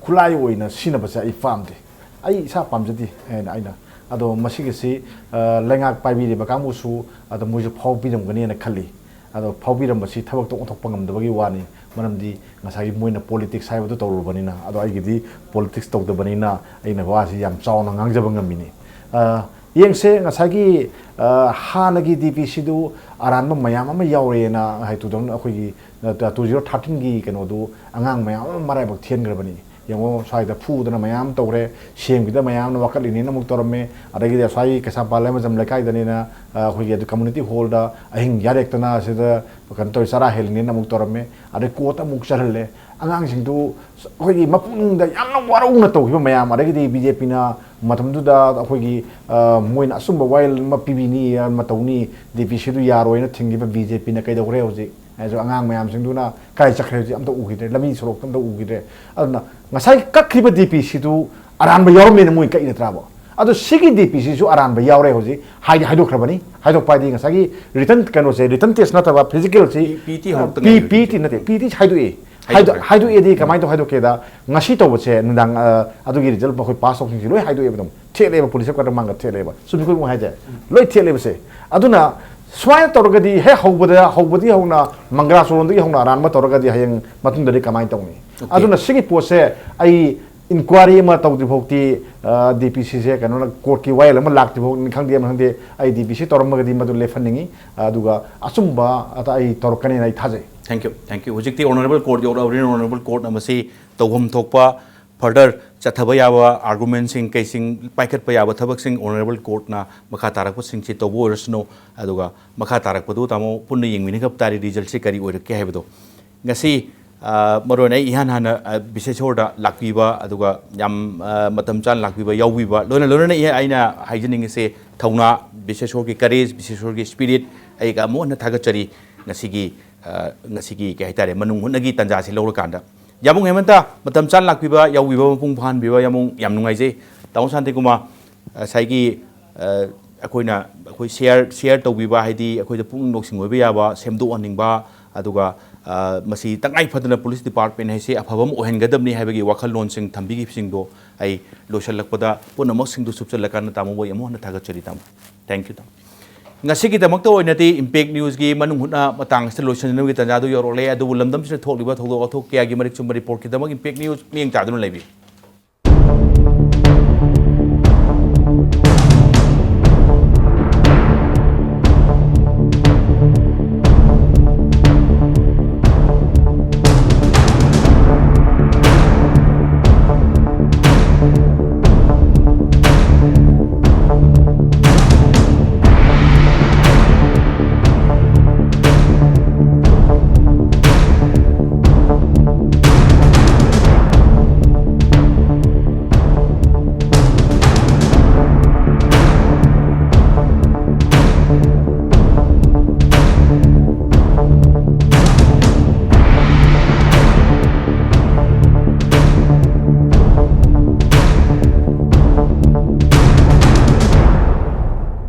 ꯈꯨꯠꯂꯥꯏ ꯑꯣꯏꯅ ꯁꯤꯖꯤꯟꯅꯕꯁꯦ ꯑꯩ ꯄꯥꯝꯗꯦ, ꯑꯩ ꯏꯁꯥ ꯄꯥꯝꯖꯗꯦ ꯍꯥꯏꯅ ꯑꯩꯅ꯫ ꯑꯗꯣ ꯃꯁꯤꯒꯤꯁꯤ, ꯑ, ꯂꯩꯉꯥꯛ ꯄꯥꯏꯕꯤꯔꯤꯕ ꯀꯥꯡꯕꯨꯁꯨ ꯑꯗꯣ ꯃꯣꯏꯁꯨ ꯐꯥꯎꯕꯤꯔꯝꯒꯅꯦꯅ ꯈꯜꯂꯤ꯫ ꯑꯗꯣ ꯐꯥꯎꯕꯤꯔꯝꯕꯁꯤ ꯊꯕꯛꯇ ꯑꯣꯟꯊꯣꯛꯄ ꯉꯝꯗꯕꯒꯤ ꯋꯥꯅꯤ, ꯃꯔꯝꯗꯤ ꯉꯁꯥꯏꯒꯤ ꯃꯣꯏꯅ ꯄꯣꯂꯤꯇꯤꯛꯁ ꯍꯥꯏꯕꯗꯨ ꯇꯧꯔꯨꯕꯅꯤꯅ꯫ ꯑꯗꯣ ꯑꯩꯒꯤꯗꯤ ꯄꯣꯂꯤꯇꯤꯛꯁ ꯇꯧꯗꯕꯅꯤꯅ ꯑꯩꯅ ꯋꯥꯁꯤ ꯌꯥꯝ ꯆꯥꯎꯅ ꯉꯥꯡꯖꯕ ꯉꯝꯃꯤꯅꯤ꯫ ꯑ, ꯌꯦꯡꯁꯦ, ꯉꯁꯥꯏꯒꯤ, ꯑ, ꯍꯥꯟꯅꯒꯤ ꯗꯤ ꯄꯤ ꯁꯤꯗꯨ ꯑꯔꯥꯟꯕ ꯃꯌꯥꯝ ꯑꯃ ꯌꯥꯎꯔꯦꯅ ꯍꯥꯏ, ꯇꯨ ꯊꯥꯎꯖꯟ, ꯑꯩꯈꯣꯏꯒꯤ, ꯑ, ꯇꯨ ꯖꯤꯔꯣ ꯊꯥꯔꯇꯤꯟꯒꯤ ꯀꯩꯅꯣꯗꯨ ꯑꯉꯥꯡ ꯃꯌꯥꯝ ꯑꯃ ꯃꯔꯥꯏꯕꯛ ꯊꯦꯟꯈ꯭ꯔꯕꯅꯤ꯫ ꯌꯦꯡꯉꯣ, ꯁ꯭ꯋꯥꯏꯗ ꯐꯨꯗꯅ ꯃꯌꯥꯝ ꯇꯧꯔꯦ, ꯁꯦꯝꯒꯤꯗ ꯃꯌꯥꯝꯅ ꯋꯥꯀꯠꯂꯤꯅꯦꯅ ꯑꯃꯨꯛ ꯇꯧꯔꯝꯃꯦ, ꯑꯗꯒꯤꯗꯤ ꯁ꯭ꯋꯥꯏꯒꯤ ꯀꯩꯁꯥꯝꯄꯥꯠ ꯂꯩꯃꯖꯝ ꯂꯩꯀꯥꯏꯗꯅꯤꯅ, ꯑ, ꯑꯩꯈꯣꯏꯒꯤ ꯑꯗꯨ ꯀꯝꯃꯨꯅꯤꯇꯤ ꯍꯣꯜꯗ ꯑꯍꯤꯡ ꯌꯥꯔꯦꯛꯇꯅ ꯁꯤꯗ ꯀꯩꯅꯣ ꯇꯧꯔꯦ, ꯆꯔꯥ ꯍꯦꯜꯂꯤꯅꯦꯅ ꯑꯃꯨꯛ ꯇꯧꯔꯝꯃꯦ, ꯑꯗꯩ ꯀꯣꯔꯠꯇ ꯑꯃꯨꯛ ꯆꯠꯍꯜꯂꯦ꯫ ꯑꯉꯥꯡꯁꯤꯡꯗꯨ ꯑꯩꯈꯣꯏꯒꯤ ꯃꯄꯨꯛꯅꯤꯡꯗ ꯌꯥꯝꯅ ꯋꯥꯔꯧꯅ ꯇꯧꯈꯤꯕ ꯃꯌꯥꯝ, ꯑꯗꯒꯤꯗꯤ ꯕꯤ ꯖꯦ ꯄꯤꯅ ꯃꯇꯝꯗꯨꯗ ꯑꯩꯈꯣꯏꯒꯤ, ꯑ, ꯃꯣꯏꯅ ꯑꯆꯨꯝꯕ ꯋꯥꯌꯦꯜ ꯑꯃ ꯄꯤꯕꯤꯅꯤ, ꯑꯃ ꯇꯧꯅꯤ, ꯗꯤ ꯄꯤ ꯁꯤꯗꯨ ꯌꯥꯔꯣꯏꯅ ꯊꯤꯡꯈꯤꯕ ꯕꯤ ꯖꯦ ꯄꯤꯅ ꯀꯩꯗꯧꯈ꯭ꯔꯦ ꯍꯧꯖꯤꯛ? ꯍꯥꯏꯁꯨ ꯑꯉꯥꯡ ꯃꯌꯥꯝꯁꯤꯡꯗꯨꯅ ꯀꯥꯏ ꯆꯠꯈ꯭ꯔꯦ ꯍꯧꯖꯤꯛ? ꯑꯝꯇ ꯎꯈꯤꯗ꯭ꯔꯦ, ꯂꯝꯕꯤ ꯁꯣꯔꯣꯛꯇ ꯑꯝꯇ ꯎꯈꯤꯗ꯭ꯔꯦ꯫ ꯑꯗꯨꯅ ꯉꯁꯥꯏ ꯀꯛꯈ꯭ꯔꯤꯕ ꯗꯤ ꯄꯤ ꯁꯤꯗꯨ ꯑꯔꯥꯟꯕ ꯌꯥꯎꯔꯝꯃꯦꯅ ꯃꯣꯏ ꯀꯛꯏ ꯅꯠꯇ꯭ꯔꯥꯕ? ꯑꯗꯣ ꯁꯤꯒꯤ ꯗꯤ ꯄꯤ ꯁꯤꯁꯨ ꯑꯔꯥꯟꯕ ꯌꯥꯎꯔꯦ ꯍꯧꯖꯤꯛ ꯍꯥꯏꯗꯤ ꯍꯥꯏꯗꯣꯛꯈ꯭ꯔꯕꯅꯤ꯫ ꯍꯥꯏꯗꯣꯛꯄ ꯍꯥꯏꯗꯤ ꯉꯁꯥꯏꯒꯤ ꯔꯤꯇꯟ ꯀꯩꯅꯣꯁꯦ, ꯔꯤꯇꯟ ꯇꯦꯁ ꯅꯠꯇꯕ ꯐꯤꯖꯤꯀꯦꯜꯁꯤ, ꯄꯤ ꯇꯤ ꯍꯧꯔꯛꯇ ꯄꯤ ꯉꯥꯏꯔꯤ ꯄꯤ ꯍꯧꯖꯤꯛ꯫ ꯇꯤ ꯅꯠꯇꯦ, ꯄꯤ ꯇꯤ ꯍꯥꯏꯗꯣꯛꯑꯦ꯫ ꯍꯥꯏꯗꯣꯛ-, ꯍꯥꯏꯗꯣꯛꯈ꯭ꯔꯦ꯫ ꯍꯥꯏꯗꯣꯛꯑꯦꯗꯤ ꯀꯃꯥꯏꯅ ꯇꯧ ꯍꯥꯏꯗꯣꯛꯀꯦꯗ, ꯉꯁꯤ ꯇꯧꯕꯁꯦ ꯅꯨꯡꯗꯥꯡ, ꯑ, ꯑꯗꯨꯒꯤ ꯔꯤꯖꯜ ꯑꯩꯈꯣꯏ ꯄꯥꯁ ꯇꯧꯁꯤꯡꯁꯤ ꯂꯣꯏ ꯍꯥꯏꯗꯣꯛꯑꯦꯕ ꯑꯗꯨꯝ꯫ ꯊꯦꯠꯂꯦꯕ, ꯄꯨꯂꯤꯁ ꯍꯦꯗꯀ꯭ꯋꯥꯇꯔ ꯃꯥꯡꯗ ꯊꯦꯠꯂꯦꯕ꯫ ꯁꯨꯞꯅ ꯈꯨꯗꯤꯡꯃꯛ ꯍꯥꯏꯁꯦ ꯂꯣꯏ ꯊꯦꯠꯂꯦꯕꯁꯦ꯫ ꯑꯗꯨꯅ ꯁꯨꯃꯥꯏꯅ ꯇꯧꯔꯒꯗꯤ ꯍꯦꯛ ꯍꯧꯕꯗ, ꯍꯧꯕꯗꯒꯤ ꯍꯧꯅ, ꯃꯪꯒ꯭ꯔꯥ ꯆꯣꯔꯣꯟꯗꯒꯤ ꯍꯧꯅ ꯑꯔꯥꯟꯕ ꯇꯧꯔꯒꯗꯤ ꯍꯌꯦꯡ ꯃꯇꯨꯡꯗꯗꯤ ꯀꯃꯥꯏꯅ ꯇꯧꯅꯤ? ꯑꯣꯀꯦ꯫ ꯑꯗꯨꯅ ꯁꯤꯒꯤ ꯄꯣꯠꯁꯦ ꯑꯩ ꯏꯟꯀ꯭ꯋꯥꯏꯔꯤ ꯑꯃ ꯇꯧꯗ꯭ꯔꯤ ꯐꯥꯎꯗꯤ, ꯑ, ꯗꯤ ꯄꯤ ꯁꯤꯁꯦ ꯀꯩꯅꯣꯅ ꯀꯣꯔꯠꯀꯤ ꯋꯥꯌꯦꯜ ꯑꯃ ꯂꯥꯛꯇ꯭ꯔꯤ ꯐꯥꯎꯅꯤ ꯈꯪꯗꯦ, ꯑꯃ ꯈꯪꯗꯦ, ꯑꯩ ꯗꯤ ꯄꯤ ꯁꯤ ꯇꯧꯔꯝꯃꯒꯗꯤ ꯃꯗꯨ ꯂꯦꯞꯍꯟꯅꯤꯡꯉꯤ꯫ ꯑꯗꯨꯒ ꯑꯆꯨꯝꯕ ꯑꯗ ꯑꯩ ꯇꯧꯔꯛꯀꯅꯤꯅ ꯑꯩ ꯊꯥꯖꯩ꯫ Thank you, thank you. ꯍꯧꯖꯤꯛꯇꯤ ꯑꯣꯅꯔꯦꯕꯜ ꯀꯣꯔꯠ ꯌꯧꯔꯛꯑꯕꯅꯤꯅ ꯑꯣꯅꯔꯦꯕꯜ ꯀꯣꯔꯠꯅ ꯃꯁꯤ ꯇꯧꯐꯝ ꯊꯣꯛꯄ further ꯆꯠꯊꯕ ꯌꯥꯕ ꯑꯥꯔꯒꯨꯃꯦꯟꯁꯤꯡ ꯀꯩꯁꯤꯡ, ꯄꯥꯏꯈꯠꯄ ꯌꯥꯕ ꯊꯕꯛꯁꯤꯡ ꯑꯣꯅꯔꯦꯕꯜ ꯀꯣꯔꯠꯅ ꯃꯈꯥ ꯇꯥꯔꯛꯄꯁꯤꯡꯁꯤ ꯇꯧꯕ ꯑꯣꯏꯔꯁꯅꯨ꯫ ꯑꯗꯨꯒ ꯃꯈꯥ ꯇꯥꯔꯛꯄꯗꯨ ꯇꯥꯃꯣ ꯄꯨꯟꯅ ꯌꯦꯡꯃꯤꯟꯅꯒꯕ ꯇꯥꯔꯦ ꯔꯤꯖꯜꯁꯤ ꯀꯔꯤ ꯑꯣꯏꯔꯛꯀꯦ ꯍꯥꯏꯕꯗꯣ꯫ ꯉꯁꯤ, ꯑ, ꯃꯔꯨ ꯑꯣꯏꯅ ꯑꯩ ꯏꯍꯥꯟ ꯍꯥꯟꯅ, ꯑ, ꯕꯤꯁꯦꯁꯣꯔꯗ ꯂꯥꯛꯄꯤꯕ, ꯑꯗꯨꯒ ꯌꯥꯝ, ꯑ, ꯃꯇꯝ ꯆꯥꯅ ꯂꯥꯛꯄꯤꯕ ꯌꯥꯎꯕꯤꯕ, ꯂꯣꯏꯅ ꯂꯣꯏꯅꯅ ꯑꯩ, ꯑꯩꯅ ꯍꯥꯏꯖꯅꯤꯡꯉꯤꯁꯦ ꯊꯧꯅꯥ, ꯕꯤꯁꯦꯁꯣꯔꯒꯤ courage, ꯕꯤꯁꯦꯁꯣꯔꯒꯤ spirit, ꯑꯩꯒ ꯑꯃꯨꯛ ꯍꯟꯅ ꯊꯥꯒꯠꯆꯔꯤ꯫ ꯉꯁꯤꯒꯤ ꯉꯁꯤꯒꯤ ꯀꯩ ꯍꯥꯏꯇꯥꯔꯦ, ꯃꯅꯨꯡ ꯍꯨꯠꯅꯒꯤ ꯇꯥꯟꯖꯥꯁꯤ ꯂꯧꯔꯀꯥꯟꯗ꯫ ꯌꯥꯃꯨꯡ ꯍꯦꯃꯟꯇ, ꯃꯇꯝ ꯆꯥꯅ ꯂꯥꯛꯄꯤꯕ, ꯌꯥꯎꯕꯤꯕ ꯃꯄꯨꯡ ꯐꯥꯍꯟꯕꯤꯕ ꯌꯥꯃꯨꯡ ꯌꯥꯝ ꯅꯨꯡꯉꯥꯏꯖꯩ꯫ ꯇꯥꯃꯣ ꯁꯥꯟꯇꯤꯀꯨꯃꯥꯔ, ꯉꯁꯥꯏꯒꯤ ꯑꯩꯈꯣꯏꯅ ꯑꯩꯈꯣꯏ ꯁꯤꯌꯥꯔ ꯁꯤꯌꯥꯔ ꯇꯧꯕꯤꯕ, ꯍꯥꯏꯗꯤ ꯑꯩꯈꯣꯏꯗ ꯄꯨꯛꯅꯤꯡ ꯂꯧꯁꯤꯡ ꯑꯣꯏꯕ ꯌꯥꯕ, ꯁꯦꯝꯗꯣꯛꯍꯟꯅꯤꯡꯕ, ꯑꯗꯨꯒ ꯃꯁꯤ ꯇꯉꯥꯏ ꯐꯗꯅ ꯄꯨꯂꯤꯁ ꯗꯤꯄꯥꯔꯠꯃꯦꯟ ꯍꯥꯏꯁꯤ ꯑꯐꯕ ꯑꯃ ꯑꯣꯏꯍꯟꯒꯗꯕꯅꯤ ꯍꯥꯏꯕꯒꯤ ꯋꯥꯈꯜꯂꯣꯟꯁꯤꯡ ꯊꯝꯕꯤꯈꯤꯕꯁꯤꯡꯗꯣ ꯑꯩ ꯂꯣꯏꯁꯤꯜꯂꯛꯄꯗ ꯄꯨꯝꯅꯃꯛꯁꯤꯡꯗꯨ ꯆꯨꯞꯁꯤꯜꯂꯀꯥꯟꯗ ꯇꯥꯃꯣꯕꯨ ꯑꯩ ꯑꯃꯨꯛ ꯍꯟꯅ ꯊꯥꯒꯠꯆꯔꯤ ꯇꯥꯃꯣ꯫ Thank you ꯇꯥꯃꯣ꯫ ꯉꯁꯤꯒꯤꯗꯃꯛꯇ ꯑꯣꯏꯅꯗꯤ ꯏꯝꯄꯦꯛ ꯅ꯭ꯌꯨꯁꯀꯤ ꯃꯅꯨꯡ ꯍꯨꯠꯅ ꯃꯇꯥꯡ ꯑꯁꯤꯗ ꯂꯣꯏꯁꯤꯟꯅꯕꯒꯤ ꯇꯥꯟꯖꯥꯗꯨ ꯌꯧꯔꯛꯂꯦ꯫ ꯑꯗꯨꯕꯨ ꯂꯝꯗꯝꯁꯤꯗ ꯊꯣꯛꯂꯤꯕ ꯊꯧꯗꯣꯛ ꯋꯥꯊꯣꯛ ꯀꯌꯥꯒꯤ ꯃꯔꯤꯛ ꯆꯨꯝꯕ ꯔꯤꯄꯣꯔꯠꯀꯤꯗꯃꯛ ꯏꯝꯄꯦꯛ ꯅ꯭ꯌꯨꯁ ꯃꯤꯠꯌꯦꯡ ꯆꯥꯗꯨꯅ ꯂꯩꯕꯤꯌꯨ꯫